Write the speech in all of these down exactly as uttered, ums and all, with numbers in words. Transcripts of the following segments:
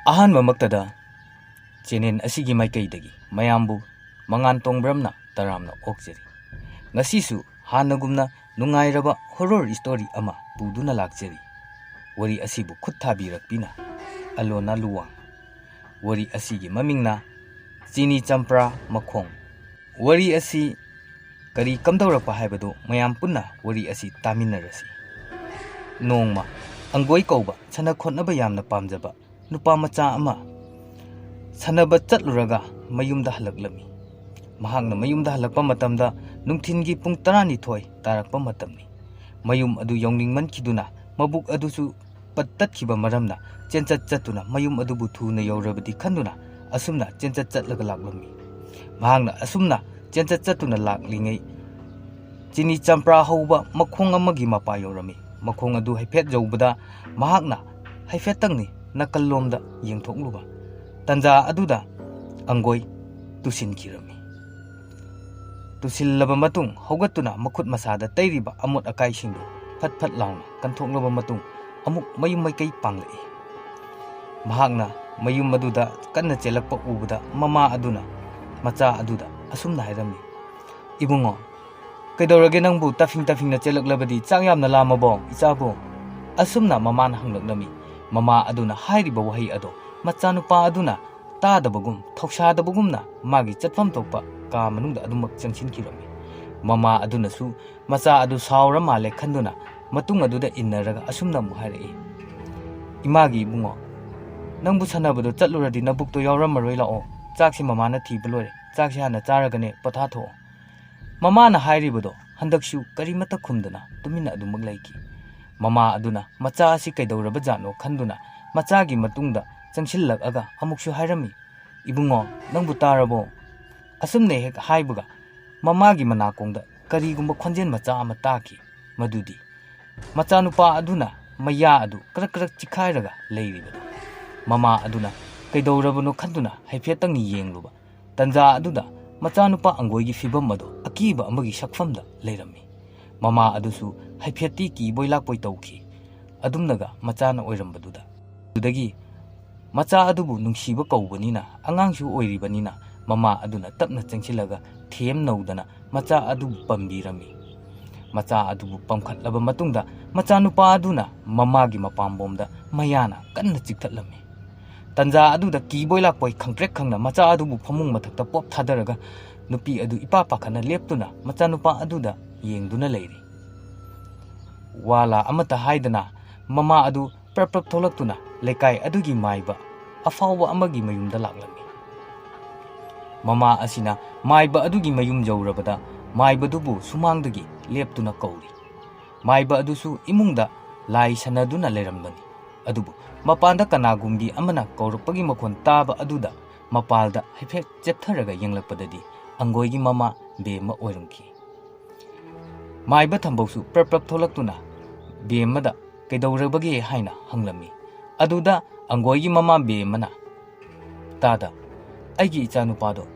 ꯑꯍꯥꯟꯕꯃꯛꯇꯗ channel ꯑꯁꯤꯒꯤ ꯃꯥꯏꯀꯩꯗꯒꯤ ꯃꯌꯥꯝꯕꯨ ꯃꯉꯥꯟ ꯇꯣꯡꯕ꯭ꯔꯝꯅ ꯇꯔꯥꯝꯅ ꯑꯣꯛꯆꯔꯤ꯫ ꯉꯁꯤꯁꯨ ꯍꯥꯟꯅꯒꯨꯝꯅ ꯅꯨꯡꯉꯥꯏꯔꯕ ꯍꯣꯔꯣꯔ ꯁ꯭ꯇꯣꯔꯤ ꯑꯃ ꯄꯨꯗꯨꯅ ꯂꯥꯛꯆꯔꯤ꯫ ꯋꯥꯔꯤ ꯑꯁꯤꯕꯨ ꯈꯨꯠ ꯊꯥꯕꯤꯔꯛꯄꯤꯅ ꯑꯂꯣꯅꯥ ꯂꯨꯋꯥꯡ꯫ ꯋꯥꯔꯤ ꯑꯁꯤꯒꯤ ꯃꯃꯤꯡꯅ ꯆꯤꯅꯤ ꯆꯝꯄ꯭ꯔꯥ ꯃꯈꯣꯡ꯫ ꯋꯥꯔꯤ ꯑꯁꯤ ꯀꯔꯤ ꯀꯝꯗꯧꯔꯛꯄ ꯍꯥꯏꯕꯗꯨ ꯃꯌꯥꯝ ꯄꯨꯟꯅ ꯋꯥꯔꯤ ꯑꯁꯤ ꯇꯥꯃꯤꯟꯅꯔꯁꯤ꯫ ꯅꯣꯡꯃ ꯑꯪꯒꯣꯏ ꯀꯧꯕ ꯁꯥꯟꯅ ꯈꯣꯠꯅꯕ ꯌꯥꯝꯅ ꯄꯥꯝꯖꯕ ꯅꯨꯄꯥ ꯃꯆꯥ ꯑꯃ ꯁꯥꯟꯅꯕ ꯆꯠꯂꯨꯔꯒ ꯃꯌꯨꯝꯗ ꯍꯜꯂꯛꯂꯝꯃꯤ꯫ ꯃꯍꯥꯛꯅ ꯃꯌꯨꯝꯗ ꯍꯜꯂꯛꯄ ꯃꯇꯝꯗ ꯅꯨꯡꯊꯤꯟꯒꯤ ꯄꯨꯡ ꯇꯔꯥꯅꯤꯊꯣꯏ ꯇꯥꯔꯛꯄ ꯃꯇꯝꯅꯤ꯫ ꯃꯌꯨꯝ ꯑꯗꯨ ꯌꯧꯅꯤꯡꯃꯟꯈꯤꯗꯨꯅ ꯃꯕꯨꯛ ꯑꯗꯨꯁꯨ ꯄꯠ ꯇꯠꯈꯤꯕ ꯃꯔꯝꯅ ꯆꯦꯟꯆꯠ ꯆꯠꯇꯨꯅ ꯃꯌꯨꯝ ꯑꯗꯨꯕꯨ ꯊꯨꯅ ꯌꯧꯔꯕꯗꯤ ꯈꯟꯗꯨꯅ ꯑꯁꯨꯝꯅ ꯆꯦꯟꯆꯠ ꯆꯠꯂꯒ ꯂꯥꯛꯂꯝꯃꯤ꯫ ꯃꯍꯥꯛꯅ ꯑꯁꯨꯝꯅ ꯆꯦꯟꯆꯠ ꯆꯠꯇꯨꯅ ꯂꯥꯛꯂꯤꯉꯩ ꯆꯤꯅꯤ ꯆꯝꯄ꯭ꯔꯥ ꯍꯧꯕ ꯃꯈꯣꯡ ꯑꯃꯒꯤ ꯃꯄꯥ ꯌꯧꯔꯝꯃꯤ꯫ ꯃꯈꯣꯡ ꯑꯗꯨ ꯍꯥꯏꯐꯦꯠ ꯌꯧꯕꯗ ꯃꯍꯥꯛꯅ ꯍꯥꯏꯐꯦꯠꯇꯪꯅꯤ ꯅꯥꯀꯜꯂꯣꯝꯗ ꯌꯦꯡꯊꯣꯛꯂꯨꯕ꯫ ꯇꯟꯖꯥ ꯑꯗꯨꯗ ꯑꯪꯒꯣꯏ ꯇꯨꯁꯤꯟꯈꯤꯔꯝꯃꯤ꯫ ꯇꯨꯁꯤꯜꯂꯕ ꯃꯇꯨꯡ ꯍꯧꯒꯠꯇꯨꯅ ꯃꯈꯨꯠ ꯃꯁꯥꯗ ꯇꯩꯔꯤꯕ ꯑꯃꯣꯠ ꯑꯀꯥꯏꯁꯤꯡꯗꯨ ꯐꯠ ꯐꯠ ꯂꯥꯎꯅ ꯀꯟꯊꯣꯛꯂꯕ ꯃꯇꯨꯡ ꯑꯃꯨꯛ ꯃꯌꯨꯝ ꯃꯥꯏꯀꯩ ꯄꯥꯡꯂꯛꯏ꯫ ꯃꯍꯥꯛꯅ ꯃꯌꯨꯝ ꯑꯗꯨꯗ ꯀꯟꯅ ꯆꯦꯜꯂꯛꯄ ꯎꯕꯗ ꯃꯃꯥ ꯑꯗꯨꯅ ꯃꯆꯥ ꯑꯗꯨꯗ ꯑꯁꯨꯝꯅ ꯍꯥꯏꯔꯝꯃꯤ, "ꯏꯕꯨꯡꯉꯣ, ꯀꯩꯗꯧꯔꯒꯦ ꯅꯪꯕꯨ ꯇꯥꯐꯤꯡ ꯇꯥꯐꯤꯡꯅ ꯆꯦꯜꯂꯛꯂꯕꯗꯤ? ꯆꯥꯛ ꯌꯥꯝꯅ ꯂꯥꯝꯃꯕꯣ ꯏꯆꯥꯕꯨ?" ꯑꯁꯨꯝꯅ ꯃꯃꯥꯅ ꯍꯪꯂꯛꯂꯝꯃꯤ꯫ ꯃꯃꯥ ꯑꯗꯨꯅ ꯍꯥꯏꯔꯤꯕ ꯋꯥꯍꯩ ꯑꯗꯣ ꯃꯆꯥꯅꯨꯄꯥ ꯑꯗꯨꯅ ꯇꯥꯗꯕꯒꯨꯝ ꯊꯧꯁꯥꯗꯕꯒꯨꯝꯅ ꯃꯥꯒꯤ ꯆꯠꯐꯝ ꯊꯣꯛꯄ ꯀꯥ ꯃꯅꯨꯡꯗ ꯑꯗꯨꯃꯛ ꯆꯪꯁꯤꯟꯈꯤꯔꯝꯃꯤ꯫ ꯃꯃꯥ ꯑꯗꯨꯅꯁꯨ ꯃꯆꯥ ꯑꯗꯨ ꯁꯥꯎꯔ ꯃꯥꯜꯂꯦ ꯈꯟꯗꯨꯅ ꯃꯇꯨꯡ ꯑꯗꯨꯗ ꯏꯟꯅꯔꯒ ꯑꯁꯨꯝꯅ ꯑꯃꯨꯛ ꯍꯥꯏꯔꯛꯏ, "ꯏꯃꯥꯒꯤ ꯏꯕꯨꯡꯉꯣ, ꯅꯪꯕꯨ ꯁꯥꯟꯅꯕꯗꯣ ꯆꯠꯂꯨꯔꯗꯤ ꯅꯕꯨꯛꯇꯣ ꯌꯥꯎꯔꯝꯃꯔꯣꯏ, ꯂꯥꯛꯑꯣ, ꯆꯥꯛꯁꯤ ꯃꯃꯥꯅ ꯊꯤꯕ ꯂꯣꯏꯔꯦ, ꯆꯥꯛꯁꯤ ꯍꯥꯟꯅ ꯆꯥꯔꯒꯅꯦ ꯄꯣꯊꯥꯊꯣꯛꯑꯣ"꯫ ꯃꯃꯥꯅ ꯍꯥꯏꯔꯤꯕꯗꯣ ꯍꯟꯗꯛꯁꯨ ꯀꯔꯤꯃꯠꯇ ꯈꯨꯝꯗꯅ ꯇꯨꯃꯤꯟꯅ ꯑꯗꯨꯃꯛ ꯂꯩꯈꯤ꯫ ꯃꯃꯥ ꯑꯗꯨꯅ ꯃꯆꯥ ꯑꯁꯤ ꯀꯩꯗꯧꯔꯕꯖꯥꯠꯅꯣ ꯈꯟꯗꯨꯅ ꯃꯆꯥꯒꯤ ꯃꯇꯨꯡꯗ ꯆꯪꯁꯤꯜꯂꯛꯑꯒ ꯑꯃꯨꯛꯁꯨ ꯍꯥꯏꯔꯝꯃꯤ, "ꯏꯕꯨꯡꯉꯣ, ꯅꯪꯕꯨ ꯇꯥꯔꯕꯣ?" ꯑꯁꯨꯝꯅ ꯍꯦꯛ ꯍꯥꯏꯕꯒ ꯃꯃꯥꯒꯤ ꯃꯅꯥꯀꯣꯡꯗ ꯀꯔꯤꯒꯨꯝꯕ ꯈꯣꯟꯖꯦꯜ ꯃꯆꯥ ꯑꯃ ꯇꯥꯈꯤ꯫ ꯃꯗꯨꯗꯤ ꯃꯆꯥꯅꯨꯄꯥ ꯑꯗꯨꯅ ꯃꯌꯥ ꯑꯗꯨ ꯀ꯭ꯔꯛ ꯀ꯭ꯔꯛ ꯆꯤꯛꯈꯥꯏꯔꯒ ꯂꯩꯔꯤꯕꯗꯨ꯫ ꯃꯃꯥ ꯑꯗꯨꯅ ꯀꯩꯗꯧꯔꯕꯅꯣ ꯈꯟꯗꯨꯅ ꯍꯥꯏꯐꯦꯠꯇꯪ ꯌꯦꯡꯂꯨꯕ ꯇꯟꯖꯥ ꯑꯗꯨꯗ ꯃꯆꯥꯅꯨꯄꯥ ꯑꯪꯒꯣꯏꯒꯤ ꯐꯤꯕꯝ ꯑꯗꯨ ꯑꯀꯤꯕ ꯑꯃꯒꯤ ꯁꯛꯐꯝꯗ ꯂꯩꯔꯝꯃꯤ꯫ ꯃꯃꯥ ꯑꯗꯨꯁꯨ ꯍꯥꯏꯐꯦꯠꯇꯤ ꯀꯤꯕꯣꯏ ꯂꯥꯛꯄꯣꯏ ꯇꯧꯈꯤ꯫ ꯑꯗꯨꯝꯅꯒ ꯃꯆꯥꯅ ꯑꯣꯏꯔꯝꯕꯗꯨꯗ꯫ ꯑꯗꯨꯗꯒꯤ ꯃꯆꯥ ꯑꯗꯨꯕꯨ ꯅꯨꯡꯁꯤꯕ ꯀꯧꯕꯅꯤꯅ, ꯑꯉꯥꯡꯁꯨ ꯑꯣꯏꯔꯤꯕꯅꯤꯅ, ꯃꯃꯥ ꯑꯗꯨꯅ ꯇꯞꯅ ꯆꯪꯁꯤꯜꯂꯒ ꯊꯦꯝ ꯅꯧꯗꯅ ꯃꯆꯥ ꯑꯗꯨꯕꯨ ꯄꯝꯕꯤꯔꯝꯃꯤ꯫ ꯃꯆꯥ ꯑꯗꯨꯕꯨ ꯄꯝꯈꯠꯂꯕ ꯃꯇꯨꯡꯗ, ꯃꯆꯥꯅꯨꯄꯥ ꯑꯗꯨꯅ ꯃꯃꯥꯒꯤ ꯃꯄꯥꯝꯕꯣꯝꯗ ꯃꯌꯥꯅ ꯀꯟꯅ ꯆꯤꯛꯊꯠꯂꯝꯃꯤ꯫ ꯇꯟꯖꯥ ꯑꯗꯨꯗ ꯀꯤꯕꯣꯏ ꯂꯥꯛꯄꯣꯏ ꯈꯪꯄ꯭ꯔꯦꯛ ꯈꯪꯅ ꯃꯆꯥ ꯑꯗꯨꯕꯨ ꯐꯃꯨꯡ ꯃꯊꯛꯇ ꯄꯣꯞ ꯊꯥꯗꯔꯒ ꯅꯨꯄꯤ ꯑꯗꯨ ꯏꯄꯥ ꯄꯥꯈꯠꯅ ꯂꯦꯞꯇꯨꯅ ꯃꯆꯥꯅꯨꯄꯥ ꯑꯗꯨꯗ ꯌꯦꯡꯗꯨꯅ ꯂꯩꯔꯤ꯫ ꯋꯥ ꯂꯥ ꯑꯃꯠꯇ ꯍꯥꯏꯗꯅ ꯃꯃꯥ ꯑꯗꯨ ꯄ꯭ꯔꯞ ꯄ꯭ꯔꯞ ꯊꯣꯛꯂꯛꯇꯨꯅ ꯂꯩꯀꯥꯏ ꯑꯗꯨꯒꯤ ꯃꯥꯏꯕ ꯑꯐꯥꯎꯕ ꯑꯃꯒꯤ ꯃꯌꯨꯝꯗ ꯂꯥꯛꯂꯝꯃꯤ꯫ ꯃꯃꯥ ꯑꯁꯤꯅ ꯃꯥꯏꯕ ꯑꯗꯨꯒꯤ ꯃꯌꯨꯝ ꯌꯧꯔꯕꯗ ꯃꯥꯏꯕꯗꯨꯕꯨ ꯁꯨꯃꯥꯡꯗꯒꯤ ꯂꯦꯞꯇꯨꯅ ꯀꯧꯔꯤ꯫ ꯃꯥꯏꯕ ꯑꯗꯨꯁꯨ ꯏꯃꯨꯡꯗ ꯂꯥꯏ ꯁꯥꯟꯅꯗꯨꯅ ꯂꯩꯔꯝꯕꯅꯤ꯫ ꯑꯗꯨꯕꯨ ꯃꯄꯥꯟꯗ ꯀꯅꯥꯒꯨꯝꯕꯤ ꯑꯃꯅ ꯀꯧꯔꯛꯄꯒꯤ ꯃꯈꯣꯟ ꯇꯥꯕ ꯑꯗꯨꯗ ꯃꯄꯥꯜꯗ ꯍꯥꯏꯐꯦꯠ ꯆꯦꯞꯊꯔꯒ ꯌꯦꯡꯂꯛꯄꯗꯗꯤ ꯑꯪꯒꯣꯏꯒꯤ ꯃꯃꯥ ꯕꯦꯝꯃ ꯑꯣꯏꯔꯝꯈꯤ꯫ ꯃꯥꯏꯕ ꯊꯝꯕꯧꯁꯨ ꯄ꯭ꯔꯞ ꯄ꯭ꯔꯞ ꯊꯣꯛꯂꯛꯇꯨꯅ ꯕꯦꯝꯃꯗ "ꯀꯩꯗꯧꯔꯕꯒꯦ?" ꯍꯥꯏꯅ ꯍꯪꯂꯝꯃꯤ꯫ ꯑꯗꯨꯗ ꯑꯪꯒꯣꯏꯒꯤ ꯃꯃꯥ ꯕꯦꯝꯃꯅ, "ꯇꯥꯗ, ꯑꯩꯒꯤ ꯏꯆꯥꯅꯨꯄꯥꯗꯣ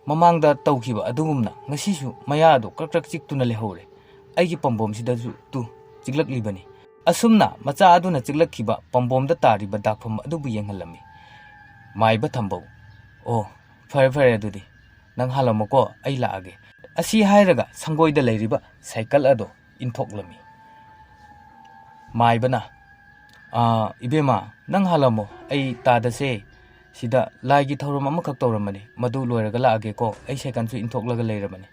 ꯃꯃꯥꯡꯗ ꯇꯧꯈꯤꯕ ꯑꯗꯨꯒꯨꯝꯅ ꯉꯁꯤꯁꯨ ꯃꯌꯥꯗꯣ ꯀ꯭ꯔꯛ ꯀ꯭ꯔꯛ ꯆꯤꯛꯇꯨꯅ ꯂꯩꯍꯧꯔꯦ꯫ ꯑꯩꯒꯤ ꯄꯥꯝꯕꯣꯝꯁꯤꯗꯁꯨ ꯇꯨ ꯆꯤꯛꯂꯛꯂꯤꯕꯅꯤ"꯫ ꯑꯁꯨꯝꯅ ꯃꯆꯥ ꯑꯗꯨꯅ ꯆꯤꯛꯂꯛꯈꯤꯕ ꯄꯥꯝꯕꯣꯝꯗ ꯇꯥꯔꯤꯕ ꯗꯥꯛꯐꯝ ꯑꯗꯨꯕꯨ ꯌꯦꯡꯍꯜꯂꯝꯃꯤ꯫ ꯃꯥꯏꯕ ꯊꯝꯕꯧ, "ꯑꯣ, ꯐꯔꯦ ꯐꯔꯦ, ꯑꯗꯨꯗꯤ ꯅꯪ ꯍꯥꯜꯂꯝꯃꯣꯀꯣ, ꯑꯩ ꯂꯥꯛꯑꯒꯦ"꯫ ꯑꯁꯤ ꯍꯥꯏꯔꯒ ꯁꯪꯒꯣꯏꯗ ꯂꯩꯔꯤꯕ ꯁꯥꯏꯀꯜ ꯑꯗꯣ ꯏꯟꯊꯣꯛꯂꯝꯃꯤ꯫ ꯃꯥꯏꯕꯅ, "ꯑꯥ, ꯏꯕꯦꯝꯃ, ꯅꯪ ꯍꯥꯜꯂꯝꯃꯣ, ꯑꯩ ꯇꯥꯗꯁꯦ ꯁꯤꯗ ꯂꯥꯏꯒꯤ ꯊꯧꯔꯝ ꯑꯃꯈꯛ ꯇꯧꯔꯝꯕꯅꯤ, ꯃꯗꯨ ꯂꯣꯏꯔꯒ ꯂꯥꯛꯑꯒꯦꯀꯣ, ꯑꯩ ꯁꯥꯏꯀꯜꯁꯨ ꯏꯟꯊꯣꯛꯂꯒ ꯂꯩꯔꯕꯅꯤ,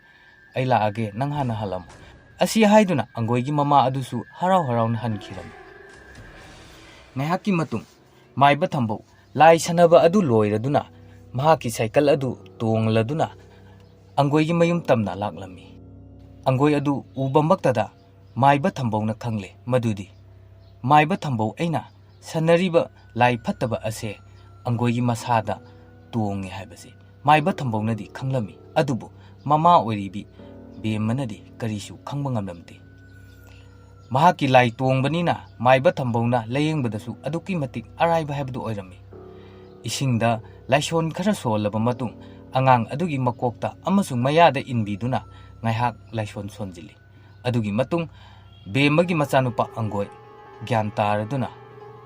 ꯑꯩ ꯂꯥꯛꯑꯒꯦ, ꯅꯪ ꯍꯥꯟꯅ ꯍꯥꯜꯂꯝꯃꯣ"꯫ ꯑꯁꯤ ꯍꯥꯏꯗꯨꯅ ꯑꯪꯒꯣꯏꯒꯤ ꯃꯃꯥ ꯑꯗꯨꯁꯨ ꯍꯔꯥꯎ ꯍꯔꯥꯎꯅ ꯍꯟꯈꯤꯔꯝꯃꯤ꯫ ꯉꯥꯏꯍꯥꯛꯀꯤ ꯃꯇꯨꯡ ꯃꯥꯏꯕ ꯊꯝꯕꯧ ꯂꯥꯏ ꯁꯥꯟꯅꯕ ꯑꯗꯨ ꯂꯣꯏꯔꯗꯨꯅ ꯃꯍꯥꯛꯀꯤ ꯁꯥꯏꯀꯜ ꯑꯗꯨ ꯇꯣꯡꯂꯗꯨꯅ ꯑꯪꯒꯣꯏꯒꯤ ꯃꯌꯨꯝ ꯇꯝꯅ ꯂꯥꯛꯂꯝꯃꯤ꯫ ꯑꯪꯒꯣꯏ ꯑꯗꯨ ꯎꯕꯃꯛꯇꯗ ꯃꯥꯏꯕ ꯊꯝꯕꯧꯅ ꯈꯪꯂꯦ ꯃꯗꯨꯗꯤ ꯃꯥꯏꯕ ꯊꯝꯕꯧ ꯑꯩꯅ ꯁꯥꯟꯅꯔꯤꯕ ꯂꯥꯏ ꯐꯠꯇꯕ ꯑꯁꯦ ꯑꯪꯒꯣꯏꯒꯤ ꯃꯁꯥꯗ ꯇꯣꯡꯉꯦ ꯍꯥꯏꯕꯁꯤ ꯃꯥꯏꯕ ꯊꯝꯕꯧꯅꯗꯤ ꯈꯪꯂꯝꯃꯤ, ꯑꯗꯨꯕꯨ ꯃꯃꯥ ꯑꯣꯏꯔꯤꯕꯤ ꯕꯦꯝꯃꯅꯗꯤ ꯀꯔꯤꯁꯨ ꯈꯪꯕ ꯉꯝꯂꯝꯗꯦ꯫ ꯃꯍꯥꯛꯀꯤ ꯂꯥꯏ ꯇꯣꯡꯕꯅꯤꯅ ꯃꯥꯏꯕ ꯊꯝꯕꯧꯅ ꯂꯥꯌꯦꯡꯕꯗꯁꯨ ꯑꯗꯨꯛꯀꯤ ꯃꯇꯤꯛ ꯑꯔꯥꯏꯕ ꯍꯥꯏꯕꯗꯨ ꯑꯣꯏꯔꯝꯃꯤ꯫ ꯏꯁꯤꯡꯗ ꯂꯥꯏꯁꯣꯟ ꯈꯔ ꯁꯣꯜꯂꯕ ꯃꯇꯨꯡ ꯑꯉꯥꯡ ꯑꯗꯨꯒꯤ ꯃꯀꯣꯛꯇ ꯑꯃꯁꯨꯡ ꯃꯌꯥꯗ ꯏꯟꯕꯤꯗꯨꯅ ꯉꯥꯏꯍꯥꯛ ꯂꯥꯏꯁꯣꯟ ꯁꯣꯟꯖꯤꯜꯂꯤ꯫ ꯑꯗꯨꯒꯤ ꯃꯇꯨꯡ ꯕꯦꯝꯃꯒꯤ ꯃꯆꯥꯅꯨꯄꯥ ꯑꯪꯒꯣꯏ ꯒ꯭ꯌꯥꯟ ꯇꯥꯔꯗꯨꯅ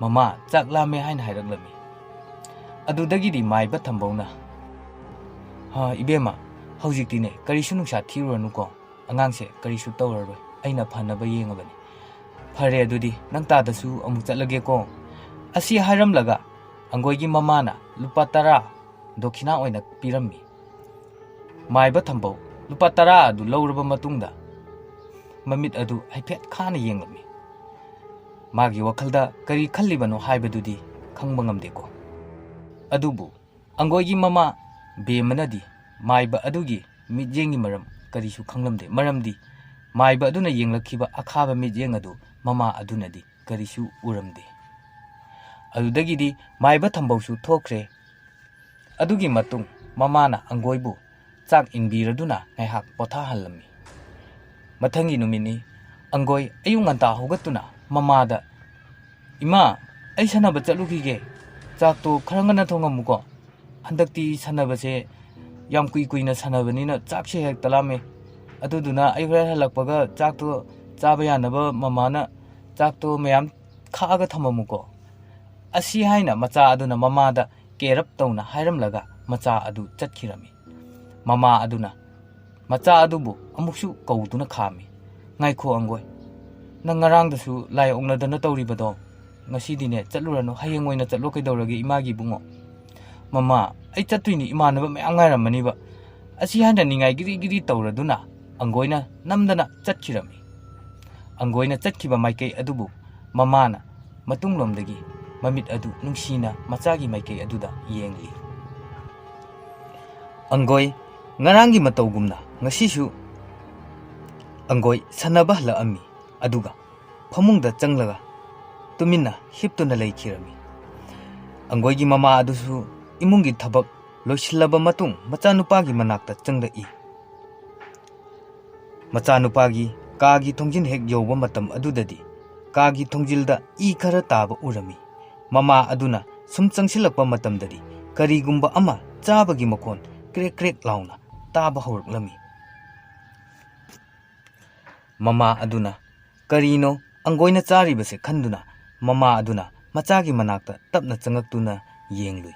"ꯃꯃꯥ, ꯆꯥꯛ ꯂꯥꯝꯃꯦ" ꯍꯥꯏꯅ ꯍꯥꯏꯔꯛꯂꯝꯃꯤ꯫ ꯑꯗꯨꯗꯒꯤꯗꯤ ꯃꯥꯏꯕ ꯊꯝꯕꯧꯅ, "ꯍꯥ, ꯏꯕꯦꯝꯃ, ꯍꯧꯖꯤꯛꯇꯤꯅꯦ ꯀꯔꯤꯁꯨ ꯅꯨꯡꯁꯥ ꯊꯤꯔꯨꯔꯅꯨꯀꯣ, ꯑꯉꯥꯡꯁꯦ ꯀꯔꯤꯁꯨ ꯇꯧꯔꯔꯣꯏ, ꯑꯩꯅ ꯐꯅꯕ ꯌꯦꯡꯉꯕꯅꯤ꯫ ꯐꯔꯦ, ꯑꯗꯨꯗꯤ ꯅꯪ ꯇꯥꯗꯁꯨ ꯑꯃꯨꯛ ꯆꯠꯂꯒꯦꯀꯣ"꯫ ꯑꯁꯤ ꯍꯥꯏꯔꯝꯂꯒ ꯑꯪꯒꯣꯏꯒꯤ ꯃꯃꯥꯅ ꯂꯨꯄꯥ ꯇꯔꯥ ꯗꯣꯈꯤꯅꯥ ꯑꯣꯏꯅ ꯄꯤꯔꯝꯃꯤ꯫ ꯃꯥꯏꯕ ꯊꯝꯕꯧ ꯂꯨꯄꯥ ꯇꯔꯥ ꯑꯗꯨ ꯂꯧꯔꯕ ꯃꯇꯨꯡꯗ ꯃꯃꯤꯠ ꯑꯗꯨ ꯍꯥꯏꯐꯦꯠ ꯈꯥꯅ ꯌꯦꯡꯂꯝꯃꯤ꯫ ꯃꯥꯒꯤ ꯋꯥꯈꯜꯗ ꯀꯔꯤ ꯈꯜꯂꯤꯕꯅꯣ ꯍꯥꯏꯕꯗꯨꯗꯤ ꯈꯪꯕ ꯉꯝꯗꯦꯀꯣ꯫ ꯑꯗꯨꯕꯨ ꯑꯪꯒꯣꯏꯒꯤ ꯃꯃꯥ ꯕꯦꯝꯃꯅꯗꯤ ꯃꯥꯏꯕ ꯑꯗꯨꯒꯤ ꯃꯤꯠꯌꯦꯡꯒꯤ ꯃꯔꯝ ꯀꯔꯤꯁꯨ ꯈꯪꯂꯝꯗꯦ, ꯃꯔꯝꯗꯤ ꯃꯥꯏꯕ ꯑꯗꯨꯅ ꯌꯦꯡꯂꯛꯈꯤꯕ ꯑꯈꯥꯕ ꯃꯤꯠꯌꯦꯡ ꯑꯗꯨ ꯃꯃꯥ ꯑꯗꯨꯅꯗꯤ ꯀꯔꯤꯁꯨ ꯎꯔꯝꯗꯦ꯫ ꯑꯗꯨꯗꯒꯤꯗꯤ ꯃꯥꯏꯕ ꯊꯝꯕꯧꯁꯨ ꯊꯣꯛꯈ꯭ꯔꯦ꯫ ꯑꯗꯨꯒꯤ ꯃꯇꯨꯡ ꯃꯃꯥꯅ ꯑꯪꯒꯣꯏꯕꯨ ꯆꯥꯛ ꯏꯟꯕꯤꯔꯗꯨꯅ ꯉꯥꯏꯍꯥꯛ ꯄꯣꯊꯥꯍꯜꯂꯝꯃꯤ꯫ ꯃꯊꯪꯒꯤ ꯅꯨꯃꯤꯠꯅꯤ꯫ ꯑꯪꯒꯣꯏ ꯑꯌꯨꯛ ꯉꯟꯇꯥ ꯍꯧꯒꯠꯇꯨꯅ ꯃꯃꯥꯗ, "ꯏꯃꯥ, ꯑꯩ ꯁꯥꯟꯅꯕ ꯆꯠꯂꯨꯈꯤꯒꯦ꯫ ꯆꯥꯛꯇꯣ ꯈꯔ ꯉꯟꯅ ꯊꯣꯡꯉꯝꯃꯨꯀꯣ꯫ ꯍꯟꯗꯛꯇꯤ ꯁꯥꯟꯅꯕꯁꯦ ꯌꯥꯝ ꯀꯨꯏ ꯀꯨꯏꯅ ꯁꯥꯟꯅꯕꯅꯤꯅ ꯆꯥꯛꯁꯦ ꯍꯦꯛꯇ ꯂꯥꯝꯃꯦ꯫ ꯑꯗꯨꯗꯨꯅ ꯑꯩ ꯍꯣꯔꯦꯟ ꯍꯜꯂꯛꯄꯒ ꯆꯥꯛꯇꯣ ꯆꯥꯕ ꯌꯥꯅꯕ ꯃꯃꯥꯅ ꯆꯥꯛꯇꯣ ꯃꯌꯥꯝ ꯈꯥꯛꯑꯒ ꯊꯝꯃꯝꯃꯨꯀꯣ"꯫ ꯑꯁꯤ ꯍꯥꯏꯅ ꯃꯆꯥ ꯑꯗꯨꯅ ꯃꯃꯥꯗ ꯀꯦꯔꯞ ꯇꯧꯅ ꯍꯥꯏꯔꯝꯂꯒ ꯃꯆꯥ ꯑꯗꯨ ꯆꯠꯈꯤꯔꯝꯃꯤ꯫ ꯃꯃꯥ ꯑꯗꯨꯅ ꯃꯆꯥ ꯑꯗꯨꯕꯨ ꯑꯃꯨꯛꯁꯨ ꯀꯧꯗꯨꯅ ꯈꯥꯝꯃꯤ, "ꯉꯥꯏꯈꯣ ꯑꯪꯒꯣꯏ, ꯅꯪ ꯉꯔꯥꯡꯗꯁꯨ ꯂꯥꯏ ꯑꯣꯛꯅꯗꯅ ꯇꯧꯔꯤꯕꯗꯣ, ꯉꯁꯤꯗꯤꯅꯦ ꯆꯠꯂꯨꯔꯅꯨ, ꯍꯌꯦꯡ ꯑꯣꯏꯅ ꯆꯠꯂꯣ꯫ ꯀꯩꯗꯧꯔꯒꯦ ꯏꯃꯥꯒꯤ ꯏꯕꯨꯡꯉꯣ?" "ꯃꯃꯥ, ꯑꯩ ꯆꯠꯇꯣꯏꯅꯤ, ꯏꯃꯥꯟꯅꯕ ꯃꯌꯥꯝ ꯉꯥꯏꯔꯝꯃꯅꯤꯕ"꯫ ꯑꯁꯤ ꯍꯥꯏꯅ ꯅꯤꯡꯉꯥꯏ ꯒꯤꯔꯤ ꯒꯤꯔꯤ ꯇꯧꯔꯗꯨꯅ ꯑꯪꯒꯣꯏꯅ ꯅꯝꯗꯅ ꯆꯠꯈꯤꯔꯝꯃꯤ꯫ ꯑꯪꯒꯣꯏꯅ ꯆꯠꯈꯤꯕ ꯃꯥꯏꯀꯩ ꯑꯗꯨꯕꯨ ꯃꯃꯥꯅ ꯃꯇꯨꯡꯂꯣꯝꯗꯒꯤ ꯃꯃꯤꯠ ꯑꯗꯨ ꯅꯨꯡꯁꯤꯅ ꯃꯆꯥꯒꯤ ꯃꯥꯏꯀꯩ ꯑꯗꯨꯗ ꯌꯦꯡꯂꯤ꯫ ꯑꯪꯒꯣꯏ ꯉꯔꯥꯡꯒꯤ ꯃꯇꯧꯒꯨꯝꯅ ꯉꯁꯤꯁꯨ ꯑꯪꯒꯣꯏ ꯁꯥꯟꯅꯕ ꯍꯜꯂꯛꯑꯝꯃꯤ, ꯑꯗꯨꯒ ꯐꯃꯨꯡꯗ ꯆꯪꯂꯒ ꯇꯨꯃꯤꯟꯅ ꯍꯤꯞꯇꯨꯅ ꯂꯩꯈꯤꯔꯝꯃꯤ꯫ ꯑꯪꯒꯣꯏꯒꯤ ꯃꯃꯥ ꯑꯗꯨꯁꯨ ꯏꯃꯨꯡꯒꯤ ꯊꯕꯛ ꯂꯣꯏꯁꯤꯜꯂꯕ ꯃꯇꯨꯡ ꯃꯆꯥꯅꯨꯄꯥꯒꯤ ꯃꯅꯥꯛꯇ ꯆꯪꯂꯛꯏ꯫ ꯃꯆꯥꯅꯨꯄꯥꯒꯤ ꯀꯥꯒꯤ ꯊꯣꯡꯖꯤꯟ ꯍꯦꯛ ꯌꯧꯕ ꯃꯇꯝ ꯑꯗꯨꯗꯗꯤ ꯀꯥꯒꯤ ꯊꯣꯡꯖꯤꯜꯗ ꯏ ꯈꯔ ꯇꯥꯕ ꯎꯔꯝꯃꯤ꯫ ꯃꯃꯥ ꯑꯗꯨꯅ ꯁꯨꯝ ꯆꯪꯁꯤꯜꯂꯛꯄ ꯃꯇꯝꯗꯗꯤ ꯀꯔꯤꯒꯨꯝꯕ ꯑꯃ ꯆꯥꯕꯒꯤ ꯃꯈꯣꯟ ꯀ꯭ꯔꯦꯛ ꯀ꯭ꯔꯦꯛ ꯂꯥꯎꯅ ꯇꯥꯕ ꯍꯧꯔꯛꯂꯝꯃꯤ꯫ ꯃꯃꯥ ꯑꯗꯨꯅ ꯀꯔꯤꯅꯣ ꯑꯪꯒꯣꯏꯅ ꯆꯥꯔꯤꯕꯁꯦ ꯈꯟꯗꯨꯅ ꯃꯃꯥ ꯑꯗꯨꯅ ꯃꯆꯥꯒꯤ ꯃꯅꯥꯛꯇ ꯇꯞꯅ ꯆꯪꯉꯛꯇꯨꯅ ꯌꯦꯡꯂꯨꯏ꯫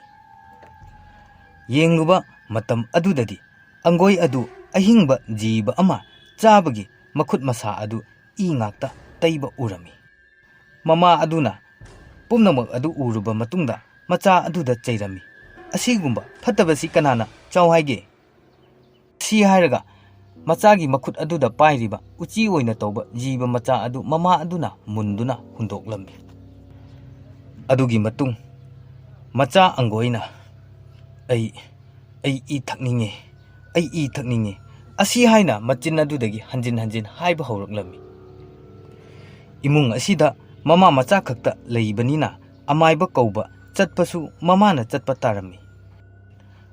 ꯌꯦꯡꯂꯨꯕ ꯃꯇꯝ ꯑꯗꯨꯗꯗꯤ ꯑꯪꯒꯣꯏ ꯑꯗꯨ ꯑꯍꯤꯡꯕ ꯖꯤꯕ ꯑꯃ ꯆꯥꯕꯒꯤ ꯃꯈꯨꯠ ꯃꯁꯥ ꯑꯗꯨ ꯏ ꯉꯥꯛꯇ ꯇꯩꯕ ꯎꯔꯝꯃꯤ꯫ ꯃꯃꯥ ꯑꯗꯨꯅ ꯄꯨꯝꯅꯃꯛ ꯑꯗꯨ ꯎꯔꯨꯕ ꯃꯇꯨꯡꯗ ꯃꯆꯥ ꯑꯗꯨꯗ ꯆꯩꯔꯝꯃꯤ, "ꯑꯁꯤꯒꯨꯝꯕ ꯐꯠꯇꯕꯁꯤ ꯀꯅꯥꯅ ꯆꯥꯎ ꯍꯥꯏꯒꯦ?" ꯁꯤ ꯍꯥꯏꯔꯒ ꯃꯆꯥꯒꯤ ꯃꯈꯨꯠ ꯑꯗꯨꯗ ꯄꯥꯏꯔꯤꯕ ꯎꯆꯤ ꯑꯣꯏꯅ ꯇꯧꯕ ꯖꯤꯕ ꯃꯆꯥ ꯑꯗꯨ ꯃꯃꯥ ꯑꯗꯨꯅ ꯃꯨꯟꯗꯨꯅ ꯍꯨꯟꯗꯣꯛꯂꯝꯃꯤ꯫ ꯑꯗꯨꯒꯤ ꯃꯇꯨꯡ ꯃꯆꯥ ꯑꯪꯒꯣꯏꯅ, "ꯑꯩ, ꯑꯩ ꯏ ꯊꯛꯅꯤꯡꯉꯦ, ꯑꯩ ꯏ ꯊꯛꯅꯤꯡꯉꯦ" ꯑꯁꯤ ꯍꯥꯏꯅ ꯃꯆꯤꯟ ꯑꯗꯨꯗꯒꯤ ꯍꯟꯖꯤꯟ ꯍꯟꯖꯤꯟ ꯍꯥꯏꯕ ꯍꯧꯔꯛꯂꯝꯃꯤ꯫ ꯏꯃꯨꯡ ꯑꯁꯤꯗ ꯃꯃꯥ ꯃꯆꯥ ꯈꯛꯇ ꯂꯩꯕꯅꯤꯅ ꯑꯃꯥꯏꯕ ꯀꯧꯕ ꯆꯠꯄꯁꯨ ꯃꯃꯥꯅ ꯆꯠꯄ ꯇꯥꯔꯝꯃꯤ꯫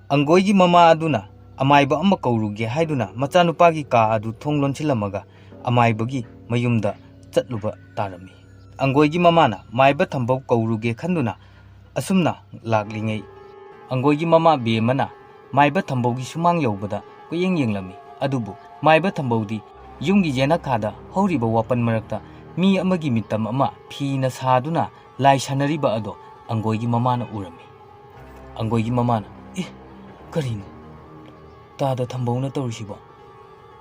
ꯑꯪꯒꯣꯏꯒꯤ ꯃꯃꯥ ꯑꯗꯨꯅ ꯑꯃꯥꯏꯕ ꯑꯃ ꯀꯧꯔꯨꯒꯦ ꯍꯥꯏꯗꯨꯅ ꯃꯆꯥꯅꯨꯄꯥꯒꯤ ꯀꯥ ꯑꯗꯨ ꯊꯣꯡ ꯂꯣꯟꯁꯤꯜꯂꯝꯃꯒ ꯑꯃꯥꯏꯕꯒꯤ ꯃꯌꯨꯝꯗ ꯆꯠꯂꯨꯕ ꯇꯥꯔꯝꯃꯤ꯫ ꯑꯪꯒꯣꯏꯒꯤ ꯃꯃꯥꯅ ꯃꯥꯏꯕ ꯊꯝꯕꯧ ꯀꯧꯔꯨꯒꯦ ꯈꯟꯗꯨꯅ ꯑꯁꯨꯝꯅ ꯂꯥꯛꯂꯤꯉꯩ, ꯑꯪꯒꯣꯏꯒꯤ ꯃꯃꯥ ꯕꯦꯝꯃꯅ ꯃꯥꯏꯕ ꯊꯝꯕꯧꯒꯤ ꯁꯨꯃꯥꯡ ꯌꯧꯕꯗ ꯀꯨꯌꯦꯡ ꯌꯦꯡꯂꯝꯃꯤ꯫ ꯑꯗꯨꯕꯨ ꯃꯥꯏꯕ ꯊꯝꯕꯧꯗꯤ ꯌꯨꯝꯒꯤ ꯌꯦꯅꯈꯥꯗ ꯍꯧꯔꯤꯕ ꯋꯥꯄꯟ ꯃꯔꯛꯇ ꯃꯤ ꯑꯃꯒꯤ ꯃꯤꯇꯝ ꯑꯃ ꯐꯤꯅ ꯁꯥꯗꯨꯅ ꯂꯥꯏ ꯁꯥꯟꯅꯔꯤꯕ ꯑꯗꯣ ꯑꯪꯒꯣꯏꯒꯤ ꯃꯃꯥꯅ ꯎꯔꯝꯃꯤ꯫ ꯑꯪꯒꯣꯏꯒꯤ ꯃꯃꯥꯅ, "ꯑꯦ, ꯀꯔꯤꯅꯣ ꯇꯥꯗ ꯊꯝꯕꯧꯅ ꯇꯧꯔꯤꯁꯤꯕꯣ?"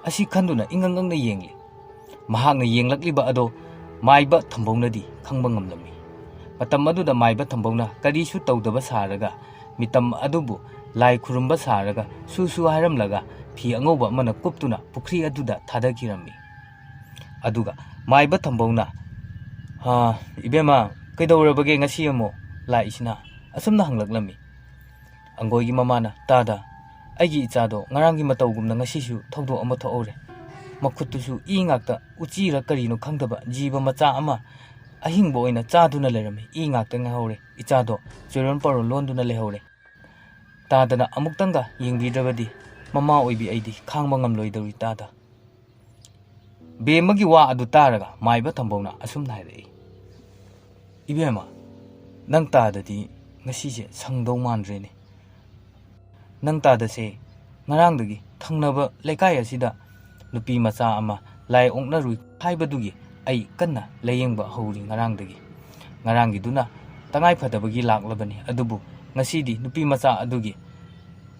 ꯑꯁꯤ ꯈꯟꯗꯨꯅ ꯏꯉꯪ ꯉꯪꯅ ꯌꯦꯡꯂꯤ꯫ ꯃꯍꯥꯛꯅ ꯌꯦꯡꯂꯛꯂꯤꯕ ꯑꯗꯣ ꯃꯥꯏꯕ ꯊꯝꯕꯧꯅꯗꯤ ꯈꯪꯕ ꯉꯝꯂꯝꯃꯤ꯫ ꯃꯇꯝ ꯑꯗꯨꯗ ꯃꯥꯏꯕ ꯊꯝꯕꯧꯅ ꯀꯔꯤꯁꯨ ꯇꯧꯗꯕ ꯁꯥꯔꯒ ꯃꯤꯇꯝ ꯑꯗꯨꯕꯨ ꯂꯥꯏ ꯈꯨꯔꯨꯝꯕ ꯁꯥꯔꯒ ꯁꯨ ꯁꯨ ꯍꯥꯏꯔꯝꯂꯒ ꯐꯤ ꯑꯉꯧꯕ ꯑꯃꯅ ꯀꯨꯞꯇꯨꯅ ꯄꯨꯈ꯭ꯔꯤ ꯑꯗꯨꯗ ꯊꯥꯗꯈꯤꯔꯝꯃꯤ꯫ ꯑꯗꯨꯒ ꯃꯥꯏꯕ ꯊꯝꯕꯧꯅ, "ꯍꯥ, ꯏꯕꯦꯝꯃ, ꯀꯩꯗꯧꯔꯕꯒꯦ ꯉꯁꯤ ꯑꯃꯨꯛ ꯂꯥꯛꯏꯁꯤꯅ?" ꯑꯁꯨꯝꯅ ꯍꯪꯂꯛꯂꯝꯃꯤ꯫ ꯑꯪꯒꯣꯏꯒꯤ ꯃꯃꯥꯅ, "ꯇꯥꯗ, ꯑꯩꯒꯤ ꯏꯆꯥꯗꯣ ꯉꯔꯥꯡꯒꯤ ꯃꯇꯧꯒꯨꯝꯅ ꯉꯁꯤꯁꯨ ꯊꯧꯗꯣꯛ ꯑꯃ ꯊꯣꯛꯍꯧꯔꯦ꯫ ꯃꯈꯨꯠꯇꯨꯁꯨ ꯏ ꯉꯥꯛꯇ, ꯎꯆꯤꯔ ꯀꯔꯤꯅꯣ ꯈꯪꯗꯕ ꯖꯤꯕ ꯃꯆꯥ ꯑꯃ ꯑꯍꯤꯡꯕ ꯑꯣꯏꯅ ꯆꯥꯗꯨꯅ ꯂꯩꯔꯝꯃꯤ꯫ ꯏ ꯉꯥꯛꯇ ꯉꯥꯏꯍꯧꯔꯦ꯫ ꯏꯆꯥꯗꯣ ꯆꯣꯏꯔꯣꯟ ꯄꯥꯔꯣꯟ ꯂꯣꯟꯗꯨꯅ ꯂꯩꯍꯧꯔꯦ꯫ ꯇꯥꯗꯅ ꯑꯃꯨꯛꯇꯪꯒ ꯌꯦꯡꯕꯤꯗ꯭ꯔꯕꯗꯤ ꯃꯃꯥ ꯑꯣꯏꯕꯤ ꯑꯩꯗꯤ ꯈꯥꯡꯕ ꯉꯝꯂꯣꯏꯗꯧꯔꯤ ꯇꯥꯗ꯫" ꯕꯦꯝꯃꯒꯤ ꯋꯥ ꯑꯗꯨ ꯇꯥꯔꯒ ꯃꯥꯏꯕ ꯊꯝꯕꯧꯅ ꯑꯁꯨꯝꯅ ꯍꯥꯏꯔꯛꯏ, "ꯏꯕꯦꯝꯃ, ꯅꯪ ꯇꯥꯗꯗꯤ ꯉꯁꯤꯁꯦ ꯁꯪꯗꯧ ꯃꯥꯟꯗ꯭ꯔꯦꯅꯦ꯫ ꯅꯪ ꯇꯥꯗꯁꯦ ꯉꯔꯥꯡꯗꯒꯤ ꯊꯪꯅꯕ ꯂꯩꯀꯥꯏ ꯑꯁꯤꯗ ꯅꯨꯄꯤ ꯃꯆꯥ ꯑꯃ ꯂꯥꯏ ꯑꯣꯛꯅꯔꯨꯏ ꯍꯥꯏꯕꯗꯨꯒꯤ ꯑꯩ ꯀꯟꯅ ꯂꯥꯌꯦꯡꯕ ꯍꯧꯔꯤ ꯉꯔꯥꯡꯗꯒꯤ꯫ ꯉꯔꯥꯡꯒꯤꯗꯨꯅ ꯇꯉꯥꯏ ꯐꯗꯕꯒꯤ ꯂꯥꯛꯂꯕꯅꯤ, ꯑꯗꯨꯕꯨ ꯉꯁꯤꯗꯤ ꯅꯨꯄꯤ ꯃꯆꯥ ꯑꯗꯨꯒꯤ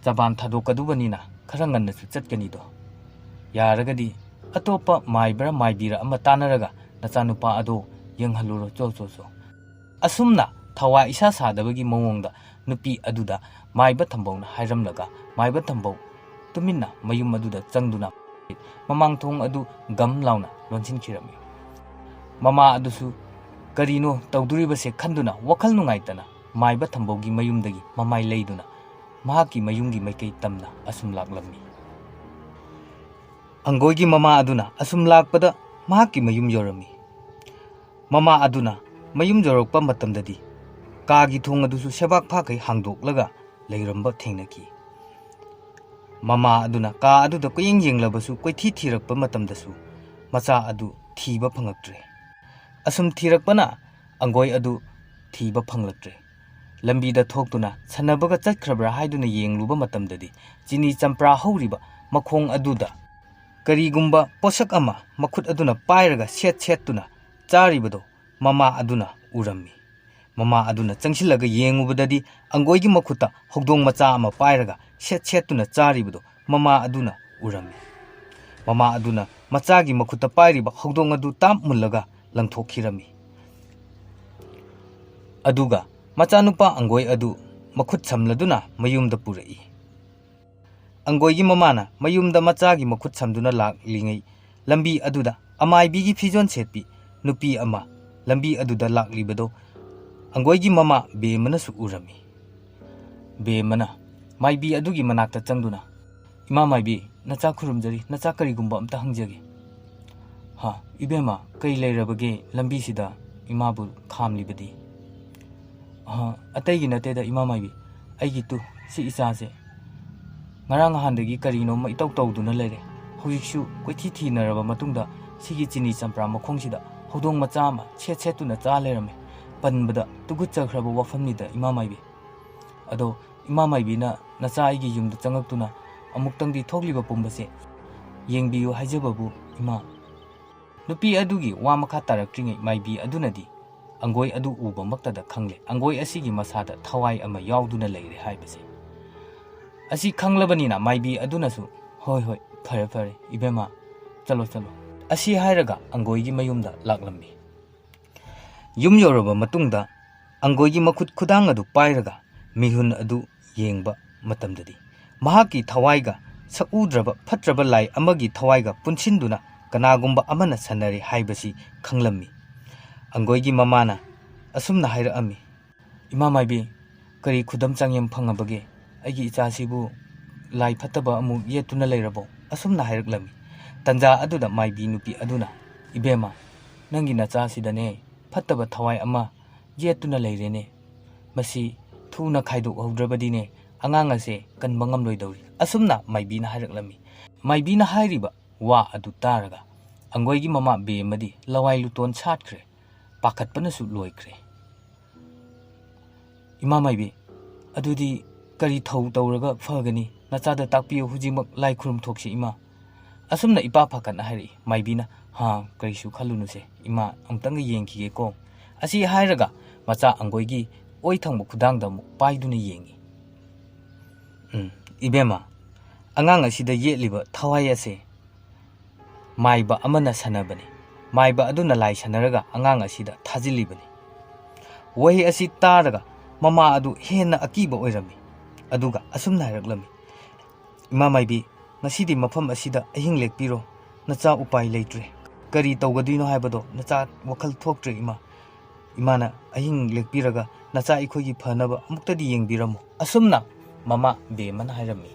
ꯆꯕꯥꯟ ꯊꯥꯗꯣꯛꯀꯗꯧꯕꯅꯤꯅ ꯈꯔ ꯉꯟꯅꯁꯨ ꯆꯠꯀꯅꯤꯗꯣ꯫ ꯌꯥꯔꯒꯗꯤ ꯑꯇꯣꯞꯄ ꯃꯥꯏꯕ꯭ꯔꯥ ꯃꯥꯏꯕꯤꯔ ꯑꯃ ꯇꯥꯟꯅꯔꯒ ꯅꯆꯥꯅꯨꯄꯥ ꯑꯗꯣ ꯌꯦꯡꯍꯜꯂꯨꯔꯣ, ꯆꯣ, ꯆꯣ, ꯆꯣ꯫ ꯑꯁꯨꯝꯅ ꯊꯋꯥ ꯏꯁꯥ ꯁꯥꯗꯕꯒꯤ ꯃꯑꯣꯡꯗ ꯅꯨꯄꯤ ꯑꯗꯨꯗ ꯃꯥꯏꯕ ꯊꯝꯕꯧꯅ ꯍꯥꯏꯔꯝꯂꯒ ꯃꯥꯏꯕ ꯊꯝꯕꯧ ꯇꯨꯃꯤꯟꯅ ꯃꯌꯨꯝ ꯑꯗꯨꯗ ꯆꯪꯗꯨꯅ ꯃꯃꯥꯡ ꯊꯣꯡ ꯑꯗꯨ ꯒꯝ ꯂꯥꯎꯅ ꯂꯣꯟꯁꯤꯟꯈꯤꯔꯝꯃꯤ꯫ ꯃꯃꯥ ꯑꯗꯨꯁꯨ ꯀꯔꯤꯅꯣ ꯇꯧꯗꯣꯔꯤꯕꯁꯦ ꯈꯟꯗꯨꯅ ꯋꯥꯈꯜ ꯅꯨꯡꯉꯥꯏꯇꯅ ꯃꯥꯏꯕ ꯊꯝꯕꯧꯒꯤ ꯃꯌꯨꯝꯗꯒꯤ ꯃꯃꯥꯏ ꯂꯩꯗꯨꯅ ꯃꯍꯥꯛꯀꯤ ꯃꯌꯨꯝꯒꯤ ꯃꯥꯏꯀꯩ ꯇꯝꯅ ꯑꯁꯨꯝ ꯂꯥꯛꯂꯝꯃꯤ꯫ ꯑꯪꯒꯣꯏꯒꯤ ꯃꯃꯥ ꯑꯗꯨꯅ ꯑꯁꯨꯝ ꯂꯥꯛꯄꯗ ꯃꯍꯥꯛꯀꯤ ꯃꯌꯨꯝ ꯌꯧꯔꯝꯃꯤ꯫ ꯃꯃꯥ ꯑꯗꯨꯅ ꯃꯌꯨꯝ ꯌꯧꯔꯛꯄ ꯃꯇꯝꯗꯗꯤ ꯀꯥꯒꯤ ꯊꯣꯡ ꯑꯗꯨꯁꯨ ꯁꯦꯕꯥꯛ ꯐꯥꯈꯩ ꯍꯥꯡꯗꯣꯛꯂꯒ ꯂꯩꯔꯝꯕ ꯊꯦꯡꯅꯈꯤ꯫ ꯃꯃꯥ ꯑꯗꯨꯅ ꯀꯥ ꯑꯗꯨꯗ ꯀꯣꯏꯌꯦꯡ ꯌꯦꯡꯂꯕꯁꯨ, ꯀꯣꯏꯊꯤ ꯊꯤꯔꯛꯄ ꯃꯇꯝꯗꯁꯨ ꯃꯆꯥ ꯑꯗꯨ ꯊꯤꯕ ꯐꯪꯂꯛꯇ꯭ꯔꯦ꯫ ꯑꯁꯨꯝ ꯊꯤꯔꯛꯄꯅ ꯑꯪꯒꯣꯏ ꯑꯗꯨ ꯊꯤꯕ ꯐꯪꯂꯛꯇ꯭ꯔꯦ꯫ ꯂꯝꯕꯤꯗ ꯊꯣꯛꯇꯨꯅ ꯁꯥꯟꯅꯕꯒ ꯆꯠꯈ꯭ꯔꯕ꯭ꯔꯥ ꯍꯥꯏꯗꯨꯅ ꯌꯦꯡꯂꯨꯕ ꯃꯇꯝꯗꯗꯤ ꯆꯤꯅꯤ ꯆꯝꯄ꯭ꯔꯥ ꯍꯧꯔꯤꯕ ꯃꯈꯣꯡ ꯑꯗꯨꯗ ꯀꯔꯤꯒꯨꯝꯕ ꯄꯣꯠꯁꯛ ꯑꯃ ꯃꯈꯨꯠ ꯑꯗꯨꯅ ꯄꯥꯏꯔꯒ ꯁꯦꯠ ꯁꯦꯠꯇꯨꯅ ꯆꯥꯔꯤꯕꯗꯣ ꯃꯃꯥ ꯑꯗꯨꯅ ꯎꯔꯝꯃꯤ꯫ ꯃꯃꯥ ꯑꯗꯨꯅ ꯆꯪꯁꯤꯜꯂꯒ ꯌꯦꯡꯉꯨꯕꯗꯗꯤ ꯑꯪꯒꯣꯏꯒꯤ ꯃꯈꯨꯠꯇ ꯍꯧꯗꯣꯡ ꯃꯆꯥ ꯑꯃ ꯄꯥꯏꯔꯒ ꯁꯦꯠ ꯁꯦꯠꯇꯨꯅ ꯆꯥꯔꯤꯕꯗꯨ ꯃꯃꯥ ꯑꯗꯨꯅ ꯎꯔꯝꯃꯤ꯫ ꯃꯃꯥ ꯑꯗꯨꯅ ꯃꯆꯥꯒꯤ ꯃꯈꯨꯠꯇ ꯄꯥꯏꯔꯤꯕ ꯍꯧꯗꯣꯡ ꯑꯗꯨ ꯇꯥꯞ ꯃꯨꯜꯂꯒ ꯂꯪꯊꯣꯛꯈꯤꯔꯝꯃꯤ꯫ ꯑꯗꯨꯒ ꯃꯆꯥꯅꯨꯄꯥ ꯑꯪꯒꯣꯏ ꯑꯗꯨ ꯃꯈꯨꯠ ꯁꯝꯂꯗꯨꯅ ꯃꯌꯨꯝꯗ ꯄꯨꯔꯛꯏ꯫ ꯑꯪꯒꯣꯏꯒꯤ ꯃꯃꯥꯅ ꯃꯌꯨꯝꯗ ꯃꯆꯥꯒꯤ ꯃꯈꯨꯠ ꯁꯝꯗꯨꯅ ꯂꯥꯛꯂꯤꯉꯩ, ꯂꯝꯕꯤ ꯑꯗꯨꯗ ꯑꯃꯥꯏꯕꯤꯒꯤ ꯐꯤꯖꯣꯜ ꯁꯦꯠꯄꯤ ꯅꯨꯄꯤ ꯑꯃ ꯂꯝꯕꯤ ꯑꯗꯨꯗ ꯂꯥꯛꯂꯤꯕꯗꯨ ꯑꯪꯒꯣꯏꯒꯤ ꯃꯃꯥ ꯕꯦꯝꯃꯅꯁꯨ ꯎꯔꯝꯃꯤ꯫ ꯕꯦꯝꯃꯅ ꯃꯥꯏꯕꯤ ꯑꯗꯨꯒꯤ ꯃꯅꯥꯛꯇ ꯆꯪꯗꯨꯅ, "ꯏꯃꯥ ꯃꯥꯏꯕꯤ, ꯅꯆꯥ ꯈꯨꯔꯨꯝꯖꯔꯤ, ꯅꯆꯥ ꯀꯔꯤꯒꯨꯝꯕ ꯑꯝꯇ ꯍꯪꯖꯒꯦ꯫" "ꯍꯥ, ꯏꯕꯦꯝꯃ, ꯀꯔꯤ ꯂꯩꯔꯕꯒꯦ ꯂꯝꯕꯤꯁꯤꯗ ꯏꯃꯥꯕꯨ ꯈꯥꯝꯂꯤꯕꯗꯤ?" "ꯑꯍ, ꯑꯇꯩꯒꯤ ꯅꯠꯇꯦꯗ ꯏꯃꯥ ꯃꯥꯏꯕꯤ, ꯑꯩꯒꯤ ꯇꯨ, ꯁꯤ ꯏꯆꯥꯁꯦ ꯉꯔꯥꯡ ꯅꯍꯥꯟꯗꯒꯤ ꯀꯔꯤꯅꯣꯃ ꯏꯇꯧ ꯇꯧꯗꯨꯅ ꯂꯩꯔꯦ꯫ ꯍꯧꯖꯤꯛꯁꯨ ꯀꯣꯏꯊꯤ ꯊꯤꯅꯔꯕ ꯃꯇꯨꯡꯗ ꯁꯤꯒꯤ ꯆꯤꯅꯤ ꯆꯝꯄ꯭ꯔꯥ ꯃꯈꯣꯡꯁꯤꯗ ꯍꯧꯗꯣꯡ ꯃꯆꯥ ꯑꯃ ꯁꯦꯠ ꯁꯦꯠꯇꯨꯅ ꯆꯥ ꯂꯩꯔꯝꯃꯦ꯫ ꯄꯟꯕꯗ ꯇꯨꯀꯠꯆꯈ꯭ꯔꯕ ꯋꯥꯐꯝꯅꯤꯗ ꯏꯃꯥ ꯃꯥꯏꯕꯤ꯫ ꯑꯗꯣ ꯏꯃꯥ ꯃꯥꯏꯕꯤꯅ ꯅꯆꯥ ꯑꯩꯒꯤ ꯌꯨꯝꯗ ꯆꯪꯉꯛꯇꯨꯅ ꯑꯃꯨꯛꯇꯪꯗꯤ ꯊꯣꯛꯂꯤꯕ ꯄꯨꯝꯕꯁꯦ ꯌꯦꯡꯕꯤꯌꯨ ꯍꯥꯏꯖꯕꯕꯨ ꯏꯃꯥ꯫" ꯅꯨꯄꯤ ꯑꯗꯨꯒꯤ ꯋꯥ ꯃꯈꯥ ꯇꯥꯔꯛꯇ꯭ꯔꯤꯉꯩ ꯃꯥꯏꯕꯤ ꯑꯗꯨꯅꯗꯤ ꯑꯪꯒꯣꯏ ꯑꯗꯨ ꯎꯕꯃꯛꯇꯗ ꯈꯪꯂꯦ, ꯑꯪꯒꯣꯏ ꯑꯁꯤꯒꯤ ꯃꯁꯥꯗ ꯊꯋꯥꯏ ꯑꯃ ꯌꯥꯎꯗꯨꯅ ꯂꯩꯔꯦ ꯍꯥꯏꯕꯁꯤ꯫ ꯑꯁꯤ ꯈꯪꯂꯕꯅꯤꯅ ꯃꯥꯏꯕꯤ ꯑꯗꯨꯅꯁꯨ, "ꯍꯣꯏ, ꯍꯣꯏ, ꯐꯔꯦ, ꯐꯔꯦ, ꯏꯕꯦꯝꯃ, ꯆꯠꯂꯣ, ꯆꯠꯂꯣ"꯫ ꯑꯁꯤ ꯍꯥꯏꯔꯒ ꯑꯪꯒꯣꯏꯒꯤ ꯃꯌꯨꯝꯗ ꯂꯥꯛꯂꯝꯃꯤ꯫ ꯌꯨꯝ ꯌꯧꯔꯕ ꯃꯇꯨꯡꯗ ꯑꯪꯒꯣꯏꯒꯤ ꯃꯈꯨꯠ ꯈꯨꯗꯥꯡ ꯑꯗꯨ ꯄꯥꯏꯔꯒ ꯃꯤꯍꯨꯟ ꯑꯗꯨ ꯌꯦꯡꯕ ꯃꯇꯝꯗꯗꯤ, ꯃꯍꯥꯛꯀꯤ ꯊꯋꯥꯏꯒ ꯁꯛꯎꯗ꯭ꯔꯕ ꯐꯠꯇ꯭ꯔꯕ ꯂꯥꯏ ꯑꯃꯒꯤ ꯊꯋꯥꯏꯒ ꯄꯨꯟꯁꯤꯟꯗꯨꯅ ꯀꯅꯥꯒꯨꯝꯕ ꯑꯃꯅ ꯁꯥꯟꯅꯔꯦ ꯍꯥꯏꯕꯁꯤ ꯈꯪꯂꯝꯃꯤ꯫ ꯑꯪꯒꯣꯏꯒꯤ ꯃꯃꯥꯅ ꯑꯁꯨꯝꯅ ꯍꯥꯏꯔꯛꯑꯝꯃꯤ, "ꯏꯃꯥ ꯃꯥꯏꯕꯤ, ꯀꯔꯤ ꯈꯨꯗꯝ ꯆꯥꯡꯌꯦꯡ ꯐꯪꯉꯕꯒꯦ? ꯑꯩꯒꯤ ꯏꯆꯥꯁꯤꯕꯨ ꯂꯥꯏ ꯐꯠꯇꯕ ꯑꯃꯨꯛ ꯌꯦꯠꯇꯨꯅ ꯂꯩꯔꯕꯣ?" ꯑꯁꯨꯝꯅ ꯍꯥꯏꯔꯛꯂꯝꯃꯤ꯫ ꯇꯟꯖꯥ ꯑꯗꯨꯗ ꯃꯥꯏꯕꯤ ꯅꯨꯄꯤ ꯑꯗꯨꯅ, "ꯏꯕꯦꯝꯃ, ꯅꯪꯒꯤ ꯅꯆꯥꯁꯤꯗꯅꯦ ꯐꯠꯇꯕ ꯊꯋꯥꯏ ꯑꯃ ꯌꯦꯠꯇꯨꯅ ꯂꯩꯔꯦꯅꯦ꯫ ꯃꯁꯤ ꯊꯨꯅ ꯈꯥꯏꯗꯣꯛꯍꯧꯗ꯭ꯔꯕꯗꯤꯅꯦ, ꯑꯉꯥꯡ ꯑꯁꯦ ꯀꯟꯕ ꯉꯝꯂꯣꯏꯗꯧꯔꯤ"꯫ ꯑꯁꯨꯝꯅ ꯃꯥꯏꯕꯤꯅ ꯍꯥꯏꯔꯛꯂꯝꯃꯤ꯫ ꯃꯥꯏꯕꯤꯅ ꯍꯥꯏꯔꯤꯕ ꯋꯥ ꯑꯗꯨ ꯇꯥꯔꯒ ꯑꯪꯒꯣꯏꯒꯤ ꯃꯃꯥ ꯕꯦꯝꯃꯗꯤ ꯂꯋꯥꯏ ꯂꯨꯇꯣꯟ ꯁꯥꯠꯈ꯭ꯔꯦ, ꯄꯥꯈꯠꯄꯅꯁꯨ ꯂꯣꯏꯈ꯭ꯔꯦ꯫ "ꯏꯃꯥ ꯃꯥꯏꯕꯤ, ꯑꯗꯨꯗꯤ ꯀꯔꯤ ꯊꯧ ꯇꯧꯔꯒ ꯐꯒꯅꯤ? ꯅꯆꯥꯗ ꯇꯥꯛꯄꯤꯌꯨ, ꯍꯧꯖꯤꯛꯃꯛ ꯂꯥꯏ ꯈꯨꯔꯨꯝ ꯊꯣꯛꯁꯤ, ꯏꯃꯥ"꯫ ꯑꯁꯨꯝꯅ ꯏꯄꯥ ꯐꯥꯀꯠꯅ ꯍꯥꯏꯔꯛꯏ꯫ ꯃꯥꯏꯕꯤꯅ, "ꯍꯥ, ꯀꯔꯤꯁꯨ ꯈꯜꯂꯨꯅꯨꯁꯦ, ꯏꯃꯥ, ꯑꯃꯨꯛꯇꯪꯒ ꯌꯦꯡꯈꯤꯒꯦꯀꯣ"꯫ ꯑꯁꯤ ꯍꯥꯏꯔꯒ ꯃꯆꯥ ꯑꯪꯒꯣꯏꯒꯤ ꯑꯣꯏ ꯊꯪꯕ ꯈꯨꯗꯥꯡꯗ ꯑꯃꯨꯛ ꯄꯥꯏꯗꯨꯅ ꯌꯦꯡꯉꯤ꯫ "ꯎꯝ, ꯏꯕꯦꯝꯃ, ꯑꯉꯥꯡ ꯑꯁꯤꯗ ꯌꯦꯠꯂꯤꯕ ꯊꯋꯥꯏ ꯑꯁꯦ ꯃꯥꯏꯕ ꯑꯃꯅ ꯁꯥꯟꯅꯕꯅꯤ꯫ ꯃꯥꯏꯕ ꯑꯗꯨꯅ ꯂꯥꯏ ꯁꯥꯟꯅꯔꯒ ꯑꯉꯥꯡ ꯑꯁꯤꯗ ꯊꯥꯖꯤꯜꯂꯤꯕꯅꯤ"꯫ ꯋꯥꯍꯩ ꯑꯁꯤ ꯇꯥꯔꯒ ꯃꯃꯥ ꯑꯗꯨ ꯍꯦꯟꯅ ꯑꯀꯤꯕ ꯑꯣꯏꯔꯝꯃꯤ꯫ ꯑꯗꯨꯒ ꯑꯁꯨꯝꯅ ꯍꯥꯏꯔꯛꯂꯝꯃꯤ, "ꯏꯃꯥ ꯃꯥꯏꯕꯤ, ꯉꯁꯤꯗꯤ ꯃꯐꯝ ꯑꯁꯤꯗ ꯑꯍꯤꯡ ꯂꯦꯛꯄꯤꯔꯣ꯫ ꯅꯆꯥ ꯎꯄꯥꯏ ꯂꯩꯇ꯭ꯔꯦ꯫ ꯀꯔꯤ ꯇꯧꯒꯗꯣꯏꯅꯣ ꯍꯥꯏꯕꯗꯣ ꯅꯆꯥ ꯋꯥꯈꯜ ꯊꯣꯛꯇ꯭ꯔꯦ, ꯏꯃꯥ꯫ ꯏꯃꯥꯅ ꯑꯍꯤꯡ ꯂꯦꯛꯄꯤꯔꯒ ꯅꯆꯥ ꯑꯩꯈꯣꯏꯒꯤ ꯐꯅꯕ ꯑꯃꯨꯛꯇꯗꯤ ꯌꯦꯡꯕꯤꯔꯝꯃꯨ"꯫ ꯑꯁꯨꯝꯅ ꯃꯃꯥ ꯕꯦꯝꯃꯅ ꯍꯥꯏꯔꯝꯃꯤ꯫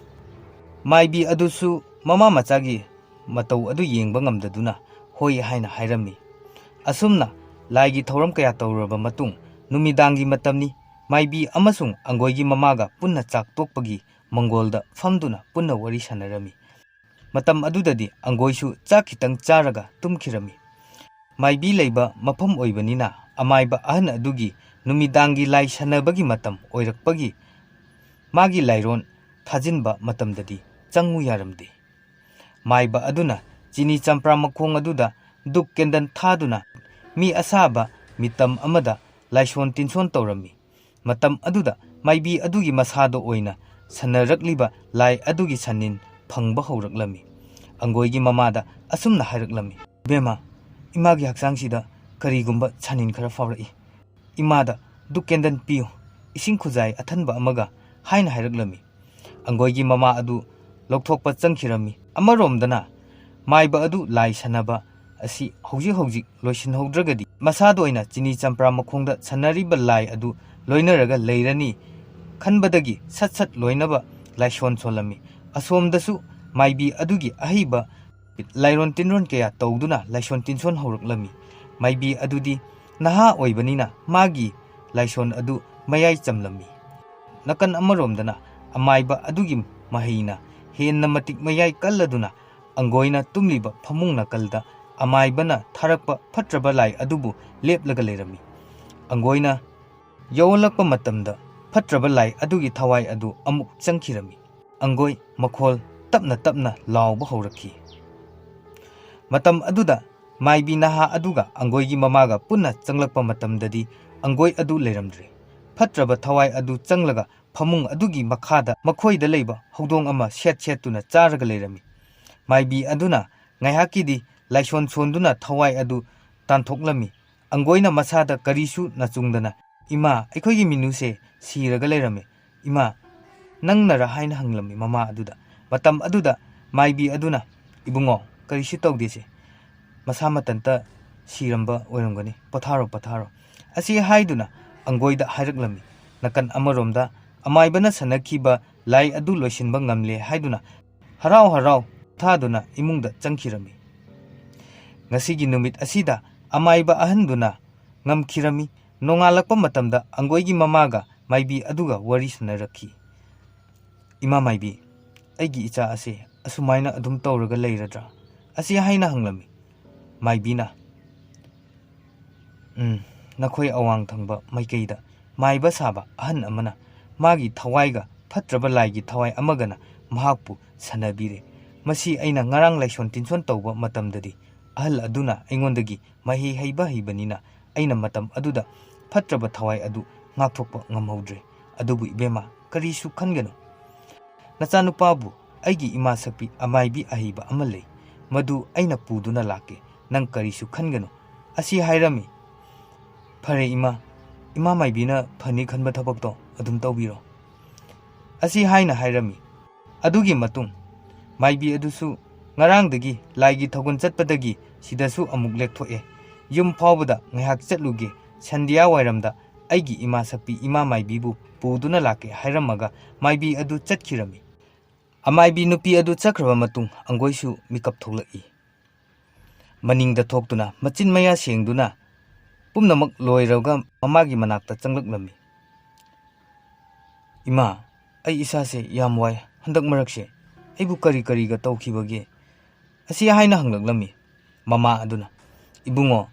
ꯃꯥꯏꯕꯤ ꯑꯗꯨꯁꯨ ꯃꯃꯥ ꯃꯆꯥꯒꯤ ꯃꯇꯧ ꯑꯗꯨ ꯌꯦꯡꯕ ꯉꯝꯗꯗꯨꯅ "ꯍꯣꯏ" ꯍꯥꯏꯅ ꯍꯥꯏꯔꯝꯃꯤ꯫ ꯑꯁꯨꯝꯅ ꯂꯥꯏꯒꯤ ꯊꯧꯔꯝ ꯀꯌꯥ ꯇꯧꯔꯨꯔꯕ ꯃꯇꯨꯡ, ꯅꯨꯃꯤꯗꯥꯡꯒꯤ ꯃꯇꯝꯅꯤ꯫ ꯃꯥꯏꯕꯤ ꯑꯃꯁꯨꯡ ꯑꯪꯒꯣꯏꯒꯤ ꯃꯃꯥꯒ ꯄꯨꯟꯅ ꯆꯥꯛ ꯇꯣꯛꯄꯒꯤ ꯃꯪꯒꯣꯜꯗ ꯐꯝꯗꯨꯅ ꯄꯨꯟꯅ ꯋꯥꯔꯤ ꯁꯥꯟꯅꯔꯝꯃꯤ꯫ ꯃꯇꯝ ꯑꯗꯨꯗꯗꯤ ꯑꯪꯒꯣꯏꯁꯨ ꯆꯥꯛ ꯈꯤꯇꯪ ꯆꯥꯔꯒ ꯇꯨꯝꯈꯤꯔꯝꯃꯤ꯫ ꯃꯥꯏꯕꯤ ꯂꯩꯕ ꯃꯐꯝ ꯑꯣꯏꯕꯅꯤꯅ, ꯑꯃꯥꯏꯕ ꯑꯍꯟ ꯑꯗꯨꯒꯤ ꯅꯨꯃꯤꯗꯥꯡꯒꯤ ꯂꯥꯏ ꯁꯥꯟꯅꯕꯒꯤ ꯃꯇꯝ ꯑꯣꯏꯔꯛꯄꯒꯤ ꯃꯥꯒꯤ ꯂꯥꯏꯔꯣꯟ ꯊꯥꯖꯤꯟꯕ ꯃꯇꯝꯗꯗꯤ ꯆꯪꯉꯨ ꯌꯥꯔꯝꯗꯦ꯫ ꯃꯥꯏꯕ ꯑꯗꯨꯅ ꯆꯤꯅꯤ ꯆꯝꯄ꯭ꯔꯥ ꯃꯈꯣꯡ ꯑꯗꯨꯗ ꯙꯨꯛ ꯀꯦꯟꯗꯜ ꯊꯥꯗꯨꯅ ꯃꯤ ꯑꯁꯥꯕ ꯃꯤꯇꯝ ꯑꯃꯗ ꯂꯥꯏꯁꯣꯟ ꯇꯤꯟꯁꯣꯟ ꯇꯧꯔꯝꯃꯤ꯫ ꯃꯇꯝ ꯑꯗꯨꯗ ꯃꯥꯏꯕꯤ ꯑꯗꯨꯒꯤ ꯃꯁꯥꯗ ꯑꯣꯏꯅ ꯁꯟꯅꯔꯛꯂꯤꯕ ꯂꯥꯏ ꯑꯗꯨꯒꯤ ꯁꯟꯅꯤꯟ ꯐꯪꯕ ꯍꯧꯔꯛꯂꯝꯃꯤ꯫ ꯑꯪꯒꯣꯏꯒꯤ ꯃꯃꯥꯗ ꯑꯁꯨꯝꯅ ꯍꯥꯏꯔꯛꯂꯝꯃꯤ, "ꯏꯕꯦꯝꯃ, ꯏꯃꯥꯒꯤ ꯍꯛꯆꯥꯡꯁꯤꯗ ꯀꯔꯤꯒꯨꯝꯕ ꯁꯟꯅꯤꯟ ꯈꯔ ꯐꯥꯎꯔꯛꯏ꯫ ꯏꯃꯥꯗ ꯙꯨꯛ ꯀꯦꯟꯗꯜ ꯄꯤꯌꯨ, ꯏꯁꯤꯡ ꯈꯨꯖꯥꯏ ꯑꯊꯟꯕ ꯑꯃꯒ" ꯍꯥꯏꯅ ꯍꯥꯏꯔꯛꯂꯝꯃꯤ꯫ ꯑꯪꯒꯣꯏꯒꯤ ꯃꯃꯥ ꯑꯗꯨ ꯂꯧꯊꯣꯛꯄ ꯆꯪꯈꯤꯔꯝꯃꯤ꯫ ꯑꯃꯔꯣꯝꯗꯅ ꯃꯥꯏꯕ ꯑꯗꯨ ꯂꯥꯏ ꯁꯥꯟꯅꯕ ꯑꯁꯤ ꯍꯧꯖꯤꯛ ꯍꯧꯖꯤꯛ ꯂꯣꯏꯁꯤꯟꯍꯧꯗ꯭ꯔꯒꯗꯤ ꯃꯁꯥꯗ ꯑꯣꯏꯅ ꯆꯤꯅꯤ ꯆꯝꯄ꯭ꯔꯥ ꯃꯈꯣꯡꯗ ꯁꯥꯟꯅꯔꯤꯕ ꯂꯥꯏ ꯑꯗꯨ ꯂꯣꯏꯅꯔꯒ ꯂꯩꯔꯅꯤ ꯈꯟꯕꯗꯒꯤ ꯁꯠ ꯁꯠ ꯂꯣꯏꯅꯕ ꯂꯥꯏꯁꯣꯟ ꯁꯣꯜꯂꯝꯃꯤ꯫ ꯑꯁꯣꯝꯗꯁꯨ ꯃꯥꯏꯕꯤ ꯑꯗꯨꯒꯤ ꯑꯍꯩꯕ ꯂꯥꯏꯔꯣꯟ ꯇꯤꯟꯔꯣꯟ ꯀꯌꯥ ꯇꯧꯗꯨꯅ ꯂꯥꯏꯁꯣꯟ ꯇꯤꯟꯁꯣꯟ ꯍꯧꯔꯛꯂꯝꯃꯤ꯫ ꯃꯥꯏꯕꯤ ꯑꯗꯨꯗꯤ ꯅꯍꯥ ꯑꯣꯏꯕꯅꯤꯅ ꯃꯥꯒꯤ ꯂꯥꯏꯁꯣꯟ ꯑꯗꯨ ꯃꯌꯥꯏ ꯆꯝꯂꯝꯃꯤ꯫ ꯅꯥꯀꯟ ꯑꯃꯔꯣꯝꯗꯅ ꯑꯃꯥꯏꯕ ꯑꯗꯨꯒꯤ ꯃꯍꯩꯅ ꯍꯦꯟꯅ ꯃꯇꯤꯛ ꯃꯌꯥꯏ ꯀꯜꯂꯗꯨꯅ ꯑꯪꯒꯣꯏꯅ ꯇꯨꯝꯂꯤꯕ ꯐꯃꯨꯡ ꯅꯥꯀꯜꯗ ꯑꯃꯥꯏꯕꯅ ꯊꯥꯔꯛꯄ ꯐꯠꯇ꯭ꯔꯕ ꯂꯥꯏ ꯑꯗꯨꯕꯨ ꯂꯦꯞꯂꯒ ꯂꯩꯔꯝꯃꯤ꯫ ꯑꯪꯒꯣꯏꯅ ꯌꯧꯍꯜꯂꯛꯄ ꯃꯇꯝꯗ ꯐꯠꯇ꯭ꯔꯕ ꯂꯥꯏ ꯑꯗꯨꯒꯤ ꯊꯋꯥꯏ ꯑꯗꯨ ꯑꯃꯨꯛ ꯆꯪꯈꯤꯔꯝꯃꯤ꯫ ꯑꯪꯒꯣꯏ ꯃꯈꯣꯜ ꯇꯞꯅ ꯇꯞꯅ ꯂꯥꯎꯕ ꯍꯧꯔꯛꯈꯤ꯫ ꯃꯇꯝ ꯑꯗꯨꯗ ꯃꯥꯏꯕꯤ ꯅꯍꯥ ꯑꯗꯨꯒ ꯑꯪꯒꯣꯏꯒꯤ ꯃꯃꯥꯒ ꯄꯨꯟꯅ ꯆꯪꯂꯛꯄ ꯃꯇꯝꯗꯗꯤ ꯑꯪꯒꯣꯏ ꯑꯗꯨ ꯂꯩꯔꯝꯗ꯭ꯔꯦ꯫ ꯐꯠꯇ꯭ꯔꯕ ꯊꯋꯥꯏ ꯑꯗꯨ ꯆꯪꯂꯒ ꯐꯃꯨꯡ ꯑꯗꯨꯒꯤ ꯃꯈꯥꯗ ꯃꯈꯣꯏꯗ ꯂꯩꯕ ꯍꯧꯗꯣꯡ ꯑꯃ ꯁꯦꯠ ꯁꯦꯠꯇꯨꯅ ꯆꯥꯔꯒ ꯂꯩꯔꯝꯃꯤ꯫ ꯃꯥꯏꯕꯤ ꯑꯗꯨꯅ ꯉꯥꯏꯍꯥꯛꯀꯤꯗꯤ ꯂꯥꯏꯁꯣꯟ ꯁꯣꯟꯗꯨꯅ ꯊꯋꯥꯏ ꯑꯗꯨ ꯇꯥꯟꯊꯣꯛꯂꯝꯃꯤ꯫ ꯑꯪꯒꯣꯏꯅ ꯃꯁꯥꯗ ꯀꯔꯤꯁꯨ ꯅꯆꯨꯡꯗꯅ, "ꯏꯃꯥ, ꯑꯩꯈꯣꯏꯒꯤ ꯃꯤꯅꯨꯁꯦ ꯁꯤꯔꯒ ꯂꯩꯔꯝꯃꯦ꯫ ꯏꯃꯥ, ꯅꯪꯅꯔ?" ꯍꯥꯏꯅ ꯍꯪꯂꯝꯃꯤ ꯃꯃꯥ ꯑꯗꯨꯗ꯫ ꯃꯇꯝ ꯑꯗꯨꯗ ꯃꯥꯏꯕꯤ ꯑꯗꯨꯅ, "ꯏꯕꯨꯡꯉꯣ, ꯀꯔꯤꯁꯨ ꯇꯧꯗꯦꯁꯦ꯫ ꯃꯁꯥ ꯃꯊꯟꯇ ꯁꯤꯔꯝꯕ ꯑꯣꯏꯔꯝꯒꯅꯤ꯫ ꯄꯣꯊꯥꯔꯣ, ꯄꯣꯊꯥꯔꯣ" ꯑꯁꯤ ꯍꯥꯏꯗꯨꯅ ꯑꯪꯒꯣꯏꯗ ꯍꯥꯏꯔꯛꯂꯝꯃꯤ꯫ ꯅꯥꯀꯟ ꯑꯃꯔꯣꯝꯗ ꯑꯃꯥꯏꯕꯅ ꯁꯥꯟꯅꯈꯤꯕ ꯂꯥꯏ ꯑꯗꯨ ꯂꯣꯏꯁꯤꯟꯕ ꯉꯝꯂꯦ ꯍꯥꯏꯗꯨꯅ ꯍꯔꯥꯎ ꯍꯔꯥꯎ ꯊꯥꯗꯨꯅ ꯏꯃꯨꯡꯗ ꯆꯪꯈꯤꯔꯝꯃꯤ꯫ ꯉꯁꯤꯒꯤ ꯅꯨꯃꯤꯠ ꯑꯁꯤꯗ ꯑꯃꯥꯏꯕ ꯑꯍꯟꯗꯨꯅ ꯉꯝꯈꯤꯔꯝꯃꯤ꯫ ꯅꯣꯡꯉꯥꯜꯂꯛꯄ ꯃꯇꯝꯗ ꯑꯪꯒꯣꯏꯒꯤ ꯃꯃꯥꯒ ꯃꯥꯏꯕꯤ ꯑꯗꯨꯒ ꯋꯥꯔꯤ ꯁꯥꯟꯅꯔꯛꯈꯤ꯫ "ꯏꯃꯥ ꯃꯥꯏꯕꯤ, ꯑꯩꯒꯤ ꯏꯆꯥ ꯑꯁꯦ ꯑꯁꯨꯃꯥꯏꯅ ꯑꯗꯨꯝ ꯇꯧꯔꯒ ꯂꯩꯔꯗ꯭ꯔꯥ?" ꯑꯁꯤ ꯍꯥꯏꯅ ꯍꯪꯂꯝꯃꯤ꯫ ꯃꯥꯏꯕꯤꯅ, "ꯎꯝ, ꯅꯈꯣꯏ ꯑꯋꯥꯡ ꯊꯪꯕ ꯃꯥꯏꯀꯩꯗ ꯃꯥꯏꯕ ꯁꯥꯕ ꯑꯍꯟ ꯑꯃꯅ ꯃꯥꯒꯤ ꯊꯋꯥꯏꯒ ꯐꯠꯇ꯭ꯔꯕ ꯂꯥꯏꯒꯤ ꯊꯋꯥꯏ ꯑꯃꯒꯅ ꯃꯍꯥꯛꯄꯨ ꯁꯥꯟꯅꯕꯤꯔꯦ꯫ ꯃꯁꯤ ꯑꯩꯅ ꯉꯔꯥꯡ ꯂꯥꯏꯁꯣꯟ ꯇꯤꯟꯁꯣꯟ ꯇꯧꯕ ꯃꯇꯝꯗꯗꯤ ꯑꯍꯜ ꯑꯗꯨꯅ ꯑꯩꯉꯣꯟꯗꯒꯤ ꯃꯍꯩ ꯍꯩꯕ ꯍꯩꯕꯅꯤꯅ ꯑꯩꯅ ꯃꯇꯝ ꯑꯗꯨꯗ ꯐꯠꯇ꯭ꯔꯕ ꯊꯋꯥꯏ ꯑꯗꯨ ꯉꯥꯛꯊꯣꯛꯄ ꯉꯝꯍꯧꯗ꯭ꯔꯦ꯫ ꯑꯗꯨꯕꯨ ꯏꯕꯦꯝꯃ, ꯀꯔꯤꯁꯨ ꯈꯟꯒꯅꯨ꯫ ꯅꯆꯥꯅꯨꯄꯥꯕꯨ ꯑꯩꯒꯤ ꯏꯃꯥ ꯁꯛꯄꯤ ꯑꯃꯥꯏꯕꯤ ꯑꯍꯩꯕ ꯑꯃ ꯂꯩ, ꯃꯗꯨ ꯑꯩꯅ ꯄꯨꯗꯨꯅ ꯂꯥꯛꯀꯦ, ꯅꯪ ꯀꯔꯤꯁꯨ ꯈꯟꯒꯅꯨ" ꯑꯁꯤ ꯍꯥꯏꯔꯝꯃꯤ꯫ "ꯐꯔꯦ ꯏꯃꯥ, ꯏꯃꯥ ꯃꯥꯏꯕꯤꯅ ꯐꯅꯤ ꯈꯟꯕ ꯊꯕꯛꯇꯣ ꯑꯗꯨꯝ ꯇꯧꯕꯤꯔꯣ" ꯑꯁꯤ ꯍꯥꯏꯅ ꯍꯥꯏꯔꯝꯃꯤ꯫ ꯑꯗꯨꯒꯤ ꯃꯇꯨꯡ ꯃꯥꯏꯕꯤ ꯑꯗꯨꯁꯨ ꯉꯔꯥꯡꯗꯒꯤ ꯂꯥꯏꯒꯤ ꯊꯧꯒꯜ ꯆꯠꯄꯗꯒꯤ ꯁꯤꯗꯁꯨ ꯑꯃꯨꯛ ꯂꯦꯛꯊꯣꯛꯑꯦ꯫ ꯌꯨꯝ ꯐꯥꯎꯕꯗ ꯉꯥꯏꯍꯥꯛ ꯆꯠꯂꯨꯒꯦ, ꯁꯟꯙ꯭ꯌꯥ ꯋꯥꯏꯔꯝꯗ ꯑꯩꯒꯤ ꯏꯃꯥ ꯁꯛꯄꯤ ꯏꯃꯥ ꯃꯥꯏꯕꯤꯕꯨ ꯄꯨꯗꯨꯅ ꯂꯥꯛꯀꯦ ꯍꯥꯏꯔꯝꯃꯒ ꯃꯥꯏꯕꯤ ꯑꯗꯨ ꯆꯠꯈꯤꯔꯝꯃꯤ꯫ ꯑꯃꯥꯏꯕꯤ ꯅꯨꯄꯤ ꯑꯗꯨ ꯆꯠꯈ꯭ꯔꯕ ꯃꯇꯨꯡ ꯑꯪꯒꯣꯏꯁꯨ ꯃꯤꯀꯞ ꯊꯣꯛꯂꯛꯏ꯫ ꯃꯅꯤꯡꯗ ꯊꯣꯛꯇꯨꯅ ꯃꯆꯤꯟ ꯃꯌꯥ ꯁꯦꯡꯗꯨꯅ ꯄꯨꯝꯅꯃꯛ ꯂꯣꯏꯔꯒ ꯃꯃꯥꯒꯤ ꯃꯅꯥꯛꯇ ꯆꯪꯂꯛꯂꯝꯃꯤ꯫ "ꯏꯃꯥ, ꯑꯩ ꯏꯁꯥꯁꯦ ꯌꯥꯝ ꯋꯥꯏ꯫ ꯍꯟꯗꯛ ꯃꯔꯛꯁꯦ ꯑꯩꯕꯨ ꯀꯔꯤ ꯀꯔꯤꯒ ꯇꯧꯈꯤꯕꯒꯦ?" ꯑꯁꯤ ꯍꯥꯏꯅ ꯍꯪꯂꯛꯂꯝꯃꯤ꯫ ꯃꯃꯥ ꯑꯗꯨꯅ, "ꯏꯕꯨꯡꯉꯣ,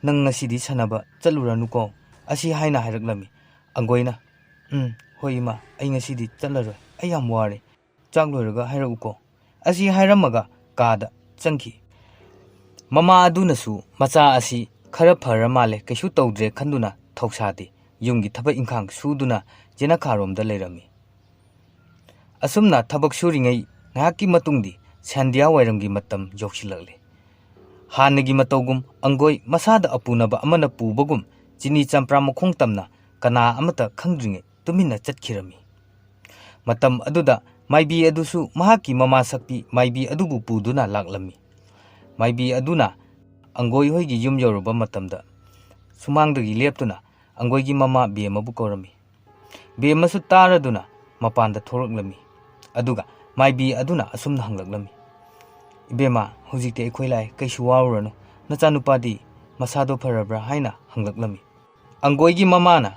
ꯅꯪ ꯉꯁꯤꯗꯤ ꯁꯥꯟꯅꯕ ꯆꯠꯂꯨꯔꯅꯨꯀꯣ" ꯑꯁꯤ ꯍꯥꯏꯅ ꯍꯥꯏꯔꯛꯂꯝꯃꯤ꯫ ꯑꯪꯒꯣꯏꯅ, "ꯎꯝ, ꯍꯣꯏ ꯏꯃꯥ, ꯑꯩ ꯉꯁꯤꯗꯤ ꯆꯠꯂꯔꯣꯏ꯫ ꯑꯩ ꯌꯥꯝ ꯋꯥꯔꯦ꯫ ꯆꯥꯛ ꯂꯣꯏꯔꯒ ꯍꯥꯏꯔꯛꯎꯀꯣ" ꯑꯁꯤ ꯍꯥꯏꯔꯝꯃꯒ ꯀꯥꯗ ꯆꯪꯈꯤ꯫ ꯃꯃꯥ ꯑꯗꯨꯅꯁꯨ ꯃꯆꯥ ꯑꯁꯤ ꯈꯔ ꯐꯔ ꯃꯥꯜꯂꯦ, ꯀꯩꯁꯨ ꯇꯧꯗ꯭ꯔꯦ ꯈꯟꯗꯨꯅ ꯊꯧꯁꯥꯗꯦ꯫ ꯌꯨꯝꯒꯤ ꯊꯕꯛ ꯏꯪꯈꯥꯡ ꯁꯨꯗꯨꯅ ꯖꯦꯅꯈꯥꯔꯣꯝꯗ ꯂꯩꯔꯝꯃꯤ꯫ ꯑꯁꯨꯝꯅ ꯊꯕꯛ ꯁꯨꯔꯤꯉꯩ ꯉꯥꯏꯍꯥꯛꯀꯤ ꯃꯇꯨꯡꯗꯤ ꯁꯟꯙ꯭ꯌꯥ ꯋꯥꯏꯔꯝꯒꯤ ꯃꯇꯝ ꯌꯧꯁꯤꯜꯂꯛꯂꯦ꯫ ꯍꯥꯟꯅꯒꯤ ꯃꯇꯧꯒꯨꯝ ꯑꯪꯒꯣꯏ ꯃꯁꯥꯗ ꯑꯄꯨꯅꯕ ꯑꯃꯅ ꯄꯨꯕꯒꯨꯝ ꯆꯤꯅꯤ ꯆꯝꯄ꯭ꯔꯥ ꯃꯈꯣꯡ ꯇꯝꯅ ꯀꯅꯥ ꯑꯃꯠꯇ ꯈꯪꯗ꯭ꯔꯤꯉꯩ ꯇꯨꯃꯤꯟꯅ ꯆꯠꯈꯤꯔꯝꯃꯤ꯫ ꯃꯇꯝ ꯑꯗꯨꯗ ꯃꯥꯏꯕꯤ ꯑꯗꯨꯁꯨ ꯃꯍꯥꯛꯀꯤ ꯃꯃꯥ ꯁꯛꯄꯤ ꯃꯥꯏꯕꯤ ꯑꯗꯨꯕꯨ ꯄꯨꯗꯨꯅ ꯂꯥꯛꯂꯝꯃꯤ꯫ ꯃꯥꯏꯕꯤ ꯑꯗꯨꯅ ꯑꯪꯒꯣꯏ ꯍꯣꯏꯒꯤ ꯌꯨꯝ ꯌꯧꯔꯕ ꯃꯇꯝꯗ ꯁꯨꯃꯥꯡꯗꯒꯤ ꯂꯦꯞꯇꯨꯅ ꯑꯪꯒꯣꯏꯒꯤ ꯃꯃꯥ ꯕꯦꯝꯃꯕꯨ ꯀꯧꯔꯝꯃꯤ꯫ ꯕꯦꯝꯃꯁꯨ ꯇꯥꯔꯗꯨꯅ ꯃꯄꯥꯟꯗ ꯊꯣꯛꯂꯛꯂꯝꯃꯤ꯫ ꯑꯗꯨꯒ ꯃꯥꯏꯕꯤ ꯑꯗꯨꯅ ꯑꯁꯨꯝꯅ ꯍꯪꯂꯛꯂꯝꯃꯤ, "ꯏꯕꯦꯝꯃ, ꯍꯧꯖꯤꯛꯇꯤ ꯑꯩꯈꯣꯏ ꯂꯥꯛꯑꯦ, ꯀꯩꯁꯨ ꯋꯥꯔꯨꯔꯅꯨ꯫ ꯅꯆꯥꯅꯨꯄꯥꯗꯤ ꯃꯁꯥꯗꯣ ꯐꯔꯕ꯭ꯔꯥ?" ꯍꯥꯏꯅ ꯍꯪꯂꯛꯂꯝꯃꯤ꯫ ꯑꯪꯒꯣꯏꯒꯤ ꯃꯃꯥꯅ,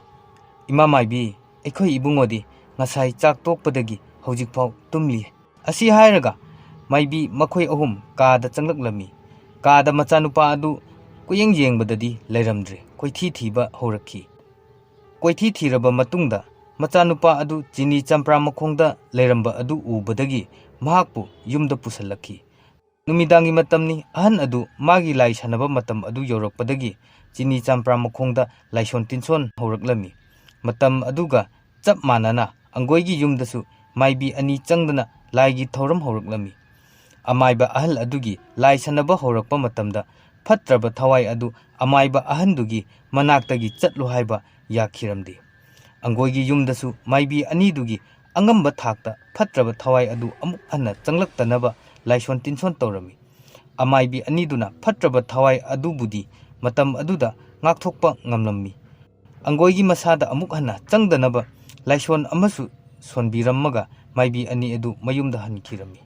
"ꯏꯃꯥ ꯃꯥꯏꯕꯤ, ꯑꯩꯈꯣꯏ ꯏꯕꯨꯡꯉꯣꯗꯤ ꯉꯁꯥꯏ ꯆꯥꯛ ꯇꯣꯛꯄꯗꯒꯤ ꯍꯧꯖꯤꯛꯐꯥꯎ ꯇꯨꯝꯂꯤ" ꯑꯁꯤ ꯍꯥꯏꯔꯒ ꯃꯥꯏꯕꯤ ꯃꯈꯣꯏ ꯑꯍꯨꯝ ꯀꯥꯗ ꯆꯪꯂꯛꯂꯝꯃꯤ꯫ ꯀꯥꯗ ꯃꯆꯥꯅꯨꯄꯥ ꯑꯗꯨ ꯀꯨꯌꯦꯡ ꯌꯦꯡꯕꯗꯗꯤ ꯂꯩꯔꯝꯗ꯭ꯔꯦ꯫ ꯀꯣꯏꯊꯤ ꯊꯤꯕ ꯍꯧꯔꯛꯈꯤ꯫ ꯀꯣꯏꯊꯤ ꯊꯤꯔꯕ ꯃꯇꯨꯡꯗ ꯃꯆꯥꯅꯨꯄꯥ ꯑꯗꯨ ꯆꯤꯅꯤ ꯆꯝꯄ꯭ꯔꯥ ꯃꯈꯣꯡꯗ ꯂꯩꯔꯝꯕ ꯑꯗꯨ ꯎꯕꯗꯒꯤ ꯃꯍꯥꯛꯄꯨ ꯌꯨꯝꯗ ꯄꯨꯁꯜꯂꯛꯈꯤ꯫ ꯅꯨꯃꯤꯗꯥꯡꯒꯤ ꯃꯇꯝꯅꯤ꯫ ꯑꯍꯟ ꯑꯗꯨ ꯃꯥꯒꯤ ꯂꯥꯏ ꯁꯥꯟꯅꯕ ꯃꯇꯝ ꯑꯗꯨ ꯌꯧꯔꯛꯄꯗꯒꯤ ꯆꯤꯅꯤ ꯆꯝꯄ꯭ꯔꯥ ꯃꯈꯣꯡꯗ ꯂꯥꯏꯁꯣꯟ ꯇꯤꯟꯁꯣꯟ ꯍꯧꯔꯛꯂꯝꯃꯤ꯫ ꯃꯇꯝ ꯑꯗꯨꯒ ꯆꯞ ꯃꯥꯟꯅꯅ ꯑꯪꯒꯣꯏꯒꯤ ꯌꯨꯝꯗꯁꯨ ꯃꯥꯏꯕꯤ ꯑꯅꯤ ꯆꯪꯗꯅ ꯂꯥꯏꯒꯤ ꯊꯧꯔꯝ ꯍꯧꯔꯛꯂꯝꯃꯤ꯫ ꯑꯃꯥꯏꯕ ꯑꯍꯜ ꯑꯗꯨꯒꯤ ꯂꯥꯏ ꯁꯥꯟꯅꯕ ꯍꯧꯔꯛꯄ ꯃꯇꯝꯗ ꯐꯠꯇ꯭ꯔꯕ ꯊꯋꯥꯏ ꯑꯗꯨ ꯑꯃꯥꯏꯕ ꯑꯍꯟꯗꯨꯒꯤ ꯃꯅꯥꯛꯇꯒꯤ ꯆꯠꯂꯨ ꯍꯥꯏꯕ ꯌꯥꯈꯤꯔꯝꯗꯦ꯫ ꯑꯪꯒꯣꯏꯒꯤ ꯌꯨꯝꯗꯁꯨ ꯃꯥꯏꯕꯤ ꯑꯅꯤꯗꯨꯒꯤ ꯑꯉꯝꯕ ꯊꯥꯛꯇ ꯐꯠꯇ꯭ꯔꯕ ꯊꯋꯥꯏ ꯑꯗꯨ ꯑꯃꯨꯛ ꯍꯟꯅ ꯆꯪꯂꯛꯇꯅꯕ ꯂꯥꯏꯁꯣꯟ ꯇꯤꯟꯁꯣꯟ ꯇꯧꯔꯝꯃꯤ꯫ ꯑꯃꯥꯏꯕꯤ ꯑꯅꯤꯗꯨꯅ ꯐꯠꯇ꯭ꯔꯕ ꯊꯋꯥꯏ ꯑꯗꯨꯕꯨꯗꯤ ꯃꯇꯝ ꯑꯗꯨꯗ ꯉꯥꯛꯊꯣꯛꯄ ꯉꯝꯂꯝꯃꯤ꯫ ꯑꯪꯒꯣꯏꯒꯤ ꯃꯁꯥꯗ ꯑꯃꯨꯛ ꯍꯟꯅ ꯆꯪꯗꯅꯕ ꯂꯥꯏꯁꯣꯟ ꯑꯃꯁꯨ ꯁꯣꯟꯕꯤꯔꯝꯃꯒ ꯃꯥꯏꯕꯤ ꯑꯅꯤ ꯑꯗꯨ ꯃꯌꯨꯝꯗ ꯍꯟꯈꯤꯔꯝꯃꯤ꯫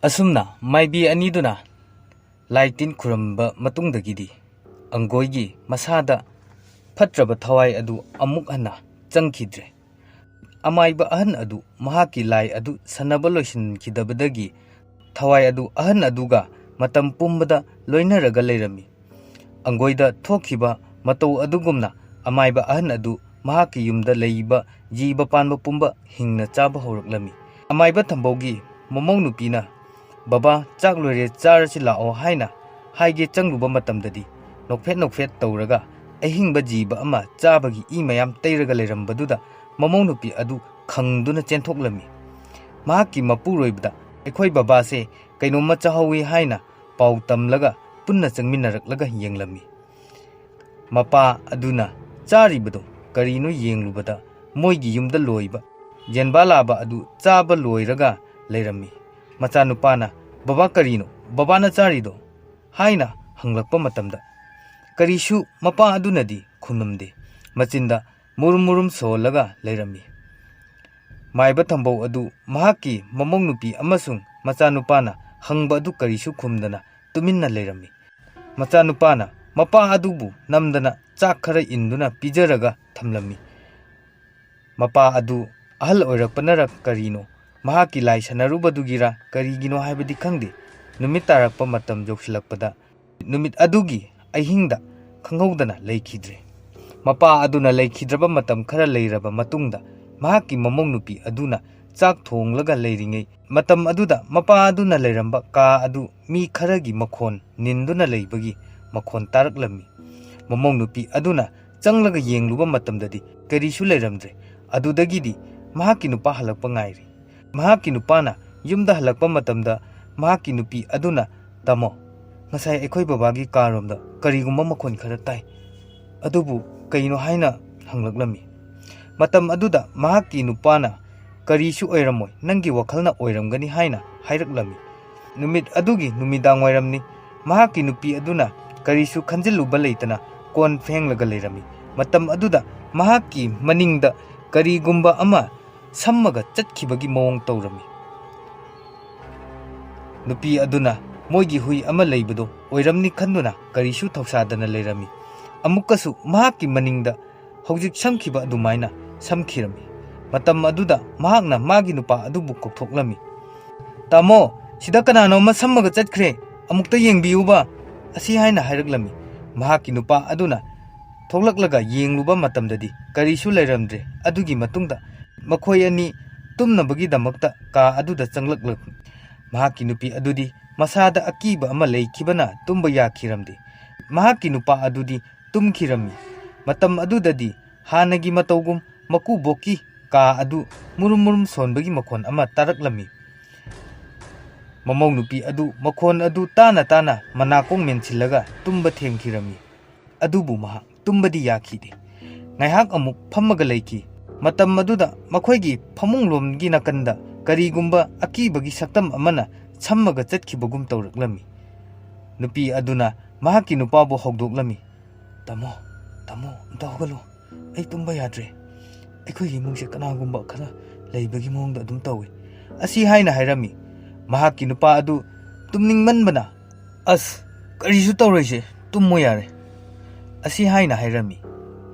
ꯑꯁꯨꯝꯅ ꯃꯥꯏꯕꯤ ꯑꯅꯤꯗꯨꯅ ꯂꯥꯏ ꯇꯤꯟ ꯈꯨꯔꯝꯕ ꯃꯇꯨꯡꯗꯒꯤꯗꯤ ꯑꯪꯒꯣꯏꯒꯤ ꯃꯁꯥꯗ ꯐꯠꯇ꯭ꯔꯕ ꯊꯋꯥꯏ ꯑꯗꯨ ꯑꯃꯨꯛ ꯍꯟꯅ ꯆꯪꯈꯤꯗ꯭ꯔꯦ꯫ ꯑꯃꯥꯏꯕ ꯑꯍꯟ ꯑꯗꯨ ꯃꯍꯥꯛꯀꯤ ꯂꯥꯏ ꯑꯗꯨ ꯁꯥꯟꯅꯕ ꯂꯣꯏꯁꯤꯟꯈꯤꯗꯕꯗꯒꯤ ꯊꯋꯥꯏ ꯑꯗꯨ ꯑꯍꯟ ꯑꯗꯨꯒ ꯃꯇꯝ ꯄꯨꯝꯕꯗ ꯂꯣꯏꯅꯔꯒ ꯂꯩꯔꯝꯃꯤ꯫ ꯑꯪꯒꯣꯏꯗ ꯊꯣꯛꯈꯤꯕ ꯃꯇꯧ ꯑꯗꯨꯒꯨꯝꯅ ꯑꯃꯥꯏꯕ ꯑꯍꯟ ꯑꯗꯨ ꯃꯍꯥꯛꯀꯤ ꯌꯨꯝꯗ ꯂꯩꯕ ꯖꯤꯕ ꯄꯥꯟꯕ ꯄꯨꯝꯕ ꯍꯤꯡꯅ ꯆꯥꯕ ꯍꯧꯔꯛꯂꯝꯃꯤ꯫ ꯑꯃꯥꯏꯕ ꯊꯝꯕꯧꯒꯤ ꯃꯃꯧ ꯅꯨꯄꯤꯅ, "ꯕꯕꯥ, ꯆꯥꯛ ꯂꯣꯏꯔꯦ, ꯆꯥꯔꯁꯤ ꯂꯥꯛꯑꯣ" ꯍꯥꯏꯅ ꯍꯥꯏꯒꯦ ꯆꯪꯂꯨꯕ ꯃꯇꯝꯗꯗꯤ ꯅꯣꯛꯐꯦꯠ ꯅꯣꯛꯐꯦꯠ ꯇꯧꯔꯒ ꯑꯍꯤꯡꯕ ꯖꯤꯕ ꯑꯃ ꯆꯥꯕꯒꯤ ꯏ ꯃꯌꯥꯝ ꯇꯩꯔꯒ ꯂꯩꯔꯝꯕꯗꯨꯗ ꯃꯃꯧ ꯅꯨꯄꯤ ꯑꯗꯨ ꯈꯪꯗꯨꯅ ꯆꯦꯟꯊꯣꯛꯂꯝꯃꯤ꯫ ꯃꯍꯥꯛꯀꯤ ꯃꯄꯨꯔꯣꯏꯕꯗ, "ꯑꯩꯈꯣꯏ ꯕꯕꯥꯁꯦ ꯀꯩꯅꯣꯝꯃ ꯆꯥꯍꯧꯋꯤ" ꯍꯥꯏꯅ ꯄꯥꯎ ꯇꯝꯂꯒ ꯄꯨꯟꯅ ꯆꯪꯃꯤꯟꯅꯔꯛꯂꯒ ꯌꯦꯡꯂꯝꯃꯤ꯫ ꯃꯄꯥ ꯑꯗꯨꯅ ꯆꯥꯔꯤꯕꯗꯨ ꯀꯔꯤꯅꯣ ꯌꯦꯡꯂꯨꯕꯗ ꯃꯣꯏꯒꯤ ꯌꯨꯝꯗ ꯂꯣꯏꯕ ꯌꯦꯟꯕꯥ ꯂꯥꯕ ꯑꯗꯨ ꯆꯥꯕ ꯂꯣꯏꯔꯒ ꯂꯩꯔꯝꯃꯤ꯫ ꯃꯆꯥꯅꯨꯄꯥꯅ, "ꯕꯕꯥ, ꯀꯔꯤꯅꯣ ꯕꯕꯥꯅ ꯆꯥꯔꯤꯗꯣ?" ꯍꯥꯏꯅ ꯍꯪꯂꯛꯄ ꯃꯇꯝꯗ ꯀꯔꯤꯁꯨ ꯃꯄꯥ ꯑꯗꯨꯅꯗꯤ ꯈꯨꯝꯂꯝꯗꯦ꯫ ꯃꯆꯤꯟꯗ ꯃꯨꯔꯨꯝ ꯃꯨꯔꯨꯝ ꯁꯣꯜꯂꯒ ꯂꯩꯔꯝꯃꯤ꯫ ꯃꯥꯏꯕ ꯊꯝꯕꯧ ꯑꯗꯨ ꯃꯍꯥꯛꯀꯤ ꯃꯃꯧ ꯅꯨꯄꯤ ꯑꯃꯁꯨꯡ ꯃꯆꯥꯅꯨꯄꯥꯅ ꯍꯪꯕ ꯑꯗꯨ ꯀꯔꯤꯁꯨ ꯈꯨꯝꯗꯅ ꯇꯨꯃꯤꯟꯅ ꯂꯩꯔꯝꯃꯤ꯫ ꯃꯆꯥꯅꯨꯄꯥꯅ ꯃꯄꯥ ꯑꯗꯨꯕꯨ ꯅꯝꯗꯅ ꯆꯥꯛ ꯈꯔ ꯏꯟꯗꯨꯅ ꯄꯤꯖꯔꯒ ꯊꯝꯂꯝꯃꯤ꯫ ꯃꯄꯥ ꯑꯗꯨ ꯑꯍꯜ ꯑꯣꯏꯔꯛꯄꯅꯔ ꯀꯔꯤꯅꯣ, ꯃꯍꯥꯛꯀꯤ ꯂꯥꯏ ꯁꯥꯟꯅꯔꯨꯕꯗꯨꯒꯤꯔ ꯀꯔꯤꯒꯤꯅꯣ ꯍꯥꯏꯕꯗꯤ ꯈꯪꯗꯦ, ꯅꯨꯃꯤꯠ ꯇꯥꯔꯛꯄ ꯃꯇꯝ ꯌꯧꯁꯤꯜꯂꯛꯄꯗ, ꯅꯨꯃꯤꯠ ꯑꯗꯨꯒꯤ ꯑꯍꯤꯡꯗ ꯈꯪꯍꯧꯗꯅ ꯂꯩꯈꯤꯗ꯭ꯔꯦ꯫ ꯃꯄꯥ ꯑꯗꯨꯅ ꯂꯩꯈꯤꯗ꯭ꯔꯕ ꯃꯇꯝ ꯈꯔ ꯂꯩꯔꯕ ꯃꯇꯨꯡꯗ, ꯃꯍꯥꯛꯀꯤ ꯃꯃꯧ ꯅꯨꯄꯤ ꯑꯗꯨꯅ ꯆꯥꯛ ꯊꯣꯡꯂꯒ ꯂꯩꯔꯤꯉꯩ ꯃꯇꯝ ꯑꯗꯨꯗ ꯃꯄꯥ ꯑꯗꯨꯅ ꯂꯩꯔꯝꯕ ꯀꯥ ꯑꯗꯨ ꯃꯤ ꯈꯔꯒꯤ ꯃꯈꯣꯟ ꯅꯤꯟꯗꯨꯅ ꯂꯩꯕꯒꯤ ꯃꯈꯣꯟ ꯇꯥꯔꯛꯂꯝꯃꯤ꯫ ꯃꯃꯧ ꯅꯨꯄꯤ ꯑꯗꯨꯅ ꯆꯪꯂꯒ ꯌꯦꯡꯂꯨꯕ ꯃꯇꯝꯗꯗꯤ ꯀꯔꯤꯁꯨ ꯂꯩꯔꯝꯗ꯭ꯔꯦ꯫ ꯑꯗꯨꯗꯒꯤꯗꯤ ꯃꯍꯥꯛꯀꯤ ꯅꯨꯄꯥ ꯍꯜꯂꯛꯄ ꯉꯥꯏꯔꯤ꯫ ꯃꯍꯥꯛꯀꯤ ꯅꯨꯄꯥꯅ ꯌꯨꯝꯗ ꯍꯜꯂꯛꯄ ꯃꯇꯝꯗ ꯃꯍꯥꯛꯀꯤ ꯅꯨꯄꯤ ꯑꯗꯨꯅ, "ꯇꯥꯃꯣ, ꯉꯁꯥꯏ ꯑꯩꯈꯣꯏ ꯕꯕꯥꯒꯤ ꯀꯥꯔꯣꯝꯗ ꯀꯔꯤꯒꯨꯝꯕ ꯃꯈꯣꯟ ꯈꯔ ꯇꯥꯏ, ꯑꯗꯨꯕꯨ ꯀꯩꯅꯣ?" ꯍꯥꯏꯅ ꯍꯪꯂꯛꯂꯝꯃꯤ꯫ ꯃꯇꯝ ꯑꯗꯨꯗ ꯃꯍꯥꯛꯀꯤ ꯅꯨꯄꯥꯅ, "ꯀꯔꯤꯁꯨ ꯑꯣꯏꯔꯝꯃꯣꯏ, ꯅꯪꯒꯤ ꯋꯥꯈꯜꯅ ꯑꯣꯏꯔꯝꯒꯅꯤ" ꯍꯥꯏꯅ ꯍꯥꯏꯔꯛꯂꯝꯃꯤ꯫ ꯅꯨꯃꯤꯠ ꯑꯗꯨꯒꯤ ꯅꯨꯃꯤꯗꯥꯡꯋꯥꯏꯔꯝꯅꯤ꯫ ꯃꯍꯥꯛꯀꯤ ꯅꯨꯄꯤ ꯑꯗꯨꯅ ꯀꯔꯤꯁꯨ ꯈꯟꯖꯤꯜꯂꯨꯕ ꯂꯩꯇꯅ ꯀꯣꯟ ꯐꯦꯡꯂꯒ ꯂꯩꯔꯝꯃꯤ꯫ ꯃꯇꯝ ꯑꯗꯨꯗ ꯃꯍꯥꯛꯀꯤ ꯃꯅꯤꯡꯗ ꯀꯔꯤꯒꯨꯝꯕ ꯑꯃ ꯁꯝꯃꯒ ꯆꯠꯈꯤꯕꯒꯤ ꯃꯑꯣꯡ ꯇꯧꯔꯝꯃꯤ꯫ ꯅꯨꯄꯤ ꯑꯗꯨꯅ ꯃꯣꯏꯒꯤ ꯍꯨꯏ ꯑꯃ ꯂꯩꯕꯗꯣ ꯑꯣꯏꯔꯝꯅꯤ ꯈꯟꯗꯨꯅ ꯀꯔꯤꯁꯨ ꯊꯧꯁꯥꯗꯅ ꯂꯩꯔꯝꯃꯤ꯫ ꯑꯃꯨꯛꯀꯁꯨ ꯃꯍꯥꯛꯀꯤ ꯃꯅꯤꯡꯗ ꯍꯧꯖꯤꯛ ꯁꯝꯈꯤꯕ ꯑꯗꯨꯃꯥꯏꯅ ꯁꯝꯈꯤꯔꯝꯃꯤ꯫ ꯃꯇꯝ ꯑꯗꯨꯗ ꯃꯍꯥꯛꯅ ꯃꯥꯒꯤ ꯅꯨꯄꯥ ꯑꯗꯨꯕꯨ ꯀꯧꯊꯣꯛꯂꯝꯃꯤ꯫ "ꯇꯥꯃꯣ, ꯁꯤꯗ ꯀꯅꯥꯅꯣ ꯑꯃ ꯁꯝꯃꯒ ꯆꯠꯈ꯭ꯔꯦ, ꯑꯃꯨꯛꯇ ꯌꯦꯡꯕꯤꯌꯨꯕ" ꯑꯁꯤ ꯍꯥꯏꯅ ꯍꯥꯏꯔꯛꯂꯝꯃꯤ꯫ ꯃꯍꯥꯛꯀꯤ ꯅꯨꯄꯥ ꯑꯗꯨꯅ ꯊꯣꯛꯂꯛꯂꯒ ꯌꯦꯡꯂꯨꯕ ꯃꯇꯝꯗꯗꯤ ꯀꯔꯤꯁꯨ ꯂꯩꯔꯝꯗ꯭ꯔꯦ꯫ ꯑꯗꯨꯒꯤ ꯃꯇꯨꯡꯗ ꯃꯈꯣꯏ ꯑꯅꯤ ꯇꯨꯝꯅꯕꯒꯤꯗꯃꯛꯇ ꯀꯥ ꯑꯗꯨꯗ ꯆꯪꯂꯛꯂꯝꯃꯤ꯫ ꯃꯍꯥꯛꯀꯤ ꯅꯨꯄꯤ ꯑꯗꯨꯗꯤ ꯃꯁꯥꯗ ꯑꯀꯤꯕ ꯑꯃ ꯂꯩꯈꯤꯕꯅ ꯇꯨꯝꯕ ꯌꯥꯈꯤꯔꯝꯗꯦ꯫ ꯃꯍꯥꯛꯀꯤ ꯅꯨꯄꯥ ꯑꯗꯨꯗꯤ ꯇꯨꯝꯈꯤꯔꯝꯃꯤ꯫ ꯃꯇꯝ ꯑꯗꯨꯗꯗꯤ ꯍꯥꯟꯅꯒꯤ ꯃꯇꯧꯒꯨꯝ ꯃꯀꯨꯕꯣꯛꯀꯤ ꯀꯥ ꯑꯗꯨ ꯃꯨꯔꯨꯝ ꯃꯨꯔꯨꯝ ꯁꯣꯟꯕꯒꯤ ꯃꯈꯣꯟ ꯑꯃ ꯇꯥꯔꯛꯂꯝꯃꯤ꯫ ꯃꯃꯧ ꯅꯨꯄꯤ ꯑꯗꯨ ꯃꯈꯣꯟ ꯑꯗꯨ ꯇꯥꯅ ꯇꯥꯅ ꯃꯅꯥꯀꯣꯡ ꯃꯦꯟꯁꯤꯜꯂꯒ ꯇꯨꯝꯕ ꯊꯦꯝꯈꯤꯔꯝꯃꯤ꯫ ꯑꯗꯨꯕꯨ ꯃꯍꯥꯛ ꯇꯨꯝꯕꯗꯤ ꯌꯥꯈꯤꯗꯦ꯫ ꯉꯥꯏꯍꯥꯛ ꯑꯃꯨꯛ ꯐꯝꯃꯒ ꯂꯩꯈꯤ꯫ ꯃꯇꯝ ꯑꯗꯨꯗ ꯃꯈꯣꯏꯒꯤ ꯐꯃꯨꯡꯂꯣꯝꯒꯤ ꯅꯥꯀꯟꯗ ꯀꯔꯤꯒꯨꯝꯕ ꯑꯀꯤꯕꯒꯤ ꯁꯛꯇꯝ ꯑꯃꯅ ꯁꯝꯃꯒ ꯆꯠꯈꯤꯕꯒꯨꯝ ꯇꯧꯔꯛꯂꯝꯃꯤ꯫ ꯅꯨꯄꯤ ꯑꯗꯨꯅ ꯃꯍꯥꯛꯀꯤ ꯅꯨꯄꯥꯕꯨ ꯍꯧꯗꯣꯛꯂꯝꯃꯤ꯫ "ꯇꯥꯃꯣ, ꯇꯥꯃꯣ, ꯑꯝꯇ ꯍꯧꯒꯠꯂꯣ꯫ ꯑꯩ ꯇꯨꯝꯕ ꯌꯥꯗ꯭ꯔꯦ꯫ ꯑꯩꯈꯣꯏꯒꯤ ꯏꯃꯨꯡꯁꯦ ꯀꯅꯥꯒꯨꯝꯕ ꯈꯔ ꯂꯩꯕꯒꯤ ꯃꯑꯣꯡꯗ ꯑꯗꯨꯝ ꯇꯧꯏ" ꯑꯁꯤ ꯍꯥꯏꯅ ꯍꯥꯏꯔꯝꯃꯤ꯫ ꯃꯍꯥꯛꯀꯤ ꯅꯨꯄꯥ ꯑꯗꯨ ꯇꯨꯝꯅꯤꯡꯃꯟꯕꯅ, "ꯑꯁ, ꯀꯔꯤꯁꯨ ꯇꯧꯔꯣꯏꯁꯦ, ꯇꯨꯝꯃꯣ ꯌꯥꯔꯦ" ꯑꯁꯤ ꯍꯥꯏꯅ ꯍꯥꯏꯔꯝꯃꯤ꯫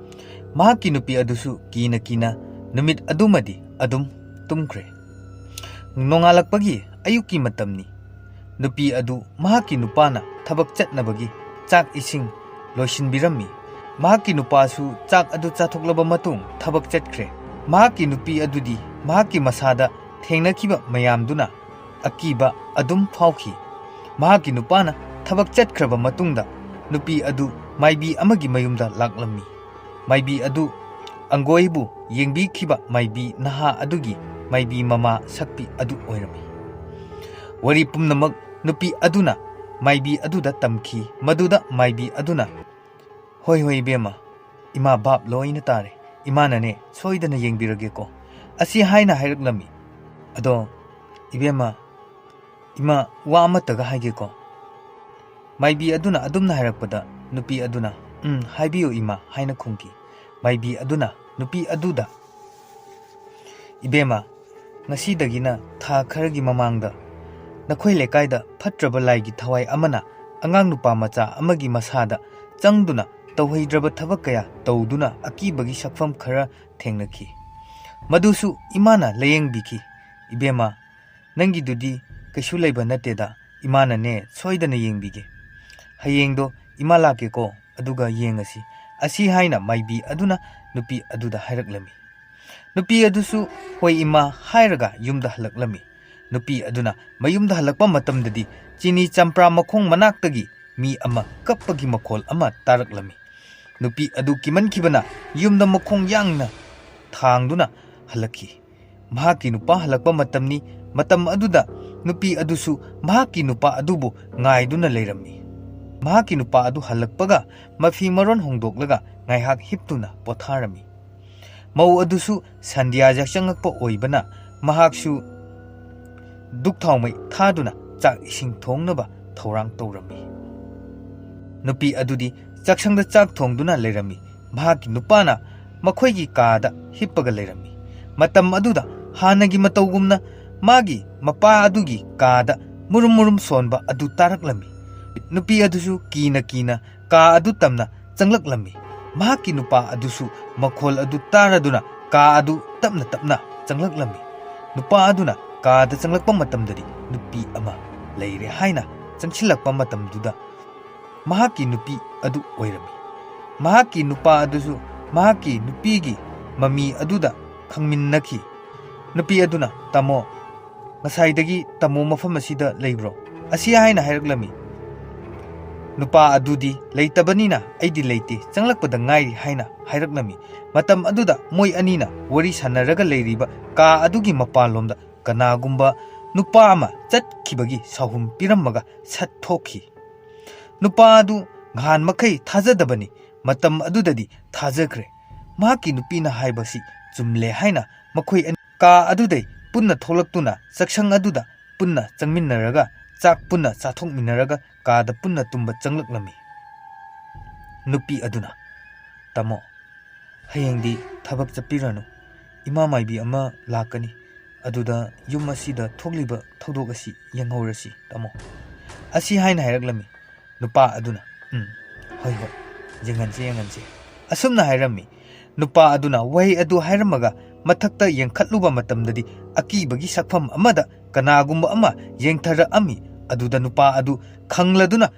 ꯃꯍꯥꯛꯀꯤ ꯅꯨꯄꯤ ꯑꯗꯨꯁꯨ ꯀꯤꯅ ꯀꯤꯅ ꯅꯨꯃꯤꯠ ꯑꯗꯨꯃꯗꯤ ꯑꯗꯨꯝ ꯇꯨꯝꯈ꯭ꯔꯦ꯫ ꯅꯣꯡꯉꯥꯜꯂꯛꯄꯒꯤ ꯑꯌꯨꯛꯀꯤ ꯃꯇꯝꯅꯤ꯫ ꯅꯨꯄꯤ ꯑꯗꯨ ꯃꯍꯥꯛꯀꯤ ꯅꯨꯄꯥꯅ ꯊꯕꯛ ꯆꯠꯅꯕꯒꯤ ꯆꯥꯛ ꯏꯁꯤꯡ ꯂꯣꯏꯁꯤꯟꯕꯤꯔꯝꯃꯤ꯫ ꯃꯍꯥꯛꯀꯤ ꯅꯨꯄꯥꯁꯨ ꯆꯥꯛ ꯑꯗꯨ ꯆꯥꯊꯣꯛꯂꯕ ꯃꯇꯨꯡ ꯊꯕꯛ ꯆꯠꯈ꯭ꯔꯦ꯫ ꯃꯍꯥꯛꯀꯤ ꯅꯨꯄꯤ ꯑꯗꯨꯗꯤ ꯃꯍꯥꯛꯀꯤ ꯃꯁꯥꯗ ꯊꯦꯡꯅꯈꯤꯕ ꯃꯌꯥꯝꯗꯨꯅ ꯑꯀꯤꯕ ꯑꯗꯨꯝ ꯐꯥꯎꯈꯤ꯫ ꯃꯍꯥꯛꯀꯤ ꯅꯨꯄꯥꯅ ꯊꯕꯛ ꯆꯠꯈ꯭ꯔꯕ ꯃꯇꯨꯡꯗ ꯅꯨꯄꯤ ꯑꯗꯨ ꯃꯥꯏꯕꯤ ꯑꯃꯒꯤ ꯃꯌꯨꯝꯗ ꯂꯥꯛꯂꯝꯃꯤ꯫ ꯃꯥꯏꯕꯤ ꯑꯗꯨ ꯑꯪꯒꯣꯏꯕꯨ ꯌꯦꯡꯕꯤꯈꯤꯕ ꯃꯥꯏꯕꯤ ꯅꯍꯥ ꯑꯗꯨꯒꯤ ꯃꯥꯏꯕꯤ ꯃꯃꯥ ꯁꯛꯄꯤ ꯑꯗꯨ ꯑꯣꯏꯔꯝꯃꯤ꯫ ꯋꯥꯔꯤ ꯄꯨꯝꯅꯃꯛ ꯅꯨꯄꯤ ꯑꯗꯨꯅ ꯃꯥꯏꯕꯤ ꯑꯗꯨꯗ ꯇꯝꯈꯤ, ꯃꯗꯨꯗ ꯃꯥꯏꯕꯤ ꯑꯗꯨꯅ, "ꯍꯣꯏ, ꯍꯣꯏ, ꯏꯕꯦꯝꯃ, ꯏꯃꯥ ꯚꯥꯞ ꯂꯣꯏꯅ ꯇꯥꯔꯦ꯫ ꯏꯃꯥꯅꯅꯦ ꯁꯣꯏꯗꯅ ꯌꯦꯡꯕꯤꯔꯒꯦꯀꯣ" ꯑꯁꯤ ꯍꯥꯏꯅ ꯍꯥꯏꯔꯛꯂꯝꯃꯤ꯫ "ꯑꯗꯣ, ꯏꯕꯦꯝꯃ, ꯏꯃꯥ, ꯋꯥ ꯑꯃꯠꯇꯒ ꯍꯥꯏꯒꯦꯀꯣ?" ꯃꯥꯏꯕꯤ ꯑꯗꯨꯅ ꯑꯗꯨꯝꯅ ꯍꯥꯏꯔꯛꯄꯗ ꯅꯨꯄꯤ ꯑꯗꯨꯅ, "ꯎꯝ, ꯍꯥꯏꯕꯤꯌꯨ ꯏꯃꯥ" ꯍꯥꯏꯅ ꯈꯨꯝꯈꯤ꯫ ꯃꯥꯏꯕꯤ ꯑꯗꯨꯅ ꯅꯨꯄꯤ ꯑꯗꯨꯗ, "ꯏꯕꯦꯝꯃ, ꯉꯁꯤꯗꯒꯤꯅ ꯊꯥ ꯈꯔꯒꯤ ꯃꯃꯥꯡꯗ ꯅꯈꯣꯏ ꯂꯩꯀꯥꯏꯗ ꯐꯠꯇ꯭ꯔꯕ ꯂꯥꯏꯒꯤ ꯊꯋꯥꯏ ꯑꯃꯅ ꯑꯉꯥꯡ ꯅꯨꯄꯥ ꯃꯆꯥ ꯑꯃꯒꯤ ꯃꯁꯥꯗ ꯆꯪꯗꯨꯅ ꯇꯧꯍꯩꯗ꯭ꯔꯕ ꯊꯕꯛ ꯀꯌꯥ ꯇꯧꯗꯨꯅ ꯑꯀꯤꯕꯒꯤ ꯁꯛꯐꯝ ꯈꯔ ꯊꯦꯡꯅꯈꯤ꯫ ꯃꯗꯨꯁꯨ ꯏꯃꯥꯅ ꯂꯥꯌꯦꯡꯕꯤꯈꯤ꯫ ꯏꯕꯦꯝꯃ, ꯅꯪꯒꯤꯗꯨꯗꯤ ꯀꯩꯁꯨ ꯂꯩꯕ ꯅꯠꯇꯦꯗ, ꯏꯃꯥꯅꯅꯦ ꯁꯣꯏꯗꯅ ꯌꯦꯡꯕꯤꯒꯦ꯫ ꯍꯌꯦꯡꯗꯣ ꯏꯃꯥ ꯂꯥꯛꯀꯦꯀꯣ, ꯑꯗꯨꯒ ꯌꯦꯡꯉꯁꯤ" ꯑꯁꯤ ꯍꯥꯏꯅ ꯃꯥꯏꯕꯤ ꯑꯗꯨꯅ ꯅꯨꯄꯤ ꯑꯗꯨꯗ ꯍꯥꯏꯔꯛꯂꯝꯃꯤ꯫ ꯅꯨꯄꯤ ꯑꯗꯨꯁꯨ "ꯍꯣꯏ ꯏꯃꯥ" ꯍꯥꯏꯔꯒ ꯌꯨꯝꯗ ꯍꯜꯂꯛꯂꯝꯃꯤ꯫ ꯅꯨꯄꯤ ꯑꯗꯨꯅ ꯃꯌꯨꯝꯗ ꯍꯜꯂꯛꯄ ꯃꯇꯝꯗꯗꯤ ꯆꯤꯅꯤ ꯆꯝꯄ꯭ꯔꯥ ꯃꯈꯣꯡ ꯃꯅꯥꯛꯇꯒꯤ ꯃꯤ ꯑꯃ ꯀꯞꯄꯒꯤ ꯃꯈꯣꯜ ꯑꯃ ꯇꯥꯔꯛꯂꯝꯃꯤ꯫ ꯅꯨꯄꯤ ꯑꯗꯨ ꯀꯤꯃꯟꯈꯤꯕꯅ ꯌꯨꯝꯗ ꯃꯈꯣꯡ ꯌꯥꯡꯅ ꯊꯥꯡꯗꯨꯅ ꯍꯜꯂꯛꯈꯤ꯫ ꯃꯍꯥꯛꯀꯤ ꯅꯨꯄꯥ ꯍꯜꯂꯛꯄ ꯃꯇꯝꯅꯤ꯫ ꯃꯇꯝ ꯑꯗꯨꯗ ꯅꯨꯄꯤ ꯑꯗꯨꯁꯨ ꯃꯍꯥꯛꯀꯤ ꯅꯨꯄꯥ ꯑꯗꯨꯕꯨ ꯉꯥꯏꯗꯨꯅ ꯂꯩꯔꯝꯃꯤ꯫ ꯃꯍꯥꯛꯀꯤ ꯅꯨꯄꯥ ꯑꯗꯨ ꯍꯜꯂꯛꯄꯒ ꯃꯐꯤ ꯃꯔꯣꯟ ꯍꯣꯡꯗꯣꯛꯂꯒ ꯉꯥꯏꯍꯥꯛ ꯍꯤꯞꯇꯨꯅ ꯄꯣꯊꯥꯔꯝꯃꯤ꯫ ꯃꯧ ꯑꯗꯨꯁꯨ ꯁꯟꯙ꯭ꯌꯥ ꯌꯥꯆꯪꯉꯛꯄ ꯑꯣꯏꯕꯅ ꯃꯍꯥꯛꯁꯨ ꯙꯨꯛ ꯊꯥꯎꯃꯩ ꯊꯥꯗꯨꯅ ꯆꯥꯛ ꯏꯁꯤꯡ ꯊꯣꯡꯅꯕ ꯊꯧꯔꯥꯡ ꯇꯧꯔꯝꯃꯤ꯫ ꯅꯨꯄꯤ ꯑꯗꯨꯗꯤ ꯆꯥꯛꯁꯪꯗ ꯆꯥꯛ ꯊꯣꯡꯗꯨꯅ ꯂꯩꯔꯝꯃꯤ꯫ ꯃꯍꯥꯛꯀꯤ ꯅꯨꯄꯥꯅ ꯃꯈꯣꯏꯒꯤ ꯀꯥꯗ ꯍꯤꯞꯄꯒ ꯂꯩꯔꯝꯃꯤ꯫ ꯃꯇꯝ ꯑꯗꯨꯗ ꯍꯥꯟꯅꯒꯤ ꯃꯇꯧꯒꯨꯝꯅ ꯃꯥꯒꯤ ꯃꯄꯥ ꯑꯗꯨꯒꯤ ꯀꯥꯗ ꯃꯨꯔꯨꯝ ꯃꯨꯔꯨꯝ ꯁꯣꯟꯕ ꯑꯗꯨ ꯇꯥꯔꯛꯂꯝꯃꯤ꯫ ꯅꯨꯄꯤ ꯑꯗꯨꯁꯨ ꯀꯤꯅ ꯀꯤꯅ ꯀꯥ ꯑꯗꯨ ꯇꯝꯅ ꯆꯪꯂꯛꯂꯝꯃꯤ꯫ ꯃꯍꯥꯛꯀꯤ ꯅꯨꯄꯥ ꯑꯗꯨꯁꯨ ꯃꯈꯣꯜ ꯑꯗꯨ ꯇꯥꯔꯗꯨꯅ ꯀꯥ ꯑꯗꯨ ꯇꯞꯅ ꯇꯞꯅ ꯆꯪꯂꯛꯂꯝꯃꯤ꯫ ꯅꯨꯄꯥ ꯑꯗꯨꯅ ꯀꯥꯗ ꯆꯪꯂꯛꯄ ꯃꯇꯝꯗꯗꯤ ꯅꯨꯄꯤ ꯑꯃ ꯂꯩꯔꯦ ꯍꯥꯏꯅ ꯆꯪꯁꯤꯜꯂꯛꯄ ꯃꯇꯝꯗꯨꯗ ꯃꯍꯥꯛꯀꯤ ꯅꯨꯄꯤ ꯑꯗꯨ ꯑꯣꯏꯔꯝꯃꯤ꯫ ꯃꯍꯥꯛꯀꯤ ꯅꯨꯄꯥ ꯑꯗꯨꯁꯨ ꯃꯍꯥꯛꯀꯤ ꯅꯨꯄꯤꯒꯤ ꯃꯃꯤ ꯑꯗꯨꯗ ꯈꯪꯃꯤꯟꯅꯈꯤ꯫ ꯅꯨꯄꯤ ꯑꯗꯨꯅ, "ꯇꯥꯃꯣ, ꯉꯁꯥꯏꯗꯒꯤ ꯇꯥꯃꯣ ꯃꯐꯝ ꯑꯁꯤꯗ ꯂꯩꯕ꯭ꯔꯣ?" ꯑꯁꯤ ꯍꯥꯏꯅ ꯍꯥꯏꯔꯛꯂꯝꯃꯤ꯫ ꯅꯨꯄꯥ ꯑꯗꯨꯗꯤ "ꯂꯩꯇꯕꯅꯤꯅ ꯑꯩꯗꯤ ꯂꯩꯇꯦ, ꯆꯪꯂꯛꯄꯗ ꯉꯥꯏꯔꯤ" ꯍꯥꯏꯅ ꯍꯥꯏꯔꯛꯂꯝꯃꯤ꯫ ꯃꯇꯝ ꯑꯗꯨꯗ ꯃꯣꯏ ꯑꯅꯤꯅ ꯋꯥꯔꯤ ꯁꯥꯟꯅꯔꯒ ꯂꯩꯔꯤꯕ ꯀꯥ ꯑꯗꯨꯒꯤ ꯃꯄꯥꯟꯂꯣꯝꯗ ꯀꯅꯥꯒꯨꯝꯕ ꯅꯨꯄꯥ ꯑꯃ ꯆꯠꯈꯤꯕꯒꯤ ꯁꯥꯍꯨꯝ ꯄꯤꯔꯝꯃꯒ ꯁꯠ ꯊꯣꯛꯈꯤ꯫ ꯅꯨꯄꯥ ꯑꯗꯨ ꯅꯍꯥꯟ ꯃꯈꯩ ꯊꯥꯖꯗꯕꯅꯤ, ꯃꯇꯝ ꯑꯗꯨꯗꯗꯤ ꯊꯥꯖꯈ꯭ꯔꯦ꯫ ꯃꯍꯥꯛꯀꯤ ꯅꯨꯄꯤꯅ ꯍꯥꯏꯕꯁꯤ ꯆꯨꯝꯂꯦ ꯍꯥꯏꯅ ꯃꯈꯣꯏ ꯑꯅꯤ ꯀꯥ ꯑꯗꯨꯗꯩ ꯄꯨꯟꯅ ꯊꯣꯛꯂꯛꯇꯨꯅ ꯆꯥꯛꯁꯪ ꯑꯗꯨꯗ ꯄꯨꯟꯅ ꯆꯪꯃꯤꯟꯅꯔꯒ ꯆꯥꯛ ꯄꯨꯟꯅ ꯆꯥꯊꯣꯛꯃꯤꯟꯅꯔꯒ ꯀꯥꯗ ꯄꯨꯟꯅ ꯇꯨꯝꯕ ꯆꯪꯂꯛꯂꯝꯃꯤ꯫ ꯅꯨꯄꯤ ꯑꯗꯨꯅ, "ꯇꯥꯃꯣ, ꯍꯌꯦꯡꯗꯤ ꯊꯕꯛ ꯆꯠꯄꯤꯔꯅꯨ꯫ ꯏꯃꯥ ꯃꯥꯏꯕꯤ ꯑꯃ ꯂꯥꯛꯀꯅꯤ꯫ ꯑꯗꯨꯗ ꯌꯨꯝ ꯑꯁꯤꯗ ꯊꯣꯛꯂꯤꯕ ꯊꯧꯗꯣꯛ ꯑꯁꯤ ꯌꯦꯡꯍꯧꯔꯁꯤ, ꯇꯥꯃꯣ" ꯑꯁꯤ ꯍꯥꯏꯅ ꯍꯥꯏꯔꯛꯂꯝꯃꯤ꯫ ꯅꯨꯄꯥ ꯑꯗꯨꯅ, "ꯎꯝ, ꯍꯣꯏ, ꯍꯣꯏ, ꯌꯦꯡꯍꯟꯁꯤ, ꯌꯦꯡꯍꯟꯁꯤ" ꯑꯁꯨꯝꯅ ꯍꯥꯏꯔꯝꯃꯤ꯫ ꯅꯨꯄꯥ ꯑꯗꯨꯅ ꯋꯥꯍꯩ ꯑꯗꯨ ꯍꯥꯏꯔꯝꯃꯒ ꯃꯊꯛꯇ ꯌꯦꯡꯈꯠꯂꯨꯕ ꯃꯇꯝꯗꯗꯤ ꯑꯀꯤꯕꯒꯤ ꯁꯛꯐꯝ ꯑꯃꯗ ꯀꯅꯥꯒꯨꯝꯕ ꯑꯃ ꯌꯦꯡꯊꯔꯛꯑꯝꯃꯤ꯫ ꯑꯗꯨꯗ ꯅꯨꯄꯥ ꯑꯗꯨ ꯈꯪꯂꯗꯨꯅ,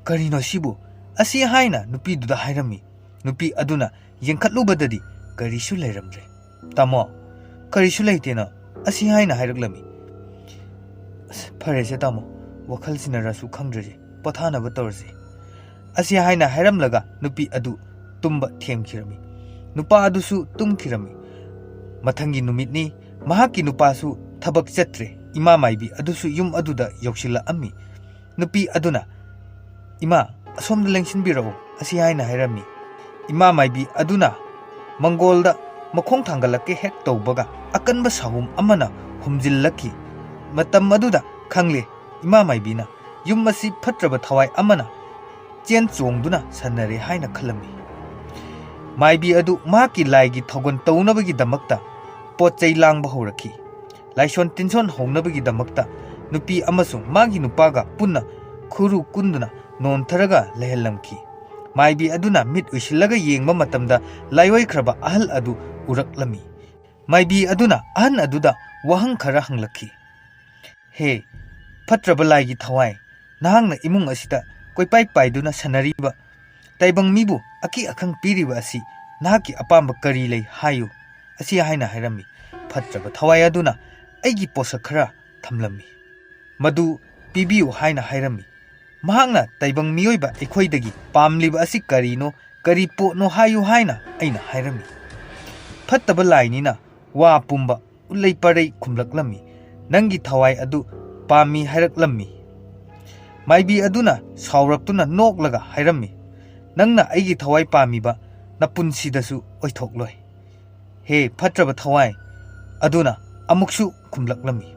"ꯀꯔꯤꯅꯣ ꯁꯤꯕꯨ?" ꯑꯁꯤ ꯍꯥꯏꯅ ꯅꯨꯄꯤꯗꯨꯗ ꯍꯥꯏꯔꯝꯃꯤ꯫ ꯅꯨꯄꯤ ꯑꯗꯨꯅ ꯌꯦꯡꯈꯠꯂꯨꯕꯗꯗꯤ ꯀꯔꯤꯁꯨ ꯂꯩꯔꯝꯗ꯭ꯔꯦ꯫ "ꯇꯥꯃꯣ, ꯀꯔꯤꯁꯨ ꯂꯩꯇꯦꯅ" ꯑꯁꯤ ꯍꯥꯏꯅ ꯍꯥꯏꯔꯛꯂꯝꯃꯤ꯫ "ꯑꯁ, ꯐꯔꯦꯁꯦ ꯇꯥꯃꯣ, ꯋꯥꯈꯜ ꯁꯤꯟꯅꯔꯁꯨ ꯈꯪꯗ꯭ꯔꯁꯦ, ꯄꯣꯊꯥꯅꯕ ꯇꯧꯔꯁꯦ" ꯑꯁꯤ ꯍꯥꯏꯅ ꯍꯥꯏꯔꯝꯂꯒ ꯅꯨꯄꯤ ꯑꯗꯨ ꯇꯨꯝꯕ ꯊꯦꯝꯈꯤꯔꯝꯃꯤ꯫ ꯅꯨꯄꯥ ꯑꯗꯨꯁꯨ ꯇꯨꯝꯈꯤꯔꯝꯃꯤ꯫ ꯃꯊꯪꯒꯤ ꯅꯨꯃꯤꯠꯅꯤ꯫ ꯃꯍꯥꯛꯀꯤ ꯅꯨꯄꯥꯁꯨ ꯊꯕꯛ ꯆꯠꯇ꯭ꯔꯦ꯫ ꯏꯃꯥ ꯃꯥꯏꯕꯤ ꯑꯗꯨꯁꯨ ꯌꯨꯝ ꯑꯗꯨꯗ ꯌꯧꯁꯤꯜꯂꯛꯑꯝꯃꯤ꯫ ꯅꯨꯄꯤ ꯑꯗꯨꯅ, "ꯏꯃꯥ, ꯑꯁꯣꯝꯗ ꯂꯦꯡꯁꯤꯟꯕꯤꯔꯛꯎ" ꯑꯁꯤ ꯍꯥꯏꯅ ꯍꯥꯏꯔꯝꯃꯤ꯫ ꯏꯃꯥ ꯃꯥꯏꯕꯤ ꯑꯗꯨꯅ ꯃꯪꯒꯣꯜꯗ ꯃꯈꯣꯡ ꯊꯥꯡꯒꯠꯂꯛꯀꯦ ꯍꯦꯛ ꯇꯧꯕꯒ ꯑꯀꯟꯕ ꯁꯥꯍꯨꯝ ꯑꯃꯅ ꯍꯨꯝꯖꯤꯜꯂꯛꯈꯤ꯫ ꯃꯇꯝ ꯑꯗꯨꯗ ꯈꯪꯂꯦ, ꯏꯃꯥ ꯃꯥꯏꯕꯤꯅ ꯌꯨꯝ ꯑꯁꯤ ꯐꯠꯇ꯭ꯔꯕ ꯊꯋꯥꯏ ꯑꯃꯅ ꯆꯦꯟ ꯆꯣꯡꯗꯨꯅ ꯁꯟꯅꯔꯦ ꯍꯥꯏꯅ ꯈꯜꯂꯝꯃꯤ꯫ ꯃꯥꯏꯕꯤ ꯑꯗꯨ ꯃꯍꯥꯛꯀꯤ ꯂꯥꯏꯒꯤ ꯊꯧꯒꯜ ꯇꯧꯅꯕꯒꯤꯗꯃꯛꯇ ꯄꯣꯠ ꯆꯩ ꯂꯥꯡꯕ ꯍꯧꯔꯛꯈꯤ꯫ ꯂꯥꯏꯁꯣꯟ ꯇꯤꯟꯁꯣꯟ ꯍꯧꯅꯕꯒꯤꯗꯃꯛꯇ ꯅꯨꯄꯤ ꯑꯃꯁꯨꯡ ꯃꯥꯒꯤ ꯅꯨꯄꯥꯒ ꯄꯨꯟꯅ ꯈꯨꯔꯨ ꯀꯨꯟꯗꯨꯅ ꯅꯣꯟꯊꯔꯒ ꯂꯩꯍꯜꯂꯝꯈꯤ꯫ ꯃꯥꯏꯕꯤ ꯑꯗꯨꯅ ꯃꯤꯠ ꯎꯏꯁꯤꯜꯂꯒ ꯌꯦꯡꯕ ꯃꯇꯝꯗ ꯂꯥꯏꯑꯣꯏꯈ꯭ꯔꯕ ꯑꯍꯜ ꯑꯗꯨ ꯎꯔꯛꯂꯝꯃꯤ꯫ ꯃꯥꯏꯕꯤ ꯑꯗꯨꯅ ꯑꯍꯟ ꯑꯗꯨꯗ ꯋꯥꯍꯪ ꯈꯔ ꯍꯪꯂꯛꯈꯤ꯫ "ꯍꯦ, ꯐꯠꯇ꯭ꯔꯕ ꯂꯥꯏꯒꯤ ꯊꯋꯥꯏ, ꯅꯍꯥꯛꯅ ꯏꯃꯨꯡ ꯑꯁꯤꯗ ꯀꯣꯏꯄꯥꯏ ꯄꯥꯏꯗꯨꯅ ꯁꯥꯟꯅꯔꯤꯕ ꯇꯥꯏꯕꯪ ꯃꯤꯕꯨ ꯑꯀꯤ ꯑꯈꯪ ꯄꯤꯔꯤꯕ ꯑꯁꯤ ꯅꯍꯥꯛꯀꯤ ꯑꯄꯥꯝꯕ ꯀꯔꯤ ꯂꯩ ꯍꯥꯏꯌꯨ?" ꯑꯁꯤ ꯍꯥꯏꯅ ꯍꯥꯏꯔꯝꯃꯤ꯫ ꯐꯠꯇ꯭ꯔꯕ ꯊꯋꯥꯏ ꯑꯗꯨꯅ ꯑꯩꯒꯤ ꯄꯣꯠꯁꯛ ꯈꯔ ꯊꯝꯂꯝꯃꯤ꯫ "ꯃꯗꯨ ꯄꯤꯕꯤꯌꯨ" ꯍꯥꯏꯅ ꯍꯥꯏꯔꯝꯃꯤ꯫ ꯃꯍꯥꯛꯅ ꯇꯥꯏꯕꯪ ꯃꯤꯑꯣꯏꯕ ꯑꯩꯈꯣꯏꯗꯒꯤ ꯄꯥꯝꯂꯤꯕ ꯑꯁꯤ ꯀꯔꯤꯅꯣ, ꯀꯔꯤ ꯄꯣꯠꯅꯣ ꯍꯥꯏꯌꯨ ꯍꯥꯏꯅ ꯑꯩꯅ ꯍꯥꯏꯔꯝꯃꯤ꯫ ꯐꯠꯇꯕ ꯂꯥꯏꯅꯤꯅ ꯋꯥ ꯄꯨꯝꯕ ꯎꯂꯩ ꯄꯔꯩ ꯈꯨꯝꯂꯛꯂꯝꯃꯤ꯫ "ꯅꯪꯒꯤ ꯊꯋꯥꯏ ꯑꯗꯨ ꯄꯥꯝꯃꯤ" ꯍꯥꯏꯔꯛꯂꯝꯃꯤ꯫ ꯃꯥꯏꯕꯤ ꯑꯗꯨꯅ ꯁꯥꯎꯔꯛꯇꯨꯅ ꯅꯣꯛꯂꯒ ꯍꯥꯏꯔꯝꯃꯤ, "ꯅꯪꯅ ꯑꯩꯒꯤ ꯊꯋꯥꯏ ꯄꯥꯝꯃꯤꯕ ꯅꯄꯨꯟꯁꯤꯗꯁꯨ ꯑꯣꯏꯊꯣꯛꯂꯣꯏ꯫ ꯍꯦ ꯐꯠꯇ꯭ꯔꯕ ꯊꯋꯥꯏ" ꯑꯗꯨꯅ ꯑꯃꯨꯛꯁꯨ ꯈꯨꯝꯂꯛꯂꯝꯃꯤ꯫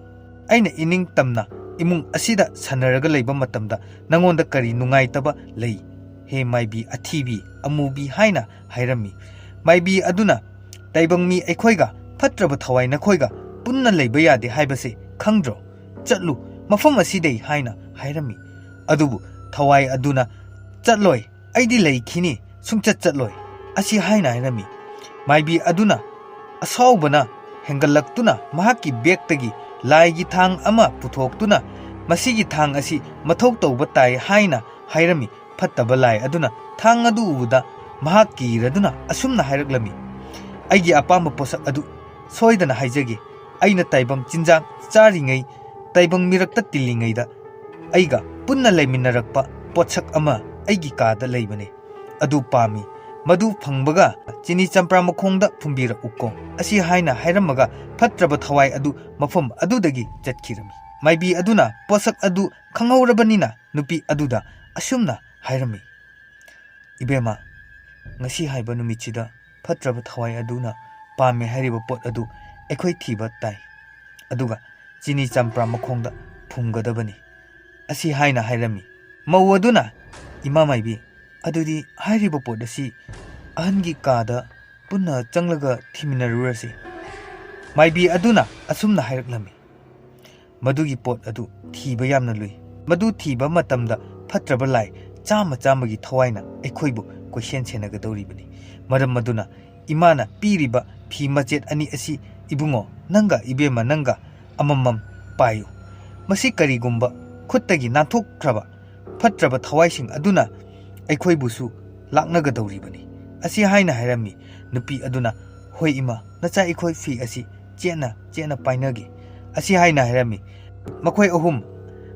"ꯑꯩꯅ ꯏꯅꯤꯡ ꯇꯝꯅ ꯏꯃꯨꯡ ꯑꯁꯤꯗ ꯁꯥꯟꯅꯔꯒ ꯂꯩꯕ ꯃꯇꯝꯗ ꯅꯉꯣꯟꯗ ꯀꯔꯤ ꯅꯨꯡꯉꯥꯏꯇꯕ ꯂꯩ, ꯍꯦ ꯃꯥꯏꯕꯤ ꯑꯊꯤꯕꯤ ꯑꯃꯨꯕꯤ?" ꯍꯥꯏꯅ ꯍꯥꯏꯔꯝꯃꯤ꯫ ꯃꯥꯏꯕꯤ ꯑꯗꯨꯅ, "ꯇꯥꯏꯕꯪ ꯃꯤ ꯑꯩꯈꯣꯏꯒ ꯐꯠꯇ꯭ꯔꯕ ꯊꯋꯥꯏ ꯅꯈꯣꯏꯒ ꯄꯨꯟꯅ ꯂꯩꯕ ꯌꯥꯗꯦ ꯍꯥꯏꯕꯁꯦ ꯈꯪꯗ꯭ꯔꯣ? ꯆꯠꯂꯨ ꯃꯐꯝ ꯑꯁꯤꯗꯩ" ꯍꯥꯏꯅ ꯍꯥꯏꯔꯝꯃꯤ꯫ ꯑꯗꯨꯕꯨ ꯊꯋꯥꯏ ꯑꯗꯨꯅ, "ꯆꯠꯂꯣꯏ, ꯑꯩꯗꯤ ꯂꯩꯈꯤꯅꯤ, ꯁꯨꯡꯆꯠ ꯆꯠꯂꯣꯏ" ꯑꯁꯤ ꯍꯥꯏꯅ ꯍꯥꯏꯔꯝꯃꯤ꯫ ꯃꯥꯏꯕꯤ ꯑꯗꯨꯅ ꯑꯁꯥꯎꯕꯅ ꯍꯦꯟꯒꯠꯂꯛꯇꯨꯅ ꯃꯍꯥꯛꯀꯤ ꯕꯦꯛꯇꯒꯤ ꯂꯥꯏꯒꯤ ꯊꯥꯡ ꯑꯃ ꯄꯨꯊꯣꯛꯇꯨꯅ, "ꯃꯁꯤꯒꯤ ꯊꯥꯡ ꯑꯁꯤ ꯃꯊꯧ ꯇꯧꯕ ꯇꯥꯏ" ꯍꯥꯏꯅ ꯍꯥꯏꯔꯝꯃꯤ꯫ ꯐꯠꯇꯕ ꯂꯥꯏ ꯑꯗꯨꯅ ꯊꯥꯡ ꯑꯗꯨ ꯎꯕꯗ ꯃꯍꯥꯛ ꯀꯤꯔꯗꯨꯅ ꯑꯁꯨꯝꯅ ꯍꯥꯏꯔꯛꯂꯝꯃꯤ, "ꯑꯩꯒꯤ ꯑꯄꯥꯝꯕ ꯄꯣꯠꯁꯛ ꯑꯗꯨ ꯁꯣꯏꯗꯅ ꯍꯥꯏꯖꯒꯦ꯫ ꯑꯩꯅ ꯇꯥꯏꯕꯪ ꯆꯤꯟꯖꯥꯛ ꯆꯥꯔꯤꯉꯩ ꯇꯥꯏꯕꯪ ꯃꯤꯔꯛꯇ ꯇꯤꯜꯂꯤꯉꯩꯗ ꯑꯩꯒ ꯄꯨꯟꯅ ꯂꯩꯃꯤꯟꯅꯔꯛꯄ ꯄꯣꯠꯁꯛ ꯑꯃ ꯑꯩꯒꯤ ꯀꯥꯗ ꯂꯩꯕꯅꯤ꯫ ꯑꯗꯨ ꯄꯥꯝꯃꯤ꯫ ꯃꯗꯨ ꯐꯪꯕꯒ ꯆꯤꯅꯤ ꯆꯝꯄ꯭ꯔꯥ ꯃꯈꯣꯡꯗ ꯐꯨꯝꯕꯤꯔꯛꯎꯀꯣ" ꯑꯁꯤ ꯍꯥꯏꯅ ꯍꯥꯏꯔꯝꯃꯒ ꯐꯠꯇ꯭ꯔꯕ ꯊꯋꯥꯏ ꯑꯗꯨ ꯃꯐꯝ ꯑꯗꯨꯗꯒꯤ ꯆꯠꯈꯤꯔꯝꯃꯤ꯫ ꯃꯥꯏꯕꯤ ꯑꯗꯨꯅ ꯄꯣꯠꯁꯛ ꯑꯗꯨ ꯈꯪꯍꯧꯔꯕꯅꯤꯅ ꯅꯨꯄꯤ ꯑꯗꯨꯗ ꯑꯁꯨꯝꯅ ꯍꯥꯏꯔꯝꯃꯤ, "ꯏꯕꯦꯝꯃ, ꯉꯁꯤ ꯍꯥꯏꯕ ꯅꯨꯃꯤꯠꯁꯤꯗ ꯐꯠꯇ꯭ꯔꯕ ꯊꯋꯥꯏ ꯑꯗꯨꯅ ꯄꯥꯝꯃꯦ ꯍꯥꯏꯔꯤꯕ ꯄꯣꯠ ꯑꯗꯨ ꯑꯩꯈꯣꯏ ꯊꯤꯕ ꯇꯥꯏ, ꯑꯗꯨꯒ ꯆꯤꯅꯤ ꯆꯝꯄ꯭ꯔꯥ ꯃꯈꯣꯡꯗ ꯐꯨꯝꯒꯗꯕꯅꯤ" ꯑꯁꯤ ꯍꯥꯏꯅ ꯍꯥꯏꯔꯝꯃꯤ꯫ ꯃꯧ ꯑꯗꯨꯅ, "ꯏꯃꯥ ꯃꯥꯏꯕꯤ, ꯑꯗꯨꯗꯤ ꯍꯥꯏꯔꯤꯕ ꯄꯣꯠ ꯑꯁꯤ ꯑꯍꯟꯒꯤ ꯀꯥꯗ ꯄꯨꯟꯅ ꯆꯪꯂꯒ ꯊꯤꯃꯤꯟꯅꯔꯨꯔꯁꯤ"꯫ ꯃꯥꯏꯕꯤ ꯑꯗꯨꯅ ꯑꯁꯨꯝꯅ ꯍꯥꯏꯔꯛꯂꯝꯃꯤ, "ꯃꯗꯨꯒꯤ ꯄꯣꯠ ꯑꯗꯨ ꯊꯤꯕ ꯌꯥꯝꯅ ꯂꯨꯏ꯫ ꯃꯗꯨ ꯊꯤꯕ ꯃꯇꯝꯗ ꯐꯠꯇ꯭ꯔꯕ ꯂꯥꯏ ꯆꯥꯝꯃ ꯆꯥꯝꯃꯒꯤ ꯊꯋꯥꯏꯅ ꯑꯩꯈꯣꯏꯕꯨ ꯀꯣꯏꯁꯦꯟ ꯁꯦꯟꯅꯒꯗꯧꯔꯤꯕꯅꯤ꯫ ꯃꯔꯝ ꯑꯗꯨꯅ ꯏꯃꯥꯅ ꯄꯤꯔꯤꯕ ꯐꯤ ꯃꯆꯦꯠ ꯑꯅꯤ ꯑꯁꯤ ꯏꯕꯨꯡꯉꯣ ꯅꯪꯒ ꯏꯕꯦꯝꯃ ꯅꯪꯒ ꯑꯃꯃꯝ ꯄꯥꯏꯌꯨ꯫ ꯃꯁꯤ ꯀꯔꯤꯒꯨꯝꯕ ꯈꯨꯠꯇꯒꯤ ꯅꯥꯟꯊꯣꯛꯈ꯭ꯔꯕ ꯐꯠꯇ꯭ꯔꯕ ꯊꯋꯥꯏꯁꯤꯡ ꯑꯗꯨꯅ ꯑꯩꯈꯣꯏꯕꯨꯁꯨ ꯂꯥꯛꯅꯒꯗꯧꯔꯤꯕꯅꯤ" ꯑꯁꯤ ꯍꯥꯏꯅ ꯍꯥꯏꯔꯝꯃꯤ꯫ ꯅꯨꯄꯤ ꯑꯗꯨꯅ "ꯍꯣꯏ ꯏꯃꯥ, ꯅꯆꯥ ꯑꯩꯈꯣꯏ ꯐꯤ ꯑꯁꯤ ꯆꯦꯠꯅ ꯆꯦꯠꯅ ꯄꯥꯏꯅꯒꯦ" ꯑꯁꯤ ꯍꯥꯏꯅ ꯍꯥꯏꯔꯝꯃꯤ꯫ ꯃꯈꯣꯏ ꯑꯍꯨꯝ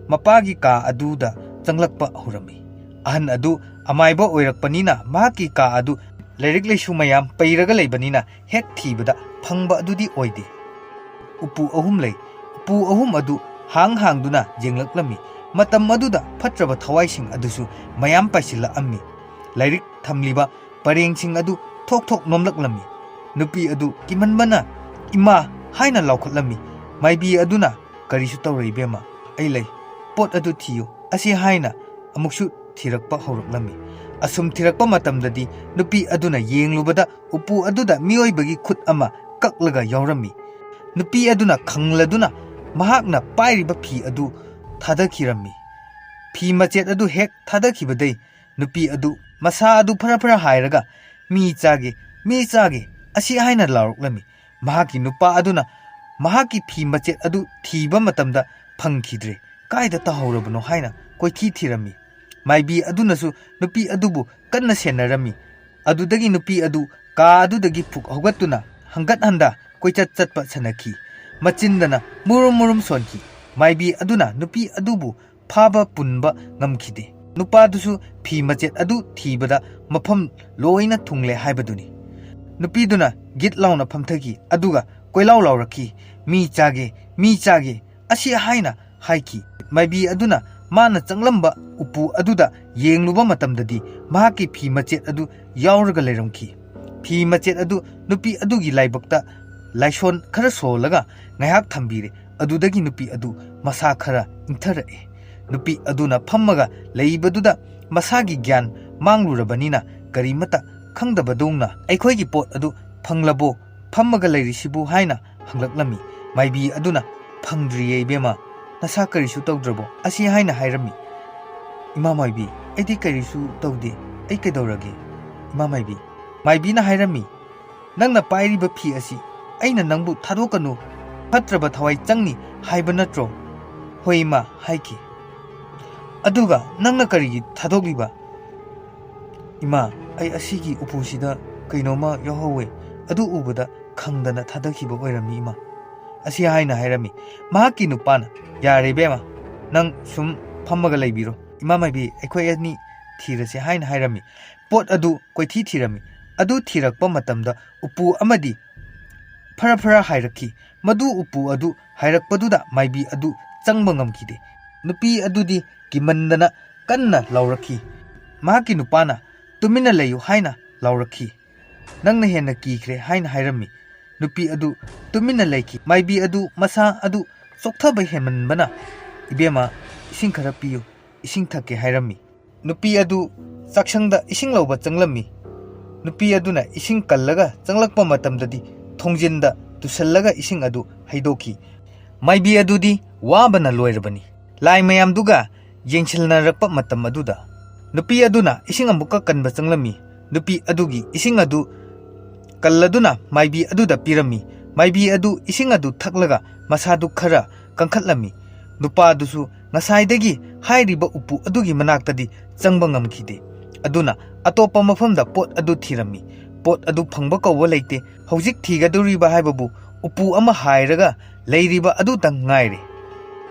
ꯃꯄꯥꯒꯤ ꯀꯥ ꯑꯗꯨꯗ ꯆꯪꯂꯛꯄ ꯍꯧꯔꯝꯃꯤ꯫ ꯑꯍꯟ ꯑꯗꯨ ꯑꯃꯥꯏꯕ ꯑꯣꯏꯔꯛꯄꯅꯤꯅ ꯃꯍꯥꯛꯀꯤ ꯀꯥ ꯑꯗꯨ ꯂꯥꯏꯔꯤꯛ ꯂꯥꯏꯁꯨ ꯃꯌꯥꯝ ꯄꯩꯔꯒ ꯂꯩꯕꯅꯤꯅ ꯍꯦꯛ ꯊꯤꯕꯗ ꯐꯪꯕ ꯑꯗꯨꯗꯤ ꯑꯣꯏꯗꯦ꯫ ꯎꯄꯨ ꯑꯍꯨꯝ ꯂꯩ꯫ ꯎꯄꯨ ꯑꯍꯨꯝ ꯑꯗꯨ ꯍꯥꯡ ꯍꯥꯡꯗꯨꯅ ꯌꯦꯡꯂꯛꯂꯝꯃꯤ꯫ ꯃꯇꯝ ꯑꯗꯨꯗ ꯐꯠꯇ꯭ꯔꯕ ꯊꯋꯥꯏꯁꯤꯡ ꯑꯗꯨꯁꯨ ꯃꯌꯥꯝ ꯄꯥꯏꯁꯤꯜꯂꯛꯑꯝꯃꯤ꯫ ꯂꯥꯏꯔꯤꯛ ꯊꯝꯂꯤꯕ ꯄꯔꯦꯡꯁꯤꯡ ꯑꯗꯨ ꯊꯣꯛ ꯊꯣꯛ ꯅꯣꯝꯂꯛꯂꯝꯃꯤ꯫ ꯅꯨꯄꯤ ꯑꯗꯨ ꯀꯤꯃꯟꯕꯅ "ꯏꯃꯥ" ꯍꯥꯏꯅ ꯂꯥꯎꯈꯠꯂꯝꯃꯤ꯫ ꯃꯥꯏꯕꯤ ꯑꯗꯨꯅ "ꯀꯔꯤꯁꯨ ꯇꯧꯔꯣꯏ ꯏꯕꯦꯝꯃ, ꯑꯩ ꯂꯩ, ꯄꯣꯠ ꯑꯗꯨ ꯊꯤꯌꯨ" ꯑꯁꯤ ꯍꯥꯏꯅ ꯑꯃꯨꯛꯁꯨ ꯊꯤꯔꯛꯄ ꯍꯧꯔꯛꯂꯝꯃꯤ꯫ ꯑꯁꯨꯝ ꯊꯤꯔꯛꯄ ꯃꯇꯝꯗꯗꯤ ꯅꯨꯄꯤ ꯑꯗꯨꯅ ꯌꯦꯡꯂꯨꯕꯗ ꯎꯄꯨ ꯑꯗꯨꯗ ꯃꯤꯑꯣꯏꯕꯒꯤ ꯈꯨꯠ ꯑꯃ ꯀꯛꯂꯒ ꯌꯥꯎꯔꯝꯃꯤ꯫ ꯅꯨꯄꯤ ꯑꯗꯨꯅ ꯈꯪꯂꯗꯨꯅ ꯃꯍꯥꯛꯅ ꯄꯥꯏꯔꯤꯕ ꯐꯤ ꯑꯗꯨ ꯊꯥꯗꯈꯤꯔꯝꯃꯤ꯫ ꯐꯤ ꯃꯆꯦꯠ ꯑꯗꯨ ꯍꯦꯛ ꯊꯥꯗꯈꯤꯕꯗꯩ ꯅꯨꯄꯤ ꯑꯗꯨ ꯃꯁꯥ ꯑꯗꯨ ꯐꯔ ꯐꯔ ꯍꯥꯏꯔꯒ "ꯃꯤ ꯆꯥꯒꯦ, ꯃꯤ ꯆꯥꯒꯦ" ꯑꯁꯤ ꯍꯥꯏꯅ ꯂꯥꯎꯔꯛꯂꯝꯃꯤ꯫ ꯃꯍꯥꯛꯀꯤ ꯅꯨꯄꯥ ꯑꯗꯨꯅ ꯃꯍꯥꯛꯀꯤ ꯐꯤ ꯃꯆꯦꯠ ꯑꯗꯨ ꯊꯤꯕ ꯃꯇꯝꯗ ꯐꯪꯈꯤꯗ꯭ꯔꯦ꯫ ꯀꯥꯏꯗ ꯇꯥꯍꯧꯔꯕꯅꯣ ꯍꯥꯏꯅ ꯀꯣꯏꯊꯤ ꯊꯤꯔꯝꯃꯤ꯫ ꯃꯥꯏꯕꯤ ꯑꯗꯨꯅꯁꯨ ꯅꯨꯄꯤ ꯑꯗꯨꯕꯨ ꯀꯟꯅ ꯁꯦꯟꯅꯔꯝꯃꯤ꯫ ꯑꯗꯨꯗꯒꯤ ꯅꯨꯄꯤ ꯑꯗꯨ ꯀꯥ ꯑꯗꯨꯗꯒꯤ ꯐꯨꯛ ꯍꯧꯒꯠꯇꯨꯅ ꯍꯪꯒꯠ ꯍꯟꯗ ꯀꯣꯏꯆꯠ ꯆꯠꯄ ꯁꯥꯟꯅꯈꯤ꯫ ꯃꯆꯤꯟꯗꯅ ꯃꯨꯔꯨꯝ ꯃꯨꯔꯨꯝ ꯁꯣꯟꯈꯤ꯫ ꯃꯥꯏꯕꯤ ꯑꯗꯨꯅ ꯅꯨꯄꯤ ꯑꯗꯨꯕꯨ ꯐꯥꯕ ꯄꯨꯟꯕ ꯉꯝꯈꯤꯗꯦ꯫ ꯅꯨꯄꯥꯗꯨꯁꯨ ꯐꯤ ꯃꯆꯦꯠ ꯑꯗꯨ ꯊꯤꯕꯗ ꯃꯐꯝ ꯂꯣꯏꯅ ꯊꯨꯡꯂꯦ ꯍꯥꯏꯕꯗꯨꯅꯤ꯫ ꯅꯨꯄꯤꯗꯨꯅ ꯒꯤꯠ ꯂꯥꯎꯅ ꯐꯝꯊꯈꯤ, ꯑꯗꯨꯒ ꯀꯣꯏꯂꯥꯎ ꯂꯥꯎꯔꯛꯈꯤ, "ꯃꯤ ꯆꯥꯒꯦ, ꯃꯤ ꯆꯥꯒꯦ" ꯑꯁꯤ ꯍꯥꯏꯅ ꯍꯥꯏꯈꯤ꯫ ꯃꯥꯏꯕꯤ ꯑꯗꯨꯅ ꯃꯥꯅ ꯆꯪꯂꯝꯕ ꯎꯄꯨ ꯑꯗꯨꯗ ꯌꯦꯡꯂꯨꯕ ꯃꯇꯝꯗꯗꯤ ꯃꯍꯥꯛꯀꯤ ꯐꯤ ꯃꯆꯦꯠ ꯑꯗꯨ ꯌꯥꯎꯔꯒ ꯂꯩꯔꯝꯈꯤ꯫ ꯐꯤ ꯃꯆꯦꯠ ꯑꯗꯨ ꯅꯨꯄꯤ ꯑꯗꯨꯒꯤ ꯂꯥꯏꯕꯛꯇ ꯂꯥꯏꯁꯣꯟ ꯈꯔ ꯁꯣꯜꯂꯒ ꯉꯥꯏꯍꯥꯛ ꯊꯝꯕꯤꯔꯦ꯫ ꯑꯗꯨꯗꯒꯤ ꯅꯨꯄꯤ ꯑꯗꯨ ꯃꯁꯥ ꯈꯔ ꯏꯪꯊꯔꯛꯑꯦ꯫ ꯅꯨꯄꯤ ꯑꯗꯨꯅ ꯐꯝꯃꯒ ꯂꯩꯕꯗꯨꯗ ꯃꯁꯥꯒꯤ ꯒ꯭ꯌꯥꯟ ꯃꯥꯡꯂꯨꯔꯕꯅꯤꯅ ꯀꯔꯤꯃꯠꯇ ꯈꯪꯗꯕꯗꯧꯅ "ꯑꯩꯈꯣꯏꯒꯤ ꯄꯣꯠ ꯑꯗꯨ ꯐꯪꯂꯕꯣ? ꯐꯝꯃꯒ ꯂꯩꯔꯤꯁꯤꯕꯨ?" ꯍꯥꯏꯅ ꯍꯪꯂꯛꯂꯝꯃꯤ꯫ ꯃꯥꯏꯕꯤ ꯑꯗꯨꯅ "ꯐꯪꯗ꯭ꯔꯤꯌꯦ ꯏꯕꯦꯝꯃ, ꯅꯁꯥ ꯀꯔꯤꯁꯨ ꯇꯧꯗ꯭ꯔꯕꯣ?" ꯑꯁꯤ ꯍꯥꯏꯅ ꯍꯥꯏꯔꯝꯃꯤ꯫ "ꯏꯃꯥ ꯃꯥꯏꯕꯤ, ꯑꯩꯗꯤ ꯀꯔꯤꯁꯨ ꯇꯧꯗꯦ, ꯑꯩ ꯀꯩꯗꯧꯔꯒꯦ?" ꯏꯃꯥ ꯃꯥꯏꯕꯤ, ꯃꯥꯏꯕꯤꯅ ꯍꯥꯏꯔꯝꯃꯤ, "ꯅꯪꯅ ꯄꯥꯏꯔꯤꯕ ꯐꯤ ꯑꯁꯤ ꯑꯩꯅ ꯅꯪꯕꯨ ꯊꯥꯗꯣꯛꯀꯅꯨ, ꯐꯠꯇ꯭ꯔꯕ ꯊꯋꯥꯏ ꯆꯪꯅꯤ ꯍꯥꯏꯕ ꯅꯠꯇ꯭ꯔꯣ?" "ꯍꯣꯏ ꯏꯃꯥ" ꯍꯥꯏꯈꯤ꯫ "ꯑꯗꯨꯒ ꯅꯪꯅ ꯀꯔꯤꯒꯤ ꯊꯥꯗꯣꯛꯂꯤꯕ?" "ꯏꯃꯥ, ꯑꯩ ꯑꯁꯤꯒꯤ ꯎꯄꯨꯁꯤꯗ ꯀꯩꯅꯣꯝꯃ ꯌꯥꯎꯍꯧꯋꯦ, ꯑꯗꯨ ꯎꯕꯗ ꯈꯪꯗꯅ ꯊꯥꯗꯈꯤꯕ ꯑꯣꯏꯔꯝꯃꯤ, ꯏꯃꯥ꯫ ꯑꯁꯤ ꯍꯥꯏꯅ ꯍꯥꯏꯔꯝꯃꯤ꯫ ꯃꯍꯥꯛꯀꯤ ꯅꯨꯄꯥꯅ, "ꯌꯥꯔꯦ ꯏꯕꯦꯝꯃ, ꯅꯪ ꯁꯨꯝ ꯐꯝꯃꯒ ꯂꯩꯕꯤꯔꯣ꯫ ꯏꯃꯥ ꯃꯥꯏꯕꯤ, ꯑꯩꯈꯣꯏ ꯑꯅꯤ ꯊꯤꯔꯁꯦ" ꯍꯥꯏꯅ ꯍꯥꯏꯔꯝꯃꯤ꯫ ꯄꯣꯠ ꯑꯗꯨ ꯀꯣꯏꯊꯤ ꯊꯤꯔꯝꯃꯤ꯫ ꯑꯗꯨ ꯊꯤꯔꯛꯄ ꯃꯇꯝꯗ ꯎꯄꯨ ꯑꯃꯗꯤ ꯐꯔ ꯐꯔ ꯍꯥꯏꯔꯛꯈꯤ꯫ ꯃꯗꯨ ꯎꯄꯨ ꯑꯗꯨ ꯍꯥꯏꯔꯛꯄꯗꯨꯗ ꯃꯥꯏꯕꯤ ꯑꯗꯨ ꯆꯪꯕ ꯉꯝꯈꯤꯗꯦ꯫ ꯅꯨꯄꯤ ꯑꯗꯨꯗꯤ ꯀꯤꯃꯟꯗꯅ ꯀꯟꯅ ꯂꯥꯎꯔꯛꯈꯤ꯫ ꯃꯍꯥꯛꯀꯤ ꯅꯨꯄꯥꯅ, "ꯇꯨꯃꯤꯟꯅ ꯂꯩꯌꯨ" ꯍꯥꯏꯅ ꯂꯥꯎꯔꯛꯈꯤ꯫ "ꯅꯪꯅ ꯍꯦꯟꯅ ꯀꯤꯈ꯭ꯔꯦ" ꯍꯥꯏꯅ ꯍꯥꯏꯔꯝꯃꯤ꯫ ꯅꯨꯄꯤ ꯑꯗꯨ ꯇꯨꯃꯤꯟꯅ ꯂꯩꯈꯤ꯫ ꯃꯥꯏꯕꯤ ꯑꯗꯨ ꯃꯁꯥ ꯑꯗꯨ ꯆꯣꯛꯊꯕ ꯍꯦꯟꯃꯟꯕꯅ, "ꯏꯕꯦꯝꯃ, ꯏꯁꯤꯡ ꯈꯔ ꯄꯤꯌꯨ, ꯏꯁꯤꯡ ꯊꯛꯀꯦ" ꯍꯥꯏꯔꯝꯃꯤ꯫ ꯅꯨꯄꯤ ꯑꯗꯨ ꯆꯥꯛꯁꯪꯗ ꯏꯁꯤꯡ ꯂꯧꯕ ꯆꯪꯂꯝꯃꯤ꯫ ꯅꯨꯄꯤ ꯑꯗꯨꯅ ꯏꯁꯤꯡ ꯀꯜꯂꯒ ꯆꯪꯂꯛꯄ ꯃꯇꯝꯗꯗꯤ ꯊꯣꯡꯖꯤꯟꯗ ꯇꯨꯁꯜꯂꯒ ꯏꯁꯤꯡ ꯑꯗꯨ ꯍꯩꯗꯣꯛꯈꯤ꯫ ꯃꯥꯏꯕꯤ ꯑꯗꯨꯗꯤ ꯋꯥꯕꯅ ꯂꯣꯏꯔꯕꯅꯤ꯫ ꯂꯥꯏ ꯃꯌꯥꯝꯗꯨꯒ ꯌꯦꯡꯁꯤꯟꯅꯔꯛꯄ ꯃꯇꯝ ꯑꯗꯨꯗ ꯅꯨꯄꯤ ꯑꯗꯨꯅ ꯏꯁꯤꯡ ꯑꯃꯨꯛꯀ ꯀꯟꯕ ꯆꯪꯂꯝꯃꯤ꯫ ꯅꯨꯄꯤ ꯑꯗꯨꯒꯤ ꯏꯁꯤꯡ ꯑꯗꯨ ꯀꯜꯂꯗꯨꯅ ꯃꯥꯏꯕꯤ ꯑꯗꯨꯗ ꯄꯤꯔꯝꯃꯤ꯫ ꯃꯥꯏꯕꯤ ꯑꯗꯨ ꯏꯁꯤꯡ ꯑꯗꯨ ꯊꯛꯂꯒ ꯃꯁꯥꯗꯨ ꯈꯔ ꯀꯟꯈꯠꯂꯝꯃꯤ꯫ ꯅꯨꯄꯥꯗꯨꯁꯨ ꯉꯁꯥꯏꯗꯒꯤ ꯍꯥꯏꯔꯤꯕ ꯎꯄꯨ ꯑꯗꯨꯒꯤ ꯃꯅꯥꯛꯇꯗꯤ ꯆꯪꯕ ꯉꯝꯈꯤꯗꯦ꯫ ꯑꯗꯨꯅ ꯑꯇꯣꯞꯄ ꯃꯐꯝꯗ ꯄꯣꯠ ꯑꯗꯨ ꯊꯤꯔꯝꯃꯤ꯫ ꯄꯣꯠ ꯑꯗꯨ ꯐꯪꯕ ꯀꯧꯕ ꯂꯩꯇꯦ꯫ ꯍꯧꯖꯤꯛ ꯊꯤꯒꯗꯧꯔꯤꯕ ꯍꯥꯏꯕꯕꯨ ꯎꯄꯨ ꯑꯃ ꯍꯥꯏꯔꯒ ꯂꯩꯔꯤꯕ ꯑꯗꯨꯇꯪ ꯉꯥꯏꯔꯦ꯫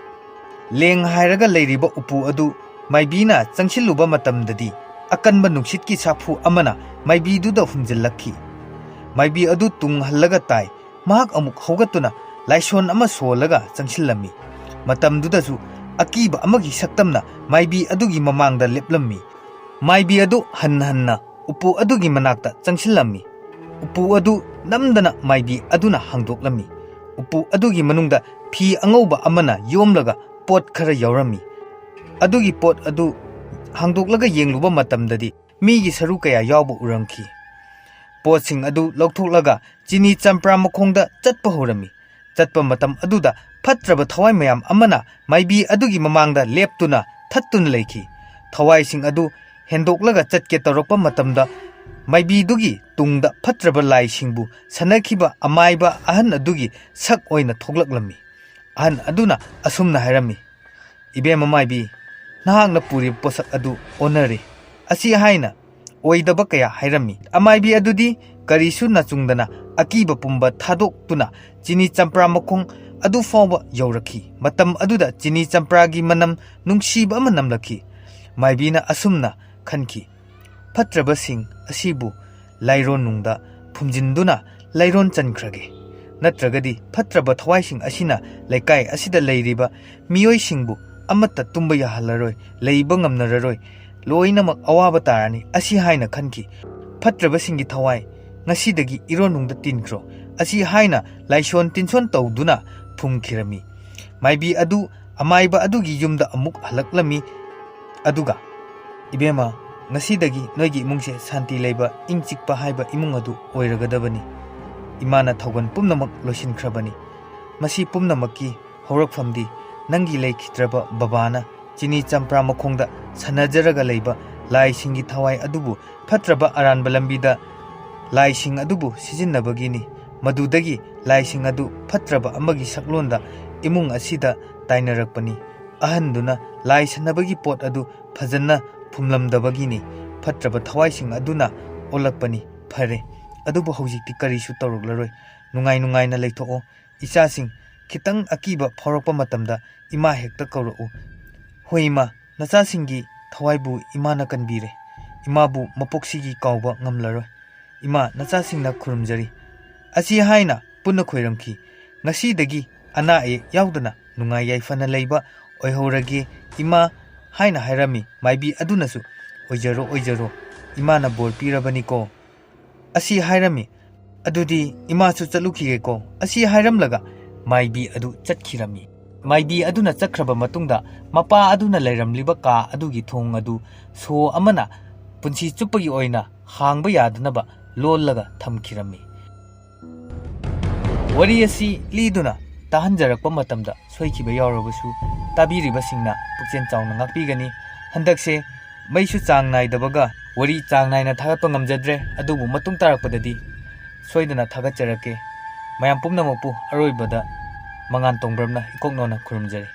ꯂꯦꯡ ꯍꯥꯏꯔꯒ ꯂꯩꯔꯤꯕ ꯎꯄꯨ ꯑꯗꯨ ꯃꯥꯏꯕꯤꯅ ꯆꯪꯁꯤꯜꯂꯨꯕ ꯃꯇꯝꯗꯗꯤ, ꯑꯀꯟꯕ ꯅꯨꯡꯁꯤꯠꯀꯤ ꯁꯥꯐꯨ ꯑꯃꯅ ꯃꯥꯏꯕꯤꯗꯨꯗ ꯍꯨꯝꯖꯤꯜꯂꯛꯈꯤ꯫ ꯃꯥꯏꯕꯤ ꯑꯗꯨ ꯇꯨꯡ ꯍꯜꯂꯒ ꯇꯥꯏ꯫ ꯃꯍꯥꯛ ꯑꯃꯨꯛ ꯍꯧꯒꯠꯇꯨꯅ ꯂꯥꯏꯁꯣꯟ ꯑꯃ ꯁꯣꯜꯂꯒ ꯆꯪꯁꯤꯜꯂꯝꯃꯤ꯫ ꯃꯇꯝꯗꯨꯗꯁꯨ ꯑꯀꯤꯕ ꯑꯃꯒꯤ ꯁꯛꯇꯝꯅ ꯃꯥꯏꯕꯤ ꯑꯗꯨꯒꯤ ꯃꯃꯥꯡꯗ ꯂꯦꯞꯂꯝꯃꯤ꯫ ꯃꯥꯏꯕꯤ ꯑꯗꯨ ꯍꯟꯅ ꯍꯟꯅ ꯎꯄꯨ ꯑꯗꯨꯒꯤ ꯃꯅꯥꯛꯇ ꯆꯪꯁꯤꯜꯂꯝꯃꯤ꯫ ꯎꯄꯨ ꯑꯗꯨ ꯅꯝꯗꯅ ꯃꯥꯏꯕꯤ ꯑꯗꯨꯅ ꯍꯥꯡꯗꯣꯛꯂꯝꯃꯤ꯫ ꯎꯄꯨ ꯑꯗꯨꯒꯤ ꯃꯅꯨꯡꯗ ꯐꯤ ꯑꯉꯧꯕ ꯑꯃꯅ ꯌꯣꯝꯂꯒ ꯄꯣꯠ ꯈꯔ ꯌꯥꯎꯔꯝꯃꯤ꯫ ꯑꯗꯨꯒꯤ ꯄꯣꯠ ꯑꯗꯨ ꯍꯥꯡꯗꯣꯛꯂꯒ ꯌꯦꯡꯂꯨꯕ ꯃꯇꯝꯗꯗꯤ ꯃꯤꯒꯤ ꯁꯔꯨ ꯀꯌꯥ ꯌꯥꯎꯕ ꯎꯔꯝꯈꯤ꯫ ꯄꯣꯠꯁꯤꯡ ꯑꯗꯨ ꯂꯧꯊꯣꯛꯂꯒ ꯆꯤꯅꯤ ꯆꯝꯄ꯭ꯔꯥ ꯃꯈꯣꯡꯗ ꯆꯠꯄ ꯍꯧꯔꯝꯃꯤ꯫ ꯆꯠꯄ ꯃꯇꯝ ꯑꯗꯨꯗ ꯐꯠꯇ꯭ꯔꯕ ꯊꯋꯥꯏ ꯃꯌꯥꯝ ꯑꯃꯅ ꯃꯥꯏꯕꯤ ꯑꯗꯨꯒꯤ ꯃꯃꯥꯡꯗ ꯂꯦꯞꯇꯨꯅ ꯊꯠꯇꯨꯅ ꯂꯩꯈꯤ꯫ ꯊꯋꯥꯏꯁꯤꯡ ꯑꯗꯨ ꯍꯦꯟꯗꯣꯛꯂꯒ ꯆꯠꯀꯦ ꯇꯧꯔꯛꯄ ꯃꯇꯝꯗ ꯃꯥꯏꯕꯤꯗꯨꯒꯤ ꯇꯨꯡꯗ ꯐꯠꯇ꯭ꯔꯕ ꯂꯥꯏꯁꯤꯡꯕꯨ ꯁꯥꯟꯅꯈꯤꯕ ꯑꯃꯥꯏꯕ ꯑꯍꯟ ꯑꯗꯨꯒꯤ ꯁꯛ ꯑꯣꯏꯅ ꯊꯣꯛꯂꯛꯂꯝꯃꯤ꯫ ꯑꯍꯟ ꯑꯗꯨꯅ ꯑꯁꯨꯝꯅ ꯍꯥꯏꯔꯝꯃꯤ, "ꯏꯕꯦꯝꯃ ꯃꯥꯏꯕꯤ, ꯅꯍꯥꯛꯅ ꯄꯨꯔꯤꯕ ꯄꯣꯠꯁꯛ ꯑꯗꯨ ꯑꯣꯟꯅꯔꯦ" ꯑꯁꯤ ꯍꯥꯏꯅ ꯑꯣꯏꯗꯕ ꯀꯌꯥ ꯍꯥꯏꯔꯝꯃꯤ꯫ ꯑꯃꯥꯏꯕꯤ ꯑꯗꯨꯗꯤ ꯀꯔꯤꯁꯨ ꯅꯆꯨꯡꯗꯅ ꯑꯀꯤꯕ ꯄꯨꯝꯕ ꯊꯥꯗꯣꯛꯇꯨꯅ ꯆꯤꯅꯤ ꯆꯝꯄ꯭ꯔꯥ ꯃꯈꯣꯡ ꯑꯗꯨ ꯐꯥꯎꯕ ꯌꯧꯔꯛꯈꯤ꯫ ꯃꯇꯝ ꯑꯗꯨꯗ ꯆꯤꯅꯤ ꯆꯝꯄ꯭ꯔꯥꯒꯤ ꯃꯅꯝ ꯅꯨꯡꯁꯤꯕ ꯑꯃ ꯅꯝꯂꯛꯈꯤ꯫ ꯃꯥꯏꯕꯤꯅ ꯑꯁꯨꯝꯅ ꯈꯟꯈꯤ, "ꯐꯠꯇ꯭ꯔꯕꯁꯤꯡ ꯑꯁꯤꯕꯨ ꯂꯥꯏꯔꯣꯟꯅꯨꯡꯗ ꯐꯨꯝꯖꯤꯟꯗꯨꯅ ꯂꯥꯏꯔꯣꯟ ꯆꯟꯈ꯭ꯔꯒꯦ꯫ ꯅꯠꯇ꯭ꯔꯒꯗꯤ ꯐꯠꯇ꯭ꯔꯕ ꯊꯋꯥꯏꯁꯤꯡ ꯑꯁꯤꯅ ꯂꯩꯀꯥꯏ ꯑꯁꯤꯗ ꯂꯩꯔꯤꯕ ꯃꯤꯑꯣꯏꯁꯤꯡꯕꯨ ꯑꯃꯠꯇ ꯇꯨꯝꯕ ꯌꯥꯍꯜꯂꯔꯣꯏ, ꯂꯩꯕ ꯉꯝꯅꯔꯔꯣꯏ, ꯂꯣꯏꯅꯃꯛ ꯑꯋꯥꯕ ꯇꯥꯔꯅꯤ"꯫ ꯑꯁꯤ ꯍꯥꯏꯅ ꯈꯟꯈꯤ꯫ "ꯐꯠꯇ꯭ꯔꯕꯁꯤꯡꯒꯤ ꯊꯋꯥꯏ, ꯉꯁꯤꯗꯒꯤ ꯏꯔꯣꯟꯅꯨꯡꯗ ꯇꯤꯟꯈ꯭ꯔꯣ" ꯑꯁꯤ ꯍꯥꯏꯅ ꯂꯥꯏꯁꯣꯟ ꯇꯤꯟꯁꯣꯟ ꯇꯧꯗꯨꯅ ꯐꯨꯝꯈꯤꯔꯝꯃꯤ꯫ ꯃꯥꯏꯕꯤ ꯑꯗꯨ ꯑꯃꯥꯏꯕ ꯑꯗꯨꯒꯤ ꯌꯨꯝꯗ ꯑꯃꯨꯛ ꯍꯜꯂꯛꯂꯝꯃꯤ꯫ ꯑꯗꯨꯒ, "ꯏꯕꯦꯝꯃ, ꯉꯁꯤꯗꯒꯤ ꯅꯣꯏꯒꯤ ꯏꯃꯨꯡꯁꯦ ꯁꯥꯟꯇꯤ ꯂꯩꯕ, ꯏꯪ ꯆꯤꯛꯄ ꯍꯥꯏꯕ ꯏꯃꯨꯡ ꯑꯗꯨ ꯑꯣꯏꯔꯒꯗꯕꯅꯤ꯫ ꯏꯃꯥꯅ ꯊꯧꯒꯜ ꯄꯨꯝꯅꯃꯛ ꯂꯣꯏꯁꯤꯟꯈ꯭ꯔꯕꯅꯤ꯫ ꯃꯁꯤ ꯄꯨꯝꯅꯃꯛꯀꯤ ꯍꯧꯔꯛꯐꯝꯗꯤ ꯅꯪꯒꯤ ꯂꯩꯈꯤꯗ꯭ꯔꯕ ꯕꯕꯥꯅ ꯆꯤꯅꯤ ꯆꯝꯄ꯭ꯔꯥ ꯃꯈꯣꯡꯗ ꯁꯥꯟꯅꯖꯔꯒ ꯂꯩꯕ ꯂꯥꯏꯁꯤꯡꯒꯤ ꯊꯋꯥꯏ ꯑꯗꯨꯕꯨ ꯐꯠꯇ꯭ꯔꯕ ꯑꯔꯥꯟꯕ ꯂꯝꯕꯤꯗ ꯂꯥꯏꯁꯤꯡ ꯑꯗꯨꯕꯨ ꯁꯤꯖꯤꯟꯅꯕꯒꯤꯅꯤ꯫ ꯃꯗꯨꯗꯒꯤ ꯂꯥꯏꯁꯤꯡ ꯑꯗꯨ ꯐꯠꯇ꯭ꯔꯕ ꯑꯃꯒꯤ ꯁꯛꯂꯣꯟꯗ ꯏꯃꯨꯡ ꯑꯁꯤꯗ ꯇꯥꯏꯅꯔꯛꯄꯅꯤ꯫ ꯑꯍꯟꯗꯨꯅ ꯂꯥꯏ ꯁꯥꯟꯅꯕꯒꯤ ꯄꯣꯠ ꯑꯗꯨ ꯐꯖꯅ ꯐꯨꯝꯂꯝꯗꯕꯒꯤꯅꯤ꯫ ꯐꯠꯇ꯭ꯔꯕ ꯊꯋꯥꯏꯁꯤꯡ ꯑꯗꯨꯅ ꯑꯣꯜꯂꯛꯄꯅꯤ꯫ ꯐꯔꯦ, ꯑꯗꯨꯕꯨ ꯍꯧꯖꯤꯛꯇꯤ ꯀꯔꯤꯁꯨ ꯇꯧꯔꯛꯂꯔꯣꯏ꯫ ꯅꯨꯡꯉꯥꯏ ꯅꯨꯡꯉꯥꯏꯅ ꯂꯩꯊꯣꯛꯑꯣ꯫ ꯏꯆꯥꯁꯤꯡ, ꯈꯤꯇꯪ ꯑꯀꯤꯕ ꯐꯥꯎꯔꯛꯄ ꯃꯇꯝꯗ ꯏꯃꯥ ꯍꯦꯛꯇ ꯀꯧꯔꯛꯎ"꯫ "ꯍꯣꯏ ꯏꯃꯥ, ꯅꯆꯥꯁꯤꯡꯒꯤ ꯊꯋꯥꯏꯕꯨ ꯏꯃꯥꯅ ꯀꯟꯕꯤꯔꯦ꯫ ꯏꯃꯥꯕꯨ ꯃꯄꯣꯛꯁꯤꯒꯤ ꯀꯥꯎꯕ ꯉꯝꯂꯔꯣꯏ꯫ ꯏꯃꯥ, ꯅꯆꯥꯁꯤꯡꯅ ꯈꯨꯔꯨꯝꯖꯔꯤ"꯫ ꯑꯁꯤ ꯍꯥꯏꯅ ꯄꯨꯟꯅ ꯈꯣꯏꯔꯝꯈꯤ꯫ "ꯉꯁꯤꯗꯒꯤ ꯑꯅꯥ ꯑꯌꯦꯛ ꯌꯥꯎꯗꯅ ꯅꯨꯡꯉꯥꯏ ꯌꯥꯏꯐꯅ ꯂꯩꯕ ꯑꯣꯏꯍꯧꯔꯒꯦ ꯏꯃꯥ" ꯍꯥꯏꯅ ꯍꯥꯏꯔꯝꯃꯤ꯫ ꯃꯥꯏꯕꯤ ꯑꯗꯨꯅꯁꯨ, "ꯑꯣꯏꯖꯔꯣ, ꯑꯣꯏꯖꯔꯣ, ꯏꯃꯥꯅ ꯕꯣꯔ ꯄꯤꯔꯕꯅꯤꯀꯣ" ꯑꯁꯤ ꯍꯥꯏꯔꯝꯃꯤ꯫ "ꯑꯗꯨꯗꯤ ꯏꯃꯥꯁꯨ ꯆꯠꯂꯨꯈꯤꯒꯦꯀꯣ" ꯑꯁꯤ ꯍꯥꯏꯔꯝꯂꯒ ꯃꯥꯏꯕꯤ ꯑꯗꯨ ꯆꯠꯈꯤꯔꯝꯃꯤ꯫ ꯃꯥꯏꯕꯤ ꯑꯗꯨꯅ ꯆꯠꯈ꯭ꯔꯕ ꯃꯇꯨꯡꯗ ꯃꯄꯥ ꯑꯗꯨꯅ ꯂꯩꯔꯝꯂꯤꯕ ꯀꯥ ꯑꯗꯨꯒꯤ ꯊꯣꯡ ꯑꯗꯨ ꯁꯣ ꯑꯃꯅ ꯄꯨꯟꯁꯤ ꯆꯨꯞꯄꯒꯤ ꯑꯣꯏꯅ ꯍꯥꯡꯕ ꯌꯥꯗꯅꯕ ꯂꯣꯜꯂꯒ ꯊꯝꯈꯤꯔꯝꯃꯤ꯫ ꯋꯥꯔꯤ ꯑꯁꯤ ꯂꯤꯗꯨꯅ ꯇꯥꯍꯟꯖꯔꯛꯄ ꯃꯇꯝꯗ ꯁꯣꯏꯈꯤꯕ ꯌꯥꯎꯔꯕꯁꯨ ꯇꯥꯕꯤꯔꯤꯕꯁꯤꯡꯅ ꯄꯨꯛꯆꯦꯜ ꯆꯥꯎꯅ ꯉꯥꯛꯄꯤꯒꯅꯤ꯫ ꯍꯟꯗꯛꯁꯦ ꯃꯩꯁꯨ ꯆꯥꯡ ꯅꯥꯏꯗꯕꯒ ꯋꯥꯔꯤ ꯆꯥꯡ ꯅꯥꯏꯅ ꯊꯥꯒꯠꯄ ꯉꯝꯖꯗ꯭ꯔꯦ, ꯑꯗꯨꯕꯨ ꯃꯇꯨꯡ ꯇꯥꯔꯛꯄꯗꯗꯤ ꯁꯣꯏꯗꯅ ꯊꯥꯒꯠꯆꯔꯛꯀꯦ꯫ ꯃꯌꯥꯝ ꯄꯨꯝꯅꯃꯛꯄꯨ ꯑꯔꯣꯏꯕꯗ ꯃꯉꯥꯟ ꯇꯣꯡꯕ꯭ꯔꯝꯅ ꯏꯀꯣꯛ ꯅꯣꯟꯅ ꯈꯨꯔꯨꯝꯖꯔꯤ꯫